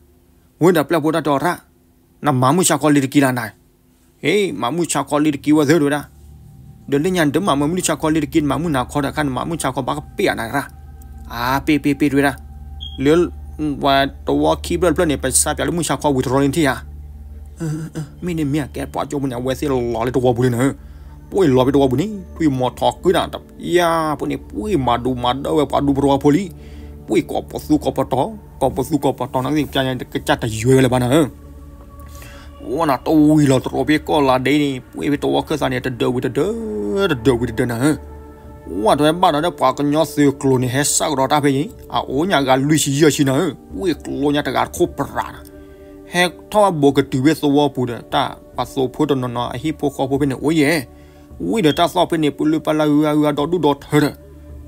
ဝဲဒီးပျဲၢ်ဖိတၢ်တဲအီၤရၣ်, နမၤမုၢ်ဆါခီလံတကံလၢနၤ ဟ့ၣ် မၤမုၢ်ဆါခီလံတကံဝဲသၢတဲဝဲဒၣ်, ဒီးလၢညါနတမၤမုၢ်ဆါခီလံတကံ နမၤမုၢ်နၤခီဒီး ခါနမၤမုၢ်ဆါခီဘၣ်ကပ့ၢ်အနၤရၣ်, အါ ပ့ၢ်ပ့ၢ်ပ့ၢ်တဲဝဲဒၣ်, လၢ ပှၤတဝီခံဖျၢၣ်တဖျၢၣ်န့ၣ် ပစးပၠးလၢမုၢ်ဆါခီဝံၤတရီလံထံၣ်ဧါ, မ့ၢ်န့ၣ်မ့ၢ်အကဲပှၤကၠိဖိန့ၣ် အဝဲသ့ၣ်လီၤလၢတဝီပူၤလံနၤ, ပှၢ်လီၤဖဲတဝီပူၤန့ၣ် ထွံၣ်မီၤထီၣ်ကုၢ်နၤ တပျၢ်ဖိန့ၣ် ပှၢ်မၤဒိးမၤဒၢဝဲပှၤဒူဖိတဝီဖိလံ, ပှၢ်ကိးပသူကိးပတီၤ, ကိးပသူကိးပတီၤန့ၣ် ကစၢ်ညါတကစၢ်တယွဲဝဲလၢၤဘၣ်နၤဧၢ ဝဲနၤတဝံၤလီၤတရိးဖဲကီၢ်လါဒ့န့ၣ် ပှၢ်ဖဲတဝီခၢၣ်သးန့ၣ် တဒၢးဝံၤတဒၢး, တဒၢးဝံၤတဒၢးနၤဧၢ, ဝဲတဲဝဲဘၣ်ဒီးပှၤကညီသုးကျိၤန့ၣ် ဟဲစးကဒီးတၢ်ဖဲအံၤ အအိၣ်ညါဂၤလွံၢ်ဆံယဲၢ်ဆံနၤဧၢ, ပှၢ်ကျိညါတဂၤတခိၣ်ပြးနၤ, ဟဲထီၣ်ဘိးကတုၤဖဲသဝီပူၤဒီး တၢ်ပှၤသုးဖိတနီၤနီၤ အဟံၣ်ဖိဃီဖိဖဲန့ၣ်အိၣ်ယဲၢ် ဝံၤဒီးတၢ်သီၣ်ဖဲန့ၣ် ပလုၢ်ပလၢ်အုအုအုအုဒီဒူၣ်ဒီထၢဒီး,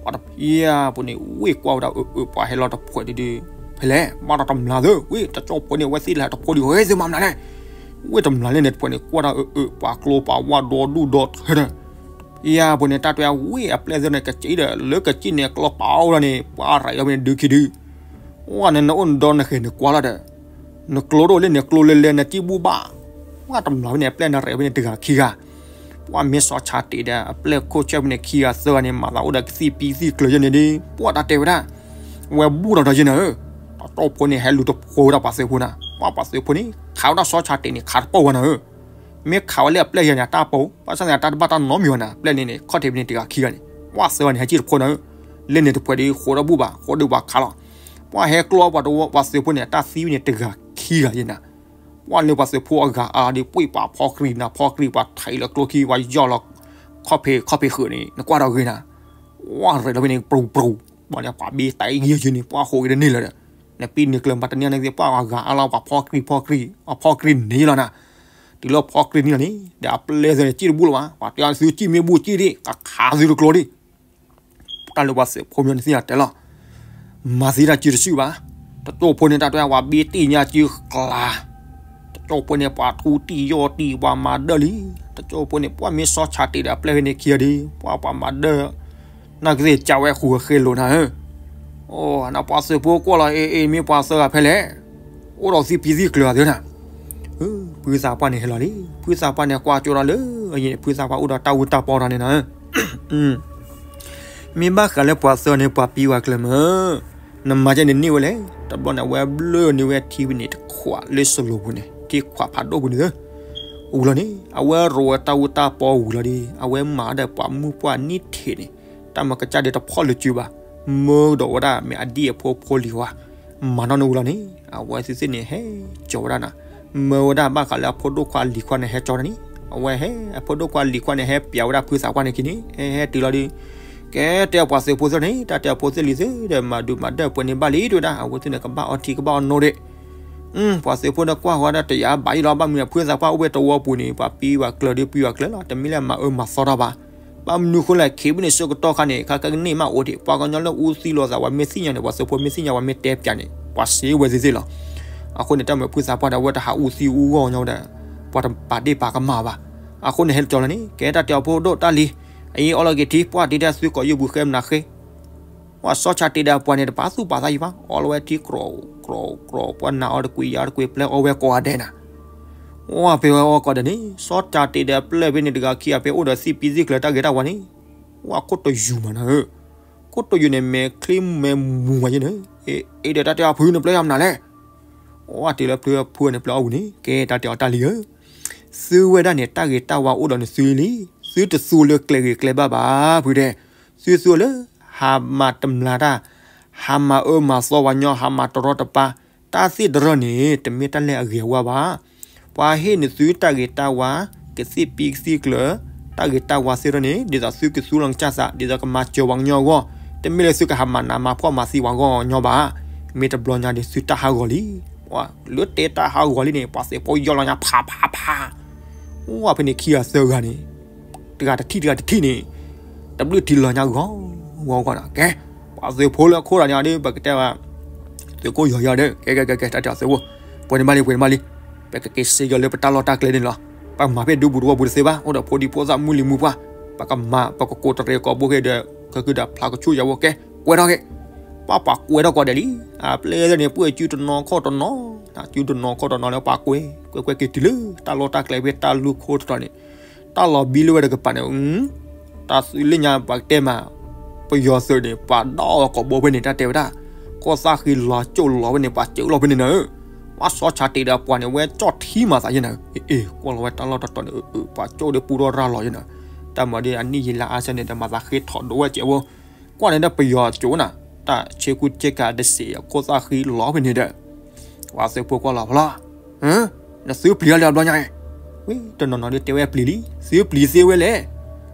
ပှၤတဖၣ်ဖိန့ၣ် ဝ့ၢ်ကွၢ်ဝဲဒၣ်အၢ အၢ ပှၤဟဲလီၤတဖှဲးဒုဒု, ဖဲလဲၣ် ဘၣ်ဒီးတမျးသၢ ဝ့ၢ်တကၠိဖိန့ၣ် အဝဲသ့ၣ်လဲၤတဖှဲးဒု ဟဲသ့မၤမနုၤလဲၣ်, ဝ့ၢ်တမျးလဲၣ်န့ၣ် တဖှဲးန့ၣ် ကွၢ်ဒၣ်အၢ အၢ ပှၤကျိပှၤဝါဒီဒူၣ်ဒီထၢဒီး, ယဖိန့ၣ် တၢ်တဲဝဲအဝ့ၢ်အပျဲၢ်သၢန့ၣ် ကစံးဒီး လၢကစံးန့ၣ် ကျီပာ်အီၤဝဲဒၣ်န့ၣ် ပှၤရၤအီၤဖဲန့ၣ်ဒုခံဒု ဝဲန့ၣ် နအိၣ်နဒီနဃဲၤနကွၢ်လီၤဒီး, နကျိတအိၣ်လၢန့ၣ် ကျိလဲၤလဲၤနစံၣ်ဘူၣ်ဘၣ်, ပှၢ်တမျးဖဲန့ၣ် အပျဲၢ်နရၤဖဲန့ၣ်တဂၤခံဂၤ, ပှၢ်မ့ၢ်စီၤဆါတ့ၢ်ဒီး အပျဲၢ်ခိၣ်ဆၢဖဲန့ၣ်ခံဂၤသၢဂၤန့ၣ် မၤသးအိၣ်ဒီးကသံၣ်ပံသံၣ်ကျၢၤယဲၢ်န့ၣ်ဒီး ပှၢ်တၢ်တဲဝဲဒၣ်, ဝဲဘူၣ်ဒီးဒီးယဲၢ်နၤဧၢ, တကၠိဖိန့ၣ် ဟဲလူၤတဖှဲးဝဲဒၣ်ပှၤသုးဖိနၤ, ပှၢ်ပှၤသုးဖိန့ၣ် ခးဝဲဒၣ်စီၤဆါတ့ၢ်န့ၣ် ခးတပီၢ်ဝဲနၤဧၢ မ့ၢ်ခးဝဲလၢအပျဲၢ်ယဲၢ်န့ၣ် အတၢ်ပီၢ် ဘၣ်ဆၣ်န့ၣ် အတၢ်တဘၣ်တၢ်နီတမံၤဘၣ်နၤ, ပျဲၢ်န့ၣ်န့ၣ် ခီၣ်ထံးဖဲန့ၣ်တဂၤခံဂၤန့ၣ်, ပှၢ်သၢဂၤန့ၣ် ဟဲစံၣ်တဖှဲးနၤဧၢ, လၢန့ၣ်တဖှဲးဒီး ဃိးဒီဘူၣ်ဘၣ် ဃိးဒီးပှၤခးလီၤ, ပှၢ်ဟဲကျီပှၤတဝီ ပှၤသုးဖိန့ၣ် အတၢ်သံဝဲန့ၣ်တဂၤခံဂၤယဲၢ်နၤ, ပှၢ်လၢပှၤသုးဖိအဂၤအါဒီး ပှၢ်ပှၤဖီကြံနၤ ဖီကြံပှၤထံးလၢကျိခံ ပှၤယီၢ်လီၤ ခီၣ်ဖံးခီၣ်ဖံးဃုာ်န့ၣ် နကွၢ်ဒီးဂ့ၤနၤ, ပှၢ်ရဲၣ်လီၤဖဲန့ၣ် ပြူၤပြူၤ, ဘၣ်န့ၣ် ပှၤဘ့တၢ်အံၤဂ့ၤယဲၢ်န့ၣ် ပှၢ်ဃိးက့ၤတန့ၢ်လၢၤဒီး, နပံနုာ်ကျၢၤမၤတန့ၢ်န့ၣ် ပှၢ်အဂၤအါလီၤ ပှၤဖီကြံဖီကြံ, အဖီကြံန့ၣ်လီၤနၤ, တုၤလၢဖီကြံန့ၣ်လီၤန့ၣ် ဒီးအပျဲၢ်သၢန့ၣ် စံၣ်တဘူၣ်လၢၤဘၣ်, ပှၤတဲသုစံၣ်မ့ၢ်ဘူၣ်စံၣ်ဒံး ကခးသုတကျိဒံး တၢ်လၢပှၤသုးဖိမ့ၢ်နသ့ၣ်ညါတဲလီၤ, မၤသံတၢ်စုတစုဘၣ်, တကၠိဖိန့ၣ် တၢ်တဲဝဲဘ့တံၢ်ညါစုကျါ, တကၠိဖိန့ၣ် ပှၤထူတံၢ်ယီၢ်တံၢ် ပှၤမၤဒၢၣ်လံ, တကၠိဖိန့ၣ် ပှၢ်မ့ၢ်စီၤဆါတ့ၢ်ဒီးအပျဲၢ်ဖဲန့ၣ်ခံဂၤဒီး ပှၢ်ပှၤမၤဒၢၣ် နကသ့ၣ်ကးဝဲဃုာ်ဃဲလိာ်နၤဧၢ, အိ နပှၤသုးဖိကွၢ်လီၤ အ့ အ့ မ့ၢ်ပှၤသၢဂၤဖဲလဲၣ်, အိၣ်ဒီးသံၣ်ပံသံၣ်ကျၢၤအသးနၤ, ဖုသးပှၢ်န့ၣ်ဟဲလီၤလံ, ဖုသးပှၢ်န့ၣ်ကွၢ်ကၠိဒီးလၢအယံၤန့ၣ် ဖုသးပှၢ်အိၣ်ဒီးတၢ်အူတၢ်ပီတၢ်န့ၣ်နၤဧၢ မ့ၢ်ဘၣ်ဃးလၢပှၤသၢန့ၣ် ပှၤပံဝဲကျၢၤမး, နမၤကဲန့ၣ်န့ၢ်ဝဲလဲၣ်, တဘျီန့ၣ် အဝဲဘျၢန့ၢ်ဝဲထံဝဲန့ၣ်တခွးလၢစလိၤပူၤန့ၣ် ထံခွးဖးဒိၣ်ပူၤန့ၣ်သၢ, ဝံၤလီၤန့ၣ် အဝဲရိးဝဲတၢ်အူတၢ်ပီဝံၤလီၤဒီး အဝဲမၤဒီးပှၤမုၣ်ပှၢ်နံၣ်ထံးန့ၣ်, တၢ်မၤကစၢ်ဒ်တဖီၣ်လၢၤစုဘၣ်, မၢကဒီးဝဲဒၣ်မ့ၢ်အဒံၣ်အဖိဖိလံၤဝါ, မၤနီၢ်န့ၣ်ဝံၤလီၤန့ၣ် အဝဲသ့ၣ်သ့ၣ်န့ၣ် ဟဲကၠီၤဝဲဒၣ်နၤ, မၢဝဲဒၣ်ဘၣ်ဃးလၢအဖိဒိၣ်ခွါလံၤခွါန့ၣ်ဟဲကၠီၤန့ၣ်န့ၣ်, အဝဲဟဲအဖိဒိၣ်ခွါလံၤခွါန့ၣ် ဟဲပျးဝဲဒၣ်ဖုသးပှၢ်န့ၣ်ခံန့ၣ်, ဟဲဟဲတုၤလီၤဒီး ကဲတဲပှၤသုးဖိသၢန့ၣ် တၢ်တဲအဖိသၣ်လံၤသၢဒီး မၤဒုးမၤဒၢၣ်ပှဲၤန့ၢ်ဘၣ်လံတဲဝဲဒၣ်, အဝဲသ့ၣ်န့ၣ်ကဘၣ်အီထံကဘၣ်အီနိဒၣ်, ပှၤသုးဖိဒီးကွၢ်ဃီဒီးတယာ်ဘၣ်ယံာ်လီၤ, ဘၣ်မနုၤဖုသးပှၢ်အိၣ်ဝဲတဝီပူၤန့ၣ် ပှၤပံဝဲကျၢၤဒီးပံဝဲကျၢၤလီၤ, တမ့ၢ်လၢမၤအၢမၤသီတၢ်ဘၣ်, ဘၣ်မနုၤဃိလဲၣ် ခံဘ့ၣ်န့ၣ်ဆၢကတီၢ်ခါန့ၣ် ခါကန့ၢ်မးအိၣ်ဒံး ပှၤကညီလၢအူသံလိာ်သး ပှၤမ့ၢ်သ့ၣ်ညါန့ၣ် ပှၤသုးဖိမ့ၢ်သ့ၣ်ညါ ပှၤမ့ၢ်တဲပၠးန့ၣ် ပှၤစံးဝဲသ့ၣ်သ့ၣ်လီၤ. အဃိန့ၣ် တၢ်မၤဖုသးပှၢ်ဒီး အဝဲတဟးအူသံအူဂီၢ်ညီဝဲဒီး ပှၤတပာ်ဒ့ၣ်ပာ်ကမၣ်ဘၣ်. အဃိန့ၣ် ဟဲလီၤကၠီလီၤန့ၣ် ကဲတၢ်တဲအီၤဖိဒိၣ်တၢ်လံၤ အအံၤအီလီၤက့ၤထံ ပှၢ်တံၤဒၣ်သုကိးယုၢ်ပူၤဃဲမနၤဃ့ ပှၤစီၤဆၣ်တ့ၢ်ဒီးအပှၤန့ၣ် တပာ်သူၣ်ပာ်သးယံၤဘၣ် အီလီၤဝဲထံ ကြီၤကြီၤကြီၤ ပှၤနာ်အီၤတကွံာ်ယၤတကွံာ် ပျဲအီဝဲကိးဂၤဒဲးနၤ. ဝဲဖဲဝဲအီကိးဂၤဒဲးန့ၣ် စီၤဆၣ်တ့ၢ်ဒီးအပျဲၢ်ဖဲန့ၣ်တဂၤခံဂၤဖဲ အိၣ်ဒီးသံၣ်ပံသံၣ်ကျၢၤတၢ်ဂ့ၤတၢ်ဝါန့ၣ် ဝဲခိၣ်တယူၤမးနၤဧၢ. ခိၣ်တယူၤန့ၣ် မဲာ်ချံမဲာ်မူၤဝဲယဲၢ်န့ၣ် အ့ၣ်ဒီးတၢ်တဲအီၤဖုန့ၣ်ပျဲယၤမနုၤလဲၣ်. ဝဲတဲလၢဖုဖုန့ၣ်ပျဲအီၤဝံၤန့ၣ် ကဲတၢ်တဲအီၤတၢ်လံၤဧၢ သုဝဲဒၣ်န့ၣ် တၢ်ဂ့ၤတၢ်ဝါအိၣ်ဒီးနသုလံ သုတသူလၢကျဲဂ့ၤကျဲဘၣ်ဘၣ် ဖုတဲ. သုသူလၢ ဟးမၤတမျာ်တၢ် ဟးမၤအၢမၤသီပှၤညီ ဟးမၤတရီတပါ တၢ်သ့ၣ်တရၢၢ်န့ၣ် တမ့ၢ်တၢ်လၢအဂ့ၤအဝါဘၣ်. ပှၤဟ့ၣ်နသုတၢ်ဂ့ၤတၢ်ဝါ ကသံၣ်ပံကသံၣ်ကျၢၤ တၢ်ဂ့ၤတၢ်ဝါသ့ၣ်တရၢၢ်န့ၣ် ဒ်သိးသုကသူလီၤကစၢ်သး ဒ်သိးကမၤစၢၤပှၤကညီအဂီၢ် တမ့ၢ်လၢသုကဟးမၤနးမၤဖှီၣ်မၤသံပှၤဂီၢ်ညီဘၣ်. မ့ၢ်တဘျီညါဒီးသုတၢ်ဟးဂီၤလံ. လၢတဲတၢ်ဟးဂီၤလံန့ၣ် ပှၤသုးဖိယီၢ်လီၤညါဖးဖးဖး ဝဲဖဲန့ၣ်ခံဂၤသၢဂၤန့ၣ် တဂၤတထံၣ်တဂၤတထံၣ်န့ၣ် တဘျုးထံလီၤညါဂီၤဂီၤဂီၤနီၤ ကဲ ပှၤသုးဖိလၢအခိၣ်ဒီးန့ၣ်ဒီး ပကတဲဝဲ သုးခိၣ်ယီၤယီၤဒီး ကဲကဲကဲကဲ တၢ်တဲအီၤသုးဖိ ပှဲၤန့ၣ်ဘၣ်လံ ပှဲၤန့ၣ်ဘၣ်လံ ပကက့ၤစ့ယီၤလၢပတၢ်လီၢ်တၢ်ကျဲန့ၣ်လီၤ. ပမၤဖဲဒူပူၤတဝီပူၤတသ့ဘၣ် အိၣ်ဒီးဖိဒံဖိသၣ်မုၢ်လံၤမုၢ်ပှၢ် ပကမၤ ပကကိးတရံးကိးဘိက့ၤဒီး ကကုဒၣ်ဖျါကဆူၣ်ယၤဝဲ ကဲ ကွဲးထီၣ်က့ၤ ပှၤပှၤကွဲးထီၣ်ကိးဂၤဒဲးလံ. အပျဲၢ်သ့ၣ်န့ၣ် ပှဲၤစုတနီၤခီၣ်တနီၤ စုတနီၤခီၣ်တနီၤလၢပှၤကွဲး ကွဲးကွဲးက့ၤတုၤလၢတၢ်လီၢ်တၢ်ကျဲဖဲတၢ်လူၢ်ခိတတီၤန့ၣ် တၢ်လီၤဘံလၢဝဲတကပၤန့ၣ် တၢ်သုးလၢညါပှၤကတဲမး ပယီၤသုးန့ၣ် ပှၤဒီးအီၤကိးဘိဖဲန့ၣ် တၢ်တဲဝဲဒၣ် ကီၢ်သၣ်ဃံလီၤကၠိၣ်လီၤဖဲန့ၣ် ပှၤကၠိၣ်လီၤဖဲန့ၣ်နၤဧၢ. ပှၤစီၤဆၣ်တ့ၢ်ဒီးပှၤန့ၣ် ဝဲကၠီၣ်ထံမၤသးယဲၢ်နၤဧၢ. အ့ၣ် ကွၢ်လီၤဝဲတၢ်လီၢ်တတီၤန့ၣ် ပှၤကၠိၣ်ဒီးပူထီၣ်ရၤလီၤယဲၢ်နၤ. တၢ်မၤဒ်အနံၣ်ယံာ်လါအါဆၢန့ၣ် တမၤသးဃ့ထီၣ်ဒိၣ်ဝဲစဲးဖိ ကွၢ်န့ၣ်ဒီးပယီၤကၠိၣ်နၤ တၢ်ဆ့ကူဆ့ကၤတစဲး ကီၢ်သၣ်ဃံလီၤဖဲန့ၣ်ဒီး ပှၤသုးဖိကွၢ်လီၤဖဲလီၤ နသုပျံၤအီၤလၢအဘျီညါအံၤ ဝံၤတနီၤနီၤဒ်တဲဝဲပျံၤလံ သုပျံၤသ့ဝဲလဲၣ်.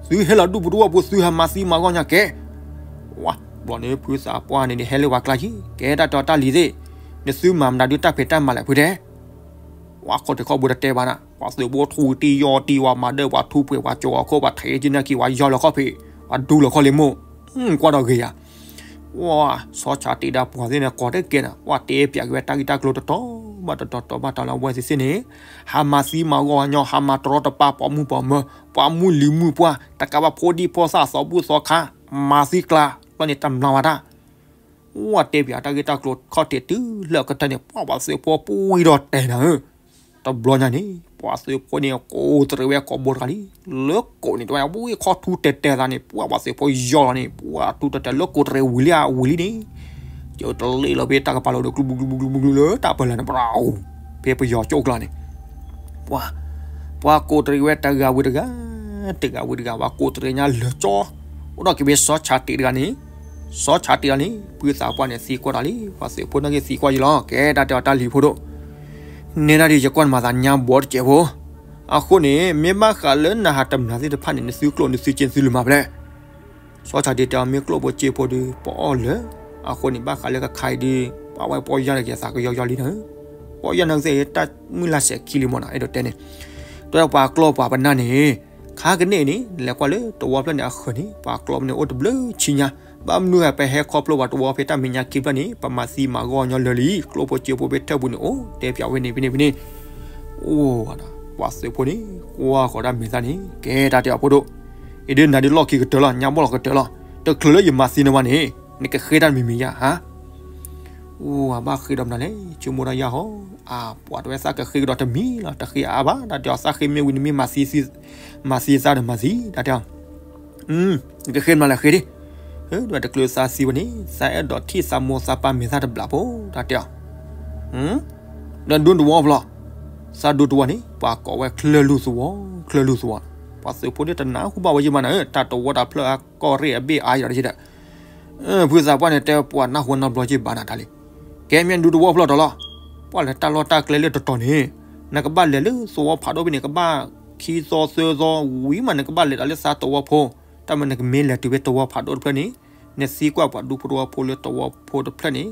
သုဟဲလီၤဒူပူၤတဝီပူၤ သုဟးမၤသံမၤဂီၢ်ညါကဲ ဝါ ဘျီန့ၣ်ဖုသးပှၢ်န့ၣ် ဟဲလၢပှၤကျါက့ၤ ကဲတၢ်တီတၢ်လံၤသ့ၣ် နသုမၤမနုၤဒုးတၢ်ဖံးတၢ်မၤလဲၣ်ဖုတဲ ဝါခီၣ်ထံးခီၣ်ဘိတတဲဘၣ်နၤ ပှၤသုးဖိထူတံၢ်ယီၢ်တံၢ်ဝဲမၤဒၢၣ်ပှၤထူပှဲၤပှၤကၠိအီၤခိၣ် ပှၤထံးကၠံနၢ်က့ၤ ပှၤယီၢ်လီၤခီၣ်ဖံး ပှၤဒူလီၤခီၣ်လ့မိၢ် ကွၢ်ဒီးဂ့ၤယၤ ဝါ စီၤဆၣ်တ့ၢ်ဒီးပှၤသ့ၣ်န့ၣ် ကိးတကဲနၤ ပှၤတဲပၠးက့ၤဝဲတၢ်ဂ့ၢ်တၢ်ကျိၤတတီၤဘၣ်တတီၤ တီၤဘၣ်တီၤလၢအဝဲသ့ၣ်သ့ၣ်န့ၣ် ဟးမၤသံမၤဂီၢ်ညီ ဟးမၤတရီတပါ ပိာ်မုၣ်ပိာ်မၢၤ ပှၤမုၢ်လံၤမုၢ်ပှၢ် တကးဘၣ်ဖိဒံဖိသၣ်သီဘူၣ်သီခါ မၤသံကျါ ဘျီန့ၣ်တမျးဝဲတၢ် ဝဲတဲပၠးတၢ်ဂ့ၢ်တၢ်ကျိၤခီၣ်ထံးတုၤလၢအကတၢၢ်န့ၣ် ပှၤပှၤသုးဖိပှံၤဒီးတဲနၤဧၢ တဘျီညါန့ၣ် ပှၤသုးဖိန့ၣ် ကိးတရံးဝဲကိးဘိတဂၤလံ လၢကိးန့ၣ် တဝဲဝံၤခီၣ်ထူတဲာ်တဲာ်သးန့ၣ် ပှၤပှၤသုးဖိယီၢ်လီၤန့ၣ် ပှၤထူတဲာ်တဲာ်လၢကိးတရံးဝံၤလံဧါ ဝံၤလံန့ၣ် ကတလ့ၣ်လီၤဖဲတၢ်ကပၤလီၤဒီး ကျူဘူကျူဘူကျူဘူကျူလၢတၢ်ပၢလၢန့ၣ် ပှၤအိၣ် ဖဲပယီၤကၠိကျါန့ၣ် ပှၤ ပှၤကိးတရံးဝဲတဂၤဝံၤတဂၤ တဂၤဝံၤတဂၤ ပှၤကိးတရံးညါလၢာ်ကၠီ အိၣ်ဒီးက့ၤဖဲစီၤဆၣ်တ့ၢ်တဂၤန့ၣ် စီၤဆၣ်တ့ၢ်တဂၤန့ၣ် ဖုသးပှၢ်န့ၣ်သံကွၢ်တၢ်လံ ပှၤသုးဖိန့ၣ်က့ၤသံကွၢ်ယံၤလီၤ ကဲတၢ်တဲအီၤတၢ်လံၤဖိဒိၣ် နဲဒၣ်ဒ်ယကွၢ်နမၤသးညါဘီတစဲးဖိ အဃိန့ၣ် မ့ၢ်ဘၣ်ဃးလၢနဟးတမျးသ့ၣ်တဖၣ်န့ၣ် နသုကျိၣ်နသုစ့နသုလူၤမၤဖဲလဲၣ် စီၤဆၣ်တ့ၢ်တဲအီၤ မ့ၢ်ကျိၣ်ဖိစ့ဖိဒီး ပအီၣ်လၢာ် အဃိန့ၣ် ဘၣ်ဃးလၢကခါအံၤဒီး ပှၤဝဲပီၢ်ယၢ်လၢက့ၤသးကယီယီလံနၤဧၢ ပီၢ်ယၢ်နၤကသ့ၣ် တၢ်မုၢ်လၢ်စဲးခံလံမ့ၢ်နီၤ အဲၣ်ဒိးတဲန့ၣ် တဲပှၤကျီပှၤပနၢ်န့ၣ် ခါကန့ၢ်အံၤန့ၣ် လဲၤကွၢ်လၢတဝီဖျၢၣ်န့ၣ်အဃၢၤန့ၣ် ပှၤကျီန့ၣ်အိၣ်တဘျုးဆံညါ ဘၣ်မနုၤဟဲပဟဲခီဖျိပှၤတဝီဖဲတၢ်မဲာ်ညါခံဖျၢၣ်န့ၣ် ပမၤသံမၤဂီၢ်ညီလၢာ်လံ ကျိၣ်ဖိစ့ဖိဖဲထၢၣ်ပူၤန့ၣ်အိၣ် တဲပၠးဝဲန့ၣ်ဖဲန့ၣ်ဖဲန့ၣ် အိၣ်ဝဲဒၣ် ပှၤသုးဖိန့ၣ် ကွၢ်ဃီၤတၢ်မဲာ်သၣ်န့ၣ် ကဲတၢ်တဲအီၤဖိဒိၣ် အံၤဒ်နၤဒ်လီၢ်ခံကတၢၢ်လီၤ ညါဘီၣ်လီၤကတၢၢ်လီၤ တချုးလၢယမၤသံနဝဲန့ၣ် နကဃ့တၢ်တမံၤမံၤယါဟါ အိၣ် အဘၣ်ဃ့ဒီးမနုၤလဲၣ် ဆိကမိၣ်တၢ်ယါဟီ အ ပှၤတဝဲသးကဃ့ကဒီးတမံၤလီၤ တဃ့အါဘၣ် တၢ်တဲအီၤ သးဃ့မ့ၢ်ဝံၤနမ့ၢ်မၤသံ မၤသံသးဒီးမၤသံ တၢ်တဲအီၤ နကဃ့မနုၤလဲၣ်ဃ့ဒ် ဒ်တချုးသးသံဝဲန့ၣ် သးအဲၣ်ဒိးထံၣ်သးမိၢ်သးပၢ်မဲာ်သၣ်တဘျီဖိ တၢ်တဲအီၤ ဒီးဒူတဝီဖျီ သးဒူတဝီန့ၣ် ပှၤကိးဝဲချၢၣ်လူၢ်သဝီ ချၢၣ်လူၢ်သဝီ ပှၤသုးဖိန့ၣ်တနၢ်ဟူဘၣ်ဝဲယံၤမးနၤဧၢ တၢ်တဝီတၢ်ဖျၢၣ်အကီၢ်ရ့ၣ်အဘ့ၣ်အါယၤဒီး ဖုသးပှၢ်န့ၣ် တဲပှၤနၢ်ဟူနၢ်ဘျီက့ၤဘၣ်နၤတၢ်လံ ကဲမ့ၢ်ဒူတဝီဖျီဒီးလီၤ ပှၤလဲၤတၢ်လီၢ်တၢ်ကျဲလၢတတီၤန့ၣ် နကဘၣ်လဲၤလၢသဝီဖးဒိၣ်ဖဲန့ၣ် ကဘၣ်ခံသီသၢသီဝံၤမး နကဘၣ်လဲၤဒီးလၢသးတဝီဖိ တၢ်မ့ၢ်နကမ့ၢ်လဲၤတုၤဖဲတဝီဖးဒိၣ်တဖျၢၣ်န့ၣ် နသံကွၢ်ပှၤဒူဖိတဝီဖိလၢတဝီဖိတဖျၢၣ်န့ၣ်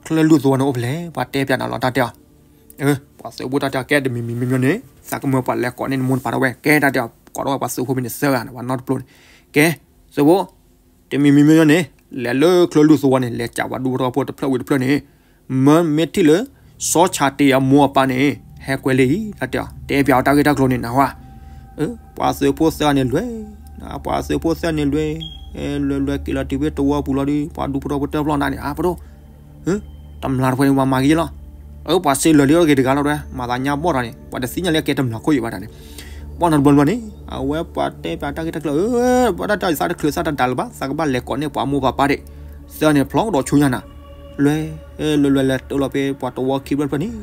ချၢၣ်လူၢ်သဝီန့ၣ်အိၣ်ဖဲလဲၣ် ပှၤတဲပၠးနၤလီၤ တၢ်တဲအီၤ ပှၤသုးဖိတၢ်တဲအီၤ ကဲတမံၤမံၤမ့ၢ်မ့ၢ်န့ၣ် သးကမၢပှၤလဲၤကိးန့ၢ်နမိၢ်နပၢ်တဝဲ ကဲတၢ်တဲအီၤ ကိးထီၣ်ဝဲပှၤသုးဖိဖဲန့ၣ်သၢဂၤန့ၣ် ပှၤနီတပျိန့ၣ် ကဲ, သုးဖိ, တမံၤမံၤမ့ၢ်န့ၣ်, လဲၤလၢချၢၣ်လွံၢ်သဝီန့ၣ် လဲၤကးပှၤဒူဖိထီဖိတဖျၢၣ်ဝံၤတဖျၢၣ်န့ၣ်, မၢမ့ၢ်ထံၣ်လၢ စီၤဆၣ်တ့ၤအမိၢ်အပၢ်န့ၣ် ဟဲကွဲလၢအံၤ တၢ်တဲအီၤ တဲပၠးအီၤတၢ်ဂ့ၢ်တၢ်ကျိၤန့ၣ်နဟါ, ပှၤသုးဖိသၢဂၤန့ၣ်လွဲၢ်, ပှၤသုးဖိသၢဂၤန့ၣ်လွဲၢ်, လွဲၢ်လွဲၢ်က့ၤလီၤတုၤဖဲသဝီပူၤလီၤဒီး ပှၤဒူဖိထီဖိတဖျၢၣ်န့ၣ် အဖဒိၣ် တမျၢ်တဖဲန့ၣ် ပှၤမၤက့ၤလီၤ. အၢ ပှၤစ့လၢာ်လံအီၣ်က့ၤတဂၤလီၤဒဲ, မၤသးညါဘီၣ်ထီၣ်န့ၣ် ပှၤတသ့ၣ်ညါလၢကဲတမျၢ်ခိၣ်ယံၤဘၣ်တၢ်န့ၣ်, ဘီၣ်နီတဘျီဘျီန့ၣ် အဝဲပှၤတဲပၠးတၢ်ဂ့ၢ်တၢ်ကျိၤ, ပှၤတၢ်တဲအီၤ ယသးတချုးသးတဒါလၢၤဘၣ်, သးကဘၣ်လဲၤကိးန့ၢ်ပှၤမိၢ်ပှၤပၢ်ဒံး, သၢဂၤန့ၣ်ဖျီကဒီးဆူညါနၤ, လွဲၢ်, လွဲၢ်လွဲၢ်လဲၤတုၤလီၤဖဲပှၤသဝီခံဖျၢၣ်တဖျၢၣ်န့ၣ်,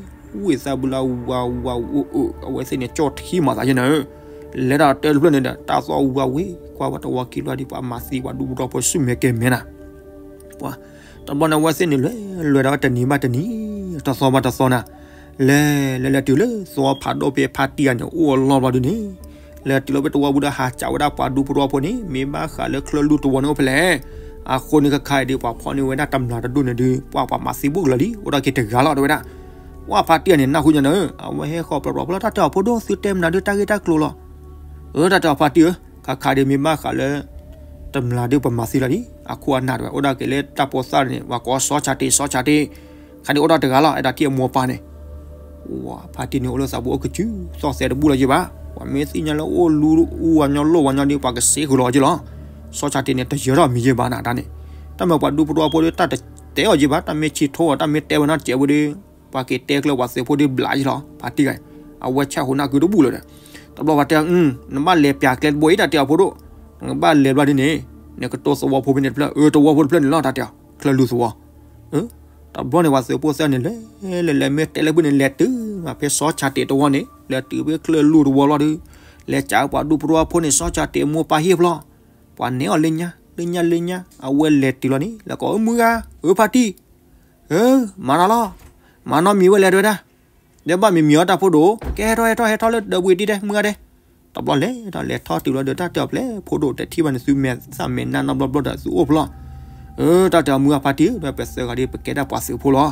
ဝံသးဘုလၢဝၤဝၤအိၣ်အိၣ် အဝဲသ့ၣ်န့ၣ် ကၠီၣ်ထံမၤသးယဲၢ်နၤ, လဲၤတၢ်တဲတဖျၢၣ်န့ၣ်ဒီး တၢ်သီၣ်ဝၤဝ့ၤ ကွၢ်ပှၤသဝီခံဖျၢၣ်ဒီး ပှၤမၤသံပှၤဒူဖိထီဖိဆူၣ်မဲာ်ကဲၤမဲာ်နၤ ပှၤ, တဘျီန့ၣ် အဝဲသ့ၣ်န့ၣ်လွဲၢ်လွဲၢ်ဒီးတနံၤဘၣ်တနံၤ, တသီဘၣ်တသီနၤ, လဲၤလဲၤလဲၤတုၤလၢသဝီဖးဒိၣ်ဖဲဖါတံၢ်ဂၤန့ၣ် အိၣ်အလီၢ်ဘျီဒုန့ၣ်, လဲၤတုၤလီၤဖဲသဝီပူၤဒီးဟးကးဝဲဒၣ်ပှၤဒူဖိထီဖိန့ၣ် မ့ၢ်ဘၣ်ဃးလၢချၢၣ်လွံၢ်သဝီန့ၣ်အိၣ်ဖဲလဲၣ်, အဃိန့ၣ်ခါခါအံၤဒီး ပှၤဖီၣ်န့ၢ်ဝဲဒၣ်တမျၢ်တဒိၣ်န့ၣ်ဒီး ပှၤပှၤမၤသံဘူးကလၢာ်လံ အိၣ်ဒၣ်က့ၤတဂၤလီၤတဲဝဲဒၣ် ပှၤဖါတံၢ်ဂၤန့ၣ် နၢ်ဟူညါနၤဧၢ, အဝဲဟဲဃီၤပျီပျီဖျီလၢတၢ်တဲအီၤဖိဒိၣ် သုတဲမနုၤဒုးတၢ်ဂ့ၢ်တၢ်ကျိၤလီၤ. အၢ တၢ်တဲအီၤဖါတံၢ်ဧၢ, ခါခါဒီးမ့ၢ်ဘၣ်ဃးလၢ တမျၢ်ဒုးပမၤသံလီၤလံ, အခိၣ်အနၢ်တဲဝဲ အိၣ်ဒၣ်က့ၤလၢတၢ်ဖိသၣ်န့ၣ် ပှၤကိးစီၤဆၣ်တ့ၢ် စီၤဆၣ်တ့ၢ်, ခါဒုးအိၣ်ဒၣ်တဂၤလီၤ အဲၣ်ဒိးထံၣ်အမိၢ်အပၢ်န့ၣ် ဝၤ ဖါတံၢ်န့ၣ်အိၣ်လၢသးပူၤအိၣ်ကစု သီၣ်သဲးတဘူၣ်လီၤယံၤဘၣ်, ပှၤမ့ၢ်သ့ၣ်ညါလၢအိၣ်လူၤအူဝၤညီလိၣ်ဝၤညီဒီး ပှၤကစ့ဃုာ်လီၤယံၤလီၤ. စီၤဆၣ်တ့ၢ်န့ၣ် တယၢၤထီၣ်မံၤယံၤဘၣ်နၤတၢ်န့ၣ်, တၢ်မ့ၢ်ပှၤဒူဖိထီဖိဒီး တၢ်တတဲအီၤယံၤဘၣ်, တၢ်မ့ၢ်ဆံးထိအီၤ တၢ်မ့ၢ်တဲဝဲနီတစဲးဖိဒီး ပှၤက့ၤတဲကျၢၤပှၤသုးဖိဒီးဘျးယံၤလီၤ ဖါတံၢ်ဂၤ, အဝဲဆၣ်ဟူးနၢ်ကုတဘူၣ်လၢၤဒီး, တဘျီပှၤတဲအီၤ နဘၣ်လဲၤပၠးကျဲတဘိအံၤ တၢ်တဲအီၤဖိဒိၣ်, နကဘၣ်လဲၤဘျီဒ်န့ၣ်, နကတိၤသဝီဖိဖဲန့ၣ်တဖျၢၣ် အၢ သဝီဖိတဖျၢၣ်န့ၣ်လီၤ တၢ်တဲအီၤ ချၢၣ်လွံၢ်သဝီ တဘျီန့ၣ် ပှၤသုးဖိသၢဂၤန့ၣ်လဲၤလဲၤလဲၤ မ့ၢ်တဲလၢဖုၣ်န့ၣ် လဲၤတုၤမးဖဲစီၤဆၣ်တ့ၢ်သဝီန့ၣ် လဲၤတုၤဖဲချၢၣ်လွံၢ်သဝီလီၤဒီး, လဲၤကးပှၤဒူဖိထီဖိန့ၣ် စီၤဆၣ်တ့ၢ်အမိၢ်အပၢ်ဟံၣ်ဖျီ, ပှၤနဲအီၤလၢညါ လၢညါလၢညါ အဝဲလဲၤတုၤလီၤန့ၣ် လဲၤကိးအၢ မုၢ်ဂၤ အၢ ဖါတံၢ် မၤနီၤလီၤ, မၤနီတမံၤဝဲလဲၣ်တဲဝဲဒၣ်, ဒီးဘၣ်မံၤမံၤအီၤတၢ်ဖိဒိၣ် ကဲဟဲထီၣ်ဟဲထီၣ်ဟဲထီၣ်လၢဒီးဘှံးတံၢ်ဒဲး မုၢ်ဂၤဒဲး, တဘျီလဲၤဒီးလဲၤထီၣ်တုၤလီၤဒီး တၢ်တဲအီၤပျဲၢ် ဖိဒိၣ်တထံၣ်ဘၣ်န့ၣ် သုမဲာ်သၣ်မဲာ်နါနီတဘျီဘျီဒီး သုအိၣ်ဖျီ, အၢ တၢ်တဲအီၤ မုၢ်ဂၤဖါတံၢ်ဧၢ ဒီးပသၢဂၤဒီး ပကဲဒၣ်ပှၤသုးဖိလီၤ,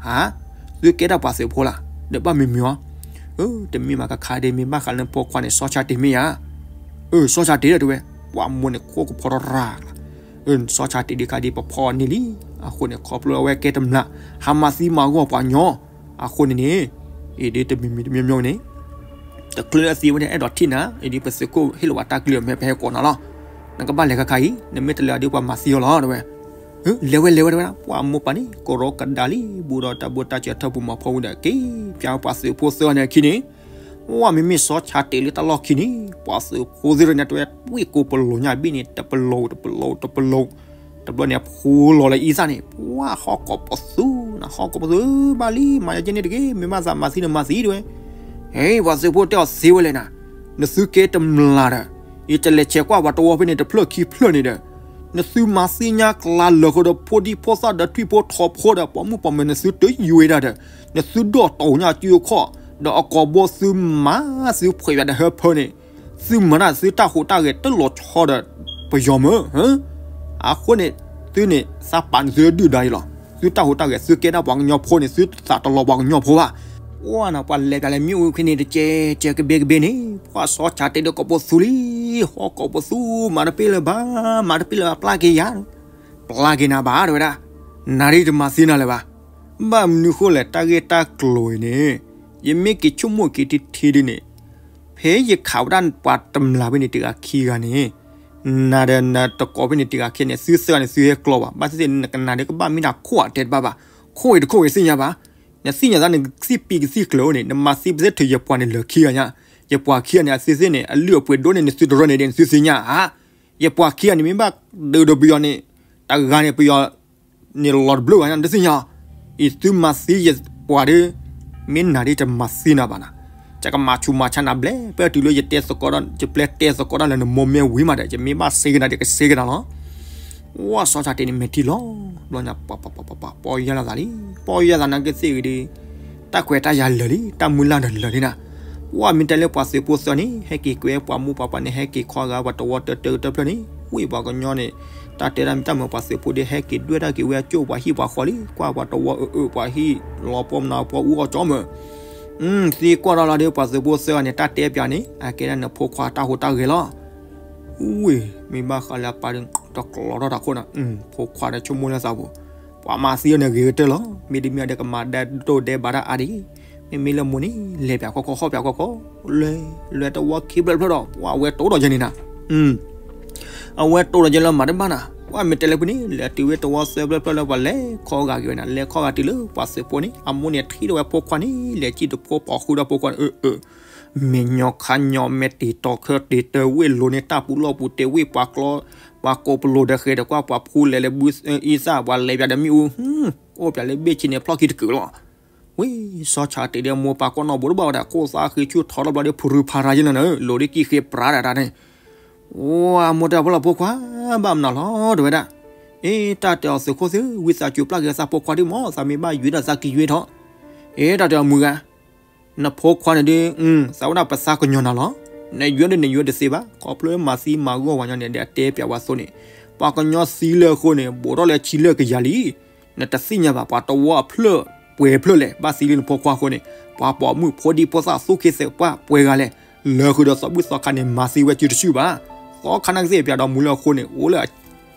ဟါ, သုကဲဒၣ်ပှၤသုးဖိလၢ်, ဒီးဘၣ်မံၤမံၤအီၤ, အၢ တမ့ၢ်မး ကခါဒဲး မ့ၢ်ဘၣ်ဃးလၢနဖိခွါန့ၣ် စီၤဆၣ်တ့ၢ်မ့ၢ်ဧါ, အၢ စီၤဆၣ်တ့ၢ်ဒီးတဲဝဲ, ပှၤမိၢ်န့ၣ်ခိၣ်ကဖီထီၣ်ရၤ, အၢ စီၤဆၣ်တ့ၢ်ဒုးခါဒုး ပဖီအီၤန့ၢ်လံ, အဃိန့ၣ် ခီဖျိအဝဲကဲတမျၢ် ဟးမၤသံမၤဂီၢ်ပှၤညီ, အဃိန့ၣ်န့ၣ်, အံၤဒ် တမံၤမံၤတမံၤမံၤန့ၣ်, တချုးလၢအသံဝဲန့ၣ် အဲၣ်ဒိးထံၣ်နၤ, အံၤဒ် ပသုးခိၣ်ဟ့ၣ်လီၤဝဲတၢ်ကလုၢ်အမဲာ် ပဟဲကိးနၤလီၤ, နကဘၣ်လဲၤခါခါအံၤ, နမ့ၢ်တလဲၤဒီး ပှၤမၤသံအီၤလီၤ တဲဝဲ, လဲၤဝဲလဲၤဝဲတဲဝဲဒၣ်, ပှၤမိၢ်ပၢ်န့ၣ် ကရီကဒါလံ ဘူးဒီးတၢ်ဘိၣ်တၢ်စၢၤထၢၣ်ပူၤမၤဖီဝံၤဒီး က့ၤပၠးပှၤသုးဖိသၢဂၤန့ၣ်အခံန့ၣ်, ဝဲမ့မ့ၢ်စီၤဆၣ်တ့ၢ်လၢတၢ်လီၢ်ခံန့ၣ် ပှၤသုးဖိသ့ၣ်တဖၣ်န့ၣ်တဲဝဲ ဝံၣ်ကိးပလီၢ်ညါဘ့ၣ်န့ၣ် တပလီၢ်တပလီၢ်တပလီၢ်, တဘျီန့ၣ် အဖိလီၤလၢအံသၣ်န့ၣ် ပှၤဟီၣ်ကိးပသူနၤ ဟီၣ်ကိးပသူ, ဘၣ်လံ မၤယၤကဲန့ၣ်တဂ့ၤ, မ့ၢ်ဘၣ်သးမၤသံန့ၣ်မၤသံတဲဝဲ, ဟဲ ပှၤသုးဖိတဲအီၤသ့ဝဲလဲၣ်နၤ, နသုကဲတမျၢ်ဒီး ယတလဲၤဆဲးကွၢ်ပှၤသဝီဖဲန့ၣ်တဖျၢၣ်ခံဖျၢၣ်န့ၣ်ဒီး, နသုမၤသံညါကျါလၢာ်ဃီဒီးဖိဒံဖိသၣ်ဒီးထွံၣ်ဖိထိးဖိဒီး ပိာ်မုၣ်ပိာ်မၢၤန့ၣ် သုတယုၢ်ဝဲဒၣ်ဒီး, နသုဒိၣ်တီၢ်ညါအစုအခီၣ်, ဒီးအကိာ်ဘိသုမၤသုဖှဲးယၤဒီးဟၢဖၢန့ၣ်, သုမၤတၢ်သုတၢ်ဟူးတၢ်ဂဲၤတလီၤဆီဒီးပယီၤမၢ, အဃိန့ၣ်, သုန့ၣ် သးပာ်န့ၣ်သုဒုၣ်ဒါအံၤလီၤ, သုတၢ်ဟူးတၢ်ဂဲၤ သုကဲဒၣ်ပှၤကညီဖိန့ၣ် သုသးတလီၤပှၤကညီဖိဘၣ်, အိၣ်နၤ ပှၤလဲၤပၠးလဲၤမ့ၣ်အူဖဲန့ၣ်တကဲးကဲးကဘ့ကဘ့န့ၣ် ပှၤစီၤဆၣ်တ့ၢ်ဒီးကိးပသူလံ, ဟီၣ်ကိးပသူ မၤတပ့ၢ်လၢၤဘၣ်, မၤတပ့ၢ်လၢၤဘၣ် ပျၢ်က့ၤယၤ, ပျၢ်က့ၤနၤဘၣ်တဲဝဲဒၣ်, နၤဒ်တမၤသံနၤလၢၤဘၣ်, ဘၣ်မနုၤဃိလဲၣ် တၢ်ဂ့ၢ်တၢ်ကျိၤအံၤန့ၣ်, ယမ့ၢ်က့ၤဆိကမိၣ်က့ၤထံထံဒ်န့ၣ်, ဖဲယခးဝဲဒၣ်ပှၤတမျၢ်ဖဲန့ၣ်တဂၤခံဂၤန့ၣ်, နၤဒီးနတကိးဖဲန့ၣ်တဂၤခံန့ၣ် သုသၢဂၤန့ၣ် သုဟဲကျီဘၣ်, ဘၣ်သ့ၣ်သ့ၣ်နကနၤဒီးကဘၣ်မ့ၢ်နၤခိၣ်အတဲတဘၣ်ဘၣ်, ခိၣ်ဂ့ၤတခိၣ်ဂ့ၤသ့ၣ်ညါဘၣ်, နသ့ၣ်ညါသးနကသံၣ်ပံကသံၣ်ကျၢၤန့ၣ် နမၤသံပသ့ၣ်ထုးယပှၤန့ၣ်လၢာ်ခံဂၤညါ, ယပှၤခံဂၤန့ၣ် အသ့ၣ်သ့ၣ်န့ၣ် အလုၢ်အပှ့ၤဒိၣ်န့ၢ် နသုတရၢန့ၣ်ဒ်နသုသ့ၣ်ညါဧါ, ယပှၤခံဂၤန့ၣ် မ့ၢ်ဘၣ်ဒုးဒီးပယီၤန့ၣ်, တဂၤန့ၣ်ပယီၤ န့ၣ်လီၤတဘျုးဂၤညါ နတသ့ၣ်ညါ, အံၤသုမၤသံယပှၤဒီး, မ့ၢ်နၤဒ်တမၤသံနၤဘၣ်နၤ, ယကမၤဆူးမၤဆါနၤဘျဲၣ် ပတုၤလၢယတဲသကိးဒီး ယပျဲတဲသကိးတၢ်လၢနမိၢ်မ့ၢ်ဝံၤမးဒီး ယမ့ၢ်ဘၣ်စ့ကနၤဒီးကစ့ကနၤလီၤ. ဝဲစီၤဆၣ်တ့ၢ်န့ၣ်မဲာ်ထံလီၤ, ဘျီညါ ပီၢ်ယၢ်လီၤသးလံ, ပီၢ်ယၢ်သးနာ်က့သ့ၣ်ဂ့ၤဒီး, တၢ်ခွဲးတၢ်ယာ်လၢာ်လံ, တၢ်မုၢ်လၢ်ဒီးလၢာ်လံနၤ, ဝဲမ့ၢ်တဲလၢပှၤသုးဖိသၢဂၤန့ၣ် ဟဲက့ၤကွဲပှၤမိၢ်ပှၤပၢ်န့ၣ် ဟဲက့ၤခီဂာ်ပှၤသဝီတၢတၢတဖျၢၣ်န့ၣ်, ဝံၣ်ပှၤကညီန့ၣ်, တၢ်တဲတၢ်မ့ၢ်တၢ်မၤပှၤသုးဖိဒီး ဟဲက့ၤဒွဲၣ်တၢ်က့ၤဝဲအကၠိၣ်ပှၤဟံၣ်ပှၤဃီလံ, ကွၢ်ပှၤသဝီအၢအၢပှၤဟံၣ်လီၤပှီၢ်မနုၤပှီၢ်အူအီၣ်ကၠီမၢ်, သံကွၢ်ထီၣ်လီၤဒီး ပှၤသုးဖိသၢဂၤန့ၣ် တၢ်တဲပၠးန့ၣ် အကဲဒၣ်နဖိခွါတၢ်ဟူးတၢ်ဂဲၤလီၤ. ဝ့ၢ် မ့ၢ်ဘၣ်ဃးလၢအပၢ်ဒီး တကျီထီၣ်တၢ်ခိၣ်နီၤ, ဖိခွါဒီးဆိကမိၣ်လၢသးပူၤ, ပှၤမၤသံအီၤန့ၣ်ဂ့ၤကတၢၢ်လီၤ, မ့တမ့ၢ်ဒီးကမၤဒဲဒိၣ်ဒဲဘးတၢ်အါဒံး, မ့မ့ၢ်လၢမိၢ်န့ၣ် လဲၤပၠးခီခီ ဟီၣ်ပၠးခီခီ, လဲၤ လဲၤတဝီခံဖျၢၣ်ဖျၢၣ်ဒီး ပှၤအဝဲတိၣ်ဒီးယဲန့ၣ်နၤ, အဝဲတိၣ်ဒီးယဲလၢမၤတဘၣ်နၤ, ပှၤမ့ၢ်တဲလၢဖုန့ၣ် လဲၤတုၤဝဲတဝီသၢဖျၢၣ်ဖျၢၣ်လၢပှၤလဲၤခီဂာ်က့ၤဝဲနၤ, လဲၤခီဂာ်တုၤလၢပှၤသုးဖိန့ၣ် အမိၢ်န့ၣ်ထံၣ်ဒီးဝဲဖိခွါန့ၣ် လဲၤစံၣ်တဖိပိာ်ဃုာ်ဒီးဖိခွါန့ၣ်, အၢ အၢ မဲာ်ညီခါညီ မဲာ်တ့ၢ်တီၤခၢတ့ၢ်တၢ်ဝ့ၢ်လိၤန့ၣ် တၢ်ပူၤလီၢ်ပူၤတ့ၢ်ဝ့ၢ်ပှၤကျီ, ပှၤကိးပလိာ်ဒီးဃဲၤဒီးကွၢ်ပှၤဖူလဲၤလၢဘုအံသၣ် ပှၤလဲၤပၠးဒီးမ့ၣ်အူ, အိၣ်ပၠးလၢဘ့ၣ်ဆ့န့ၣ်ဖျီၣ်ခံတကုာ်လီၤ. ဝ့ၢ် စီၤဆၣ်တ့ၢ်ဒီးမိၢ်ပၢ်ကွၢ်နီၣ်ဘူးတဘၣ်ဝဲဒၣ် ခိၣ်သးဃ့ဆူၣ်ထီထီၣ်ဘျီဒီး ဖရူဖရၤယဲလီၤနၤ, လိၤဒ်ကံၣ်ဃ့ပြးဒၣ်တၢ်န့ၣ်, အိၣ် အမိၢ်တဲအဖိလီၤ ဖိခွါ ဘၣ်မနုၤလီၤ တဲဝဲဒၣ်, အ့ တၢ်တဲအီၤသုးခိၣ်သ့ၣ် ဝံသးစူၤပျၢ်က့ၤသးဖိခွါဒ်မ့ၢ် သးမ့ၢ်ဘၣ်ယွ့ဒီးသးကယွ့ထီၣ်, အ့ တၢ်တဲအီၤမုၢ်ဂၤ နဖိခွါန့ၣ်ဒ်, သးဝဲဒၣ်ပသးကညီၤနၤလီၤ, နယွ့ဒ်နယွ့တသ့ဘၣ် ခီဖျိမၤသံမၤဂီၢ်ဝဲညီန့ၣ် ဒီးအတဲပၠးဝဲအသိးန့ၣ်, ပှၤကညီသံလၢအဃိန့ၣ် ဘူးထီၣ်လၢဆံလၢကယၤလံ, နတသ့ၣ်ညါဘၣ် ပှၤတဝီအဖျၢၣ်ပှဲၤဖျၢၣ်လဲၣ် ဘၣ်သံလၢနဖိခွါအဃိန့ၣ်, ပှၤပိာ်မုၣ်ဖိဒံဖိသၣ်သူၣ်က့သးပှၢ်ပှဲၤဂၤလဲၣ်, လၢဃုာ်ဒီးသီဘူၣ်သီခါန့ၣ် မၤသံဝဲစုတစုဘၣ်, သီခါနာ်ကသ့ၣ်ပၠးဒီးမူလၢအဃိန့ၣ် အိၣ်လၢ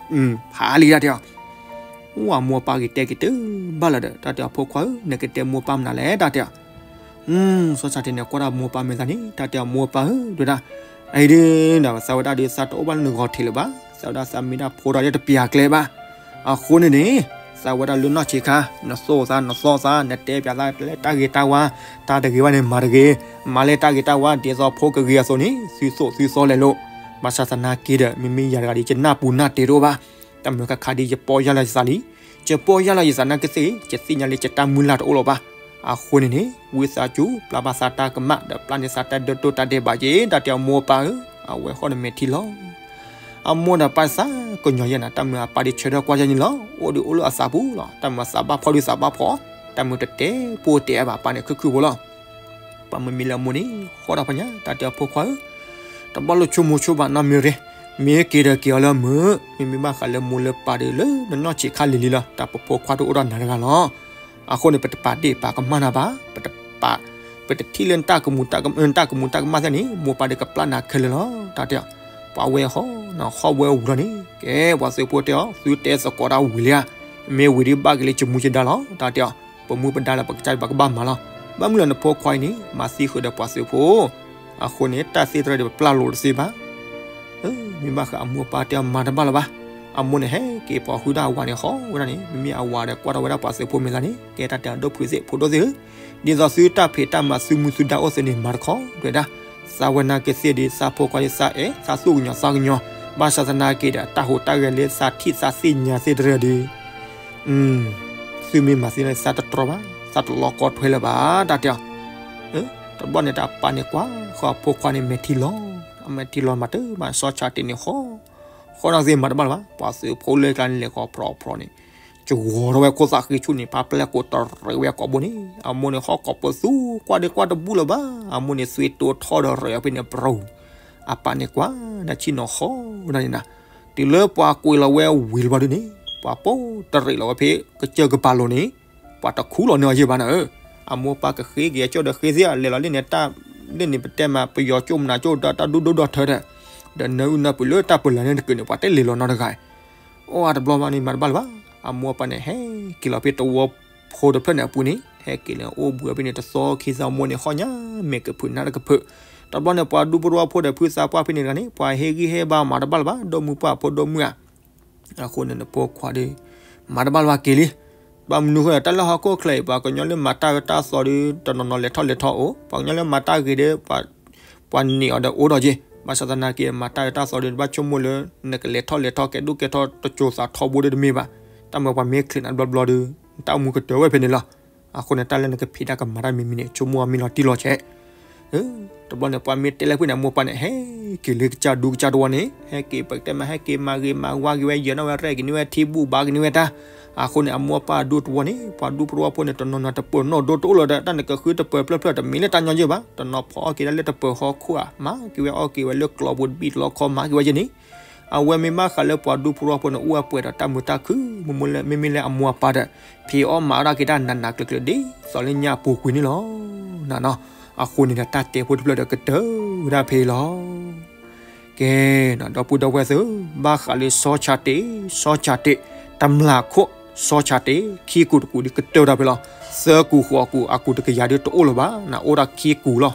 ဖးလံတၢ်တဲအီၤ, အိၣ်အမိၢ်ပၢ်ဂ့ၤတဲက့ၤတဘၣ်လၢၤဒီး တၢ်တဲအီၤဖိခွါဧၢ နကတဲမိၢ်ပၢ်မနုၤလဲၣ် တၢ်တဲအီၤ, စီၤဆၣ်တ့ၢ်န့ၣ် ကွၢ်ဒၣ်မိၢ်ပၢ်မဲာ်သးန့ၣ် တၢ်တဲအီၤမိၢ်ပၢ်ဧၢ တဲဝဲဒၣ်, အံၤဒ်, သးဝဲဒၣ်ဒီးသးတအိၣ်ဘၣ်လၢနဂီၤထံးလၢၤဘၣ်, သးဝဲဒၣ်သးမ့ၢ်ဒၣ်ဖိဒီးလၢတပျးကျဲဘၣ်, အဃိန့ၣ်န့ၣ်, သးဝဲဒၣ်လၢနီၢ်ဆံးခါ နသိၣ်သးနသီသး နတဲပၠးသးလၢတၢ်ဂ့ၤတၢ်ဝါ, တၢ်တဂ့ၤဘၣ်န့ၣ် မၤတဂ့ၤ, မၤလၢတၢ်ဂ့ၤတၢ်ဝါ ဒ်သိးဖိကဂ့ၤအသိးန့ၣ် သုသိၣ်သုသီလဲၣ်လိၤ, ဘၣ်ဆၣ်သနာ်က့ဒီး မ့မ့ၢ်ယၤတဂၤဒ် ယနၢ်ပူၤနၢ်တဲာ်တအိၣ်ဘၣ်, တၢ်မုာ်ခါခါဒ်ယပီၢ်ယၢ်လီၤယသးလံ, ယပီၢ်ယၢ်လီၤယသးနာ်ကသ့ၣ် ယသ့ၣ်ညါလၢယတၢ်မုၢ်လၢ်တအိၣ်လၢၤဘၣ်, အဃိန့ၣ်န့ၣ် ဝံသးစူၤ ပျၢ်ဘၣ်သးတၢ်ကမၣ် ဒီးပျၢ်န့ၢ်သးတၢ်ဒိၣ်ဒိၣ်တၢ်ဒဲးဘးက့ၤ တၢ်တဲအီၤမိၢ်ပၢ်ဧၢ, အဝဲဃီန့ၣ်မဲာ်ထံလီၤ, အမိၢ်ဒီးပၢ်သးကညီၤယဲနၤ, တၢ်မုာ်အပၢ်ဒ်ဆၢထၢၣ်ကွၢ်ယဲန့ၣ်လီၤ, အိၣ်ဒ်အိၣ်လၢအသးပူၤလီၤ, တၢ်မုာ်အသးဘၣ်ဖှီၣ်ဒ်သးဘၣ်ဖှီၣ်, တၢ်မုာ်တတဲာ်ပူၤတဲာ်ဘၣ် ပၢ်န့ၣ်ခုၣ်ခုၣ်ဖိလီၤ ပှၤမုၢ်မံၤလၢအမိၢ်န့ၣ် ဃီဒၣ်ဖီညါ တၢ်တဲအီၤဖိခွါဧၢ, တဘၣ်လိၣ်ဆိကမိၣ်ဆိဘၣ်နီတမံၤရ့, မ့ၢ်က့ၤဒီးက့ၤအီၤလၢမုာ်, မ့မ့ၢ်ဘၣ်ဃးလၢမိၢ်လၢပၢ်ဒီး လၢနနီၢ်ဆံးခါလံၤလံၤလီၤ, တၢ်ပဖိခွါတအိၣ်ဒီးနၤတဂၤလီၤ, အဃိန့ၣ် ပတပာ်ဒ့ၣ်ပာ်ကမၣ်နၤဘၣ်, ပတပာ်, ပတထံၣ်လၢနတၢ်ကမူၤ, တၢ်ကမူၤတၢ်ကမၣ်သ့ၣ်န့ၣ် မိၢ်ပၢ်ဒီးကပျၢ်နၤခဲလၢာ်လီၤ, တၢ်တဲအီၤ, ပှၤဝဲဟီ, နဟီၣ်ဝဲဝံၤလီၤန့ၣ် ကဲ ပှၤသုးဖိတဲအီၤ သုတဲသကိးတၢ်ဝံၤလံဧါ, မ့ၢ်ဝံၤဒ်ဘၣ်က့ၤလၢယမူယဒါလီၤ, တၢ်တဲအီၤ ပမူပဒါလၢပကစၢ်ဒ်ပကဘၣ်မၤလီၤ, ဘၣ်မနုၤလၢနဖိခွါအံၤန့ၣ် မၤသံဃုာ်ဒီးပှၤသုးဖိ, အဃိန့ၣ် တၢ်သ့ၣ်တဖၣ်ဒီးပပျၢ်လိာ်တသ့ဘၣ်, မ့ၢ်ဘၣ်ဃးအမိၢ်အပၢ်တဲအီၤမၤတဘၣ်လၢၤဘၣ်, အမိၢ်န့ၣ်ဟဲက့ၤပိာ်ဃုာ်ဒီးအဝၤန့ၣ် ဟီၣ်ဝဲဒၣ်န့ၣ် မ့မ့ၢ်အဝၤဒီးကွၢ်ထီၣ်ဝဲဒၣ်ပှၤသုးဖိမဲာ်သးန့ၣ် ကဲတၢ်တဲအီၤဒိၣ်ဖုးသ့ၣ် ဖိဒိၣ်သ့ၣ်ဧၢ, ဒ်သိးသုတၢ်ဖံးတၢ်မၤသုမူသုဒါအိၣ်သ့န့ၣ် မၤတခီ တဲဝဲဒၣ်, သးဝဲနာ်က့သ့ၣ်ဒီး သးဖိခွါဒီးသးအဲၣ် သးသူၣ်ကညီၤသးကညီၤ, ဘၣ်ဆၣ်သနာ်က့ဒီး တၢ်ဟူးတၢ်ဂဲၤလၢသးထံၣ်သးသ့ၣ်ညါသ့ၣ်တဖၣ်ဒီး သုမ့ၢ်မၤသ့န့ၣ် သးတတြီဘၣ်, သးတလီၤကီထွဲလၢၤဘၣ် တၢ်တဲအီၤ, တဘျီန့ၣ်တၢ်ပၢ်န့ၣ်ကွၢ်ဃီအဖိခွါန့ၣ်မဲာ်ထံလီၤ, အမဲာ်ထံလီၤမၤတၢ်မၤစီၤဆၣ်တ့ၢ်န့ၣ်ဃီ, ဃီနီၢ်က့သ့ၣ်မၤတဘၣ်လၢၤဘၣ်, ပှၤသုးဖိလၢကျါန့ၣ်လဲၤဃီဖျိးဖျိးန့ၣ်, ကဝီၤထီၣ်ဝဲခိၣ်သးဃ့ဆူၣ်န့ၣ် ဖးပျဲၢ်ကိးတရံးဝဲအကိာ်ဘိန့ၣ်, အမိၢ်န့ၣ်ဟီၣ်ကိာ်ပသူကွၢ်ဒ့ကွၢ်တဘူၣ်လၢၤဘၣ်, အမိၢ်န့ၣ်သွံၣ်တိထီၣ်ဒီးရ့အီၤဖဲန့ၣ်ပြူၤ, အပၢ်န့ၣ်ကွၢ် နဆ့ၣ်နီၤဃီဝဲဒၣ်န့ၣ်နၤ, တုၤလၢပှၤကွံာ်လီၤဝဲဝံၤလၢၤဘျီဒ်န့ၣ်, ပှၤပိာ်တရံးလီၤဝဲဖဲကစၢၢ်ကပၤလိၤန့ၣ်, ပှၤတခူလီၤန့ၢ်အီၤယဲၢ်ဘၣ်နၤဧၢ, အမိၢ်ပၢ်ကဃ့က့ၤအကၠိၣ်ဒီးဃ့သ့ၣ် လဲၤလီၤလၢန့ၣ်တၢ်, လၢန့ၣ်ပတဲမး ပယီၤကၠိၣ်မနၤကၠိၣ်ဒီးတၢ်ဒူဒိၣ်ဒီထၢဒီး, ဒီးနၢအုၣ်နၢပှ့ၤလၢတၢ်ပၢၤလၢ်န့ၣ်တကုာ်န့ၣ် ပှၤတဲလဲၤလီၤနီတဂၤ အိၣ်အတဘျီဘၣ်န့ၣ် မၤတဘၣ်လၢၤဘၣ်, အမိၢ်အပၢ်န့ၣ် ဟဲက့ၤလီၤဖဲတဝီဖိတဖျၢၣ်န့ၣ်အပူၤန့ၣ်, ဟဲက့ၤလီၤအိၣ်ဘှံးဖဲန့ၣ်တသီခံသီ အမိၢ်န့ၣ်ဟီၣ်ညါမဲာ်ကဖုးနါတကဖုး, တဘျီန့ၣ် ပှၤဒူဖိတဝီဖိဒီးဖုသးပှၢ်ဖဲန့ၣ်တဂၤန့ၣ် ပှၤဟ့ၣ်ဂံၢ်ဟ့ၣ်ဘါမၤတဘၣ်လၢၤဘၣ်, ဒီမုၣ်ပှၢ်ဖိဒီမုၣ်ဧါ, အဃိန့ၣ်နဖိခွါဒီး မၤတဘၣ်လၢၤဘၣ်က့ၤလံ, ဘၣ်မနုၤဃိ တၢ်လၢဟီၣ်ခိၣ်ချၢအံၤ ပှၤကညီလၢမၤတၢ်အၢတၢ်သီဒီး တနီၤနီၤလဲၤထီၣ်လဲၤထီအိၣ်, ပှၤကညီလၢမၤတၢ်ဂ့ၤဒီး ပှၤန့ၢ်အီၤဒီးအိၣ်ဒီးက့ၤ, ဘၣ်ဆၣ်သနာ်က့ မၤတၢ်အၢတၢ်သီဒီး တဘၣ်ဆိကမိၣ်လၢ နကလဲၤထီၣ်လဲၤထီ ကဲဒိၣ်ကဲထီ တစိၤသးထီဘိဒီးတမ့ၢ်ဘၣ်, တၢ်မၤပှၤမ့ၢ်ချံးနၤတဘျီဘျီဒီး နတၢ်အိၣ်မူကတၢၢ်ဝဲဖဲန့ၣ်လီၤ, အဃိန့ၣ် တၢ်လၢနကဖံးတၢ်ကမၤတၢ်မံၤမံၤန့ၣ် ဆိကမိၣ်အီၤမ့ၢ်လီၤတံၢ်လီၤဆဲး တဘျီန့ၣ် ပှၤမ့ၢ်တဲလၢဖဲန့ၣ် အမိၢ်ပၢ်န့ၣ် ဟဲက့ၤလၢကစၢ်ဒူကစၢ်တဝီန့ၣ် ဟဲက့ၤပကတဲမး ဟဲက့ၤမၤဂ့ၤမၤဝါက့ၤဝဲ ယၢၤနီၣ်ဝဲရဲၣ်က့ၤန့ၢ်ဝဲထံဘူၣ်ဘါက့ၤန့ၢ်ဝဲတၢ်, အဃိန့ၣ် အမိၢ်အပၢ်အဒူတဝီန့ၣ် ပှၤဒူဖိတဝီဖိန့ၣ် တနီၤနီၤတပၢၤနီၣ်ဒိတအိၣ်လၢၤဒီး တၢ်နကဃုတပၢၤဖျၢၣ်ဖျၢၣ် တမ့ၢ်လၢတၢ်ညီယဲၢ်ဘၣ်, တနီၤဖီအီၣ်က့ၤဒၣ်လၢတပၢၤဟီၣ်ခိၣ်ဧါ မၤက့ၤဝဲအီၣ်က့ၤဝဲလၢကျီပူၤတဘ့ၣ်တလီခီ မၤက့ၤဝဲယဲၢ်န့ၣ် အဝဲမ့ၢ်ဘၣ်ဃးလၢပှၤဒူဖိတဝီဖိန့ၣ် အိၣ်ဝဲပှဲၤဒီးတၢ်မုာ်တၢ်ခုၣ် မ့မ့ၢ်လၢအမိၢ်အပၢ်ဒီး ဖံးအီၣ်မၤအီၣ်ဒၣ်က့ၤတၢ်နးနးကျၢၤကျၢၤဒ်သိးလၢညါအပူၤကွံာ်န့ၣ်လီၤ. အဃိန့ၣ်ဒီးတၢ်တဲဖိတဖျၢၣ်ဒီးကတၢၢ်ဝဲဒၣ်ဖဲအံၤလီၤ. ကဲ, ဒီပုၢ်ဒီဝဲၢ်သ့ၣ်, ဘၣ်ဃးလၢစီၤဆၣ်တ့ၢ်, စီၤဆၣ်တ့ၢ်, တမျၢ်ခိၣ်, စီၤဆၣ်တ့ၢ် ခံကူာ်တကူာ်ဒ်ကတၢၢ်တၢ်ဖဲလီၤ. သၢကူာ်ဃိးကူာ် အကူာ်တကယၤဒ်တအိၣ်လၢၤဘၣ်, နအိၣ်ဒၣ်ခံကူာ်လီၤ.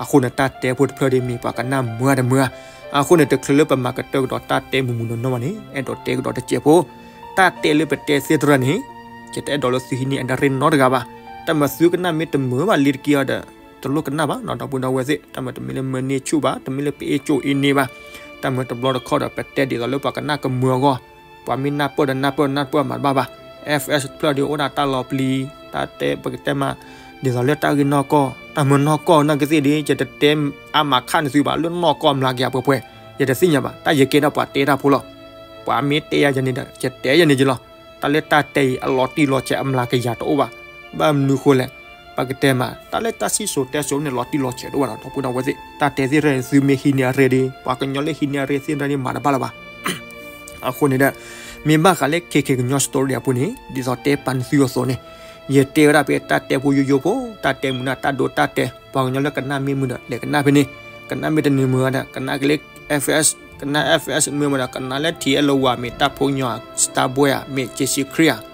အဃိန့ၣ် တၢ်တဲဖိတဖျၢၣ်ဒ်မ့ၢ်ပှၤကနၣ်မုာ်တမုာ်ဧါ. အဃိန့ၣ် တချုးလၢပမၤကတၢၢ်ကဒီးတၢ်တဲမုာ်မုာ်နီၢ်နီၢ်ဘၣ်န့ၣ် အဲၣ်ဒိးတဲကဒီးတစဲးဖိ, တၢ်တဲလၢပတဲသ့ၣ်တဖၣ်န့ၣ် ယတအဲၣ်ဒိးလၢသုဟံးန့ၢ်အဒၣ်ရ့ၣ်နီတဂၤဘၣ်. တၢ်မၤသုကနၣ်မ့ၢ်တမုာ်ဘၣ်လံတက့ၢ်အီၤဒီး တလိၣ်ကနၣ်ဘၣ်နီၤ ဒီပုၢ်ဒီဝဲၢ်သ့ၣ်. တၢ်မၤတမ့ၢ်လၢမၢန့ၢ်ဆူၣ်ဘၣ်, တမ့ၢ်လၢပအ့ၣ်ကၠိအ့န့ၢ်ဘၣ်. တၢ်မၤတဘျီတခီၣ်ဒီး ပတဲဒ်သိးလၢပှၤကနၣ်ကမုာ်အဂီၢ်, ပှၤမ့ၢ်နၢ်ပၢၢ်ဒီးနၢ်ပၢၢ် နၢ်ပၢၢ်မၤတဘၣ်ဘၣ်. F S တဖျၢၣ်ဒီးအိၣ်ဒၣ်တၢ်လီၤပျံၤ, တၢ်တဲပကတဲမး ဒ်သိးလၢတၢ်ဂ့ၢ်နီၢ်ကီၢ်, တၢ်မၤနီၢ်ကီၢ်နာ်က့သ့ၣ်ဒီး ယတတဲအါမးခါနသုဘၣ် လၢနီၢ်ကီၢ်မျးကယၤပှဲၤပှဲၤ, ယတသ့ၣ်ညါဘၣ်. တၢ်ယကဲဒၣ်ပှၤတဲတၢ်ဖိလီၤ. ပှၤမ့ၢ်တဲယၤယၤန့ၣ်ဒီး ယတဲယၤန့ၣ်က့လီၤ. တၢ်လၢတၢ်တဲအံၤ အလီၤတံၢ်လီၤဆဲးအမျးကယၤတအိၣ်ဘၣ်. ဘၣ်မနုၤဃိလဲၣ်, ပကတဲမး တၢ်လၢတၢ်စံၣ်စိၤတဲစိၤန့ၣ် လီၤတံၢ်လီၤဆဲးတအိၣ်ဘၣ်နီၤ ဒီပုၢ်ဒီဝဲၢ်သ့ၣ်. တၢ်တဲသ့ၣ်တဖၣ်န့ၣ် သုမ့ၢ်ဟံးန့ၢ်အရ့ၣ်ဒီး ပှၤကညီလၢဟံးန့ၢ်အရ့ၣ်သ့ၣ်တဖၣ်န့ၣ် မၤတဘၣ်လၢၤဘၣ်. အဃိန့ၣ်ဒီး မ့ၢ်ဘၣ်ဃးလၢ ခဲခဲကညီ story အပူၤန့ၣ် ဒ်သိးတဲပာ်နသုအသိးန့ၣ်, ယတဲဝဲဒၣ်ဖဲတၢ်တဲဖိယိယိဖိ, တၢ်တဲမုာ်နၢ် တၢ်ဒိတၢ်တဲာ်, ပှၤကညီလၢကနၣ်မ့ၢ်မုာ်ဒီး လဲၤကနၣ်ဖဲန့ၣ်, ကနၣ်မ့ၢ်တန့ၢ်မုာ်ဒီး ကနၣ်က့ၤလၢ F S, ကနၣ် F S မ့ၢ်မုာ်ဒီး ကနၣ်လၢ ထံအဲလဝါ မ့ၢ်တၢ်ဖိညီ Star Boy ဧါ, မ့ၢ် က့စံခရံာ်ဧါ.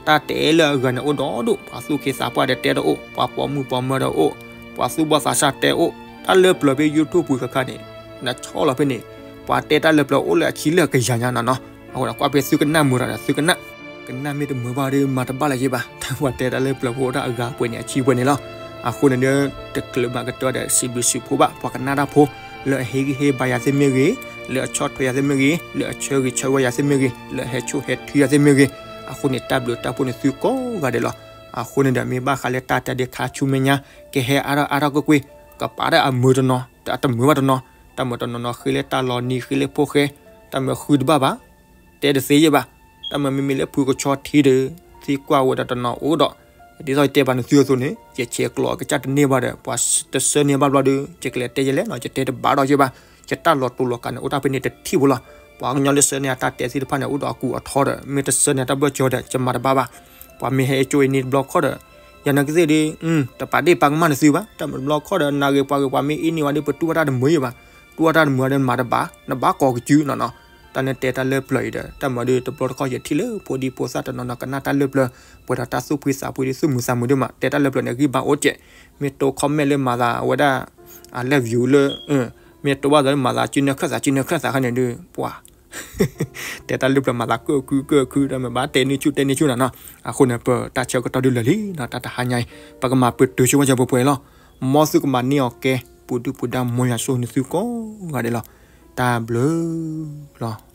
တၢ်တဲလၢအဂၤန့ၣ်အိၣ်ဒီဒူၣ်, ပှၤသူၣ်က့သးပှၢ်ဒီးတဲတအိၣ်, ပှၤပိာ်မုၣ်ပိာ်မၢၤဒီးအိၣ်, ပှၤသူၣ်ဘီၣ်သးစၢ်တဲအိၣ်, တၢ်လၢပျၢၤဖဲ YouTube ပူၤခါခါန့ၣ် နဆီၣ်လီၤဖဲန့ၣ်, ပှၤတဲတၢ်လၢပျၢၤအိၣ်လၢအဆံလၢအကယၤညါနီၤနီၤ. အဃိဒီးကွၢ်ဖဲသုကနၣ်မုာ်ဒီးသုကနၣ်, ကနၣ်မ့ၢ်တမုာ်ဘၣ်ဒီးမၤတဘၣ်လၢၤဘၣ်. တၢ်ပှၤတဲတၢ်လၢပျၢၤဖိအိၣ်ဒၣ်အဂၤပှဲၤန့ၣ် အဆံပှဲၤန့ၣ်လီၤ. အဃိန့ၣ်ဒီး တချုးမၤကတၢၢ်ဒီး စံးဘျုးစံးဖှိၣ်ဘၣ် ပှၤကနၣ်တၢ်ဖိ, လၢအဟ့ၣ်ဂံၢ်ဟ့ၣ်ဘါယၤသ့ၣ်မ့ၢ်ဂ့ၤ, လၢအဆီၣ်ထွဲယၤသ့ၣ်မ့ၢ်ဂ့ၤ, လၢအဆၢဂ့ၤဆၢဝါယၤသ့ၣ်မ့ၢ်ဂ့ၤ, လၢအဟဲဆိၣ်ဟဲထုယၤသ့ၣ်မ့ၢ်ဂ့ၤ, အဃိန့ၣ် တၢ်ဘျုးတၢ်ဖှိၣ်န့ၣ်သုကိးဂၤဒဲးလီၤ. အဃိန့ၣ်ဒီး မ့ၢ်ဘၣ်ဃးလၢတၢ်တဲဒ်ခါဆူမဲာ်ညါ, ကဟဲအါထီၣ်အါထီၣ်ကွ့ၢ်ကွ့ၢ်, ကပာ်ဒၣ်အမုာ်တနီၤ, တမုာ်ဘၣ်တနီၤ, တၢ်မၤတနီၤနီၤဃ့လၢတၢ်လီၤနံၤ ဃ့လၢဖိၣ်ဃဲ, တၢ်မၤဃုတဘၣ်ဘၣ်, တဲတသ့ယဲၢ်ဘၣ်. တၢ်မၤမ့မ့ၢ်လၢဖုကဆီထံဒီး သံကွၢ်ဝဲဒၣ်တနီၤအိၣ်ဒီး, ဒ်သိးယတဲပာ်နသုအသိးန့ၣ် ယဆဲးကျိးအကစၢ်တန့ၢ်ဘၣ်ဒီး ပှၤတဆှၢန့ၢ်ဘၣ်ဘျီဒီး ယကလဲၤတဲယဲလဲၣ်နီၤ, ယတဲတဘၣ်ဒီးယဲၢ်ဘၣ်. ယတၢ်လီၤတူာ်လီၤကာ်န့ၣ် အိၣ်ဒၣ်ဖဲန့ၣ်တထံၣ်ဖိလီၤ. ပှၤကညီလၢဆှၢန့ၢ်အတၢ်တဲသ့ၣ်တဖၣ်န့ၣ် အိၣ်ဒီးအကူၣ်အထီဒီး မ့ၢ်တဆှၢန့ၢ်တၢ်ဘၢၣ်စၢၤဒီး ယမၤတဘၣ်ဘၣ်. ပှၤမ့ၢ်ဟဲအ့ၣ်ကၠိအ့ၣ်န့ၢ်တဘျီခီၣ်ဒီး ယၤနာ်က့သ့ၣ်ဒီး တပာ်ဒ့ၣ်ပာ်ကမၣ်နသုဘၣ်. တၢ်မၤတဘျီခီၣ်ဒီး နၤဂ့ၤပှၤဂ့ၤ ပှၤမ့ၢ်အ့ၣ်န့ၢ်ဝဲဒီး ပတူၢ်ဘၣ်တၢ်တမုာ်ယဲၢ်ဘၣ်. တူၢ်ဘၣ်တၢ်တမုာ်ဒီး နမၤတဘၣ်, နဘၣ်ကိးကစုနီၤနီၤ. တၢ်န့ၣ်တဲတၢ်လၢပျၢၤအံၤဒီး တၢ်မၤဒီးတဘျီတခီၣ်ယထံၣ်လၢဖိဒံဖိသၣ်တနီၤနီၤကနၣ်တၢ်လၢပျၢၤ, ပှဲၤဒီးတၢ်သူၣ်ဖှံသးဖှံဒီးသူၣ်မုာ်သးမုာ်ဒိၣ်မး, တဲတၢ်လၢပျၢၤန့ၣ် ဂံၢ်ဘါအိၣ်စဲး, မ့ၢ်တိ comment လၢမၤသးဝဲဒၣ် I love you လၢ မ့ၢ်တိဘၣ်သးလၢမၤသးစုနၢခၢၣ်သး စုနၢခၢၣ်သးခါန့ၣ်ဒီး ပှၤ တဲတၢ်လၢပျၢၤမၤသးကၢၣ်ခုကၢၣ်ခု တၢ်မ့ၢ်ဘၣ်တဲန့ၢ်ဆူၣ်တဲန့ၢ်ဆူၣ်နီၤနီၤ. အဃိန့ၣ် ပတၢ်ဆၢကတီၢ်ဒုးလၢာ်လံနီၤ, တၢ်တဟါညါအံၤ ပကမၤပတုာ်ဆိဝဲစၢၤပှဲၤပှဲၤလီၤ. မ်သုကမၤန့ၢ်အီၤကဲ ပူၤဒုၣ်ပူၤဒါ မ်ယွၤဆိၣ်ဂ့ၤနသုကိးဂၤဒဲးလီၤ. တၢ်ဘျုးလီၤ.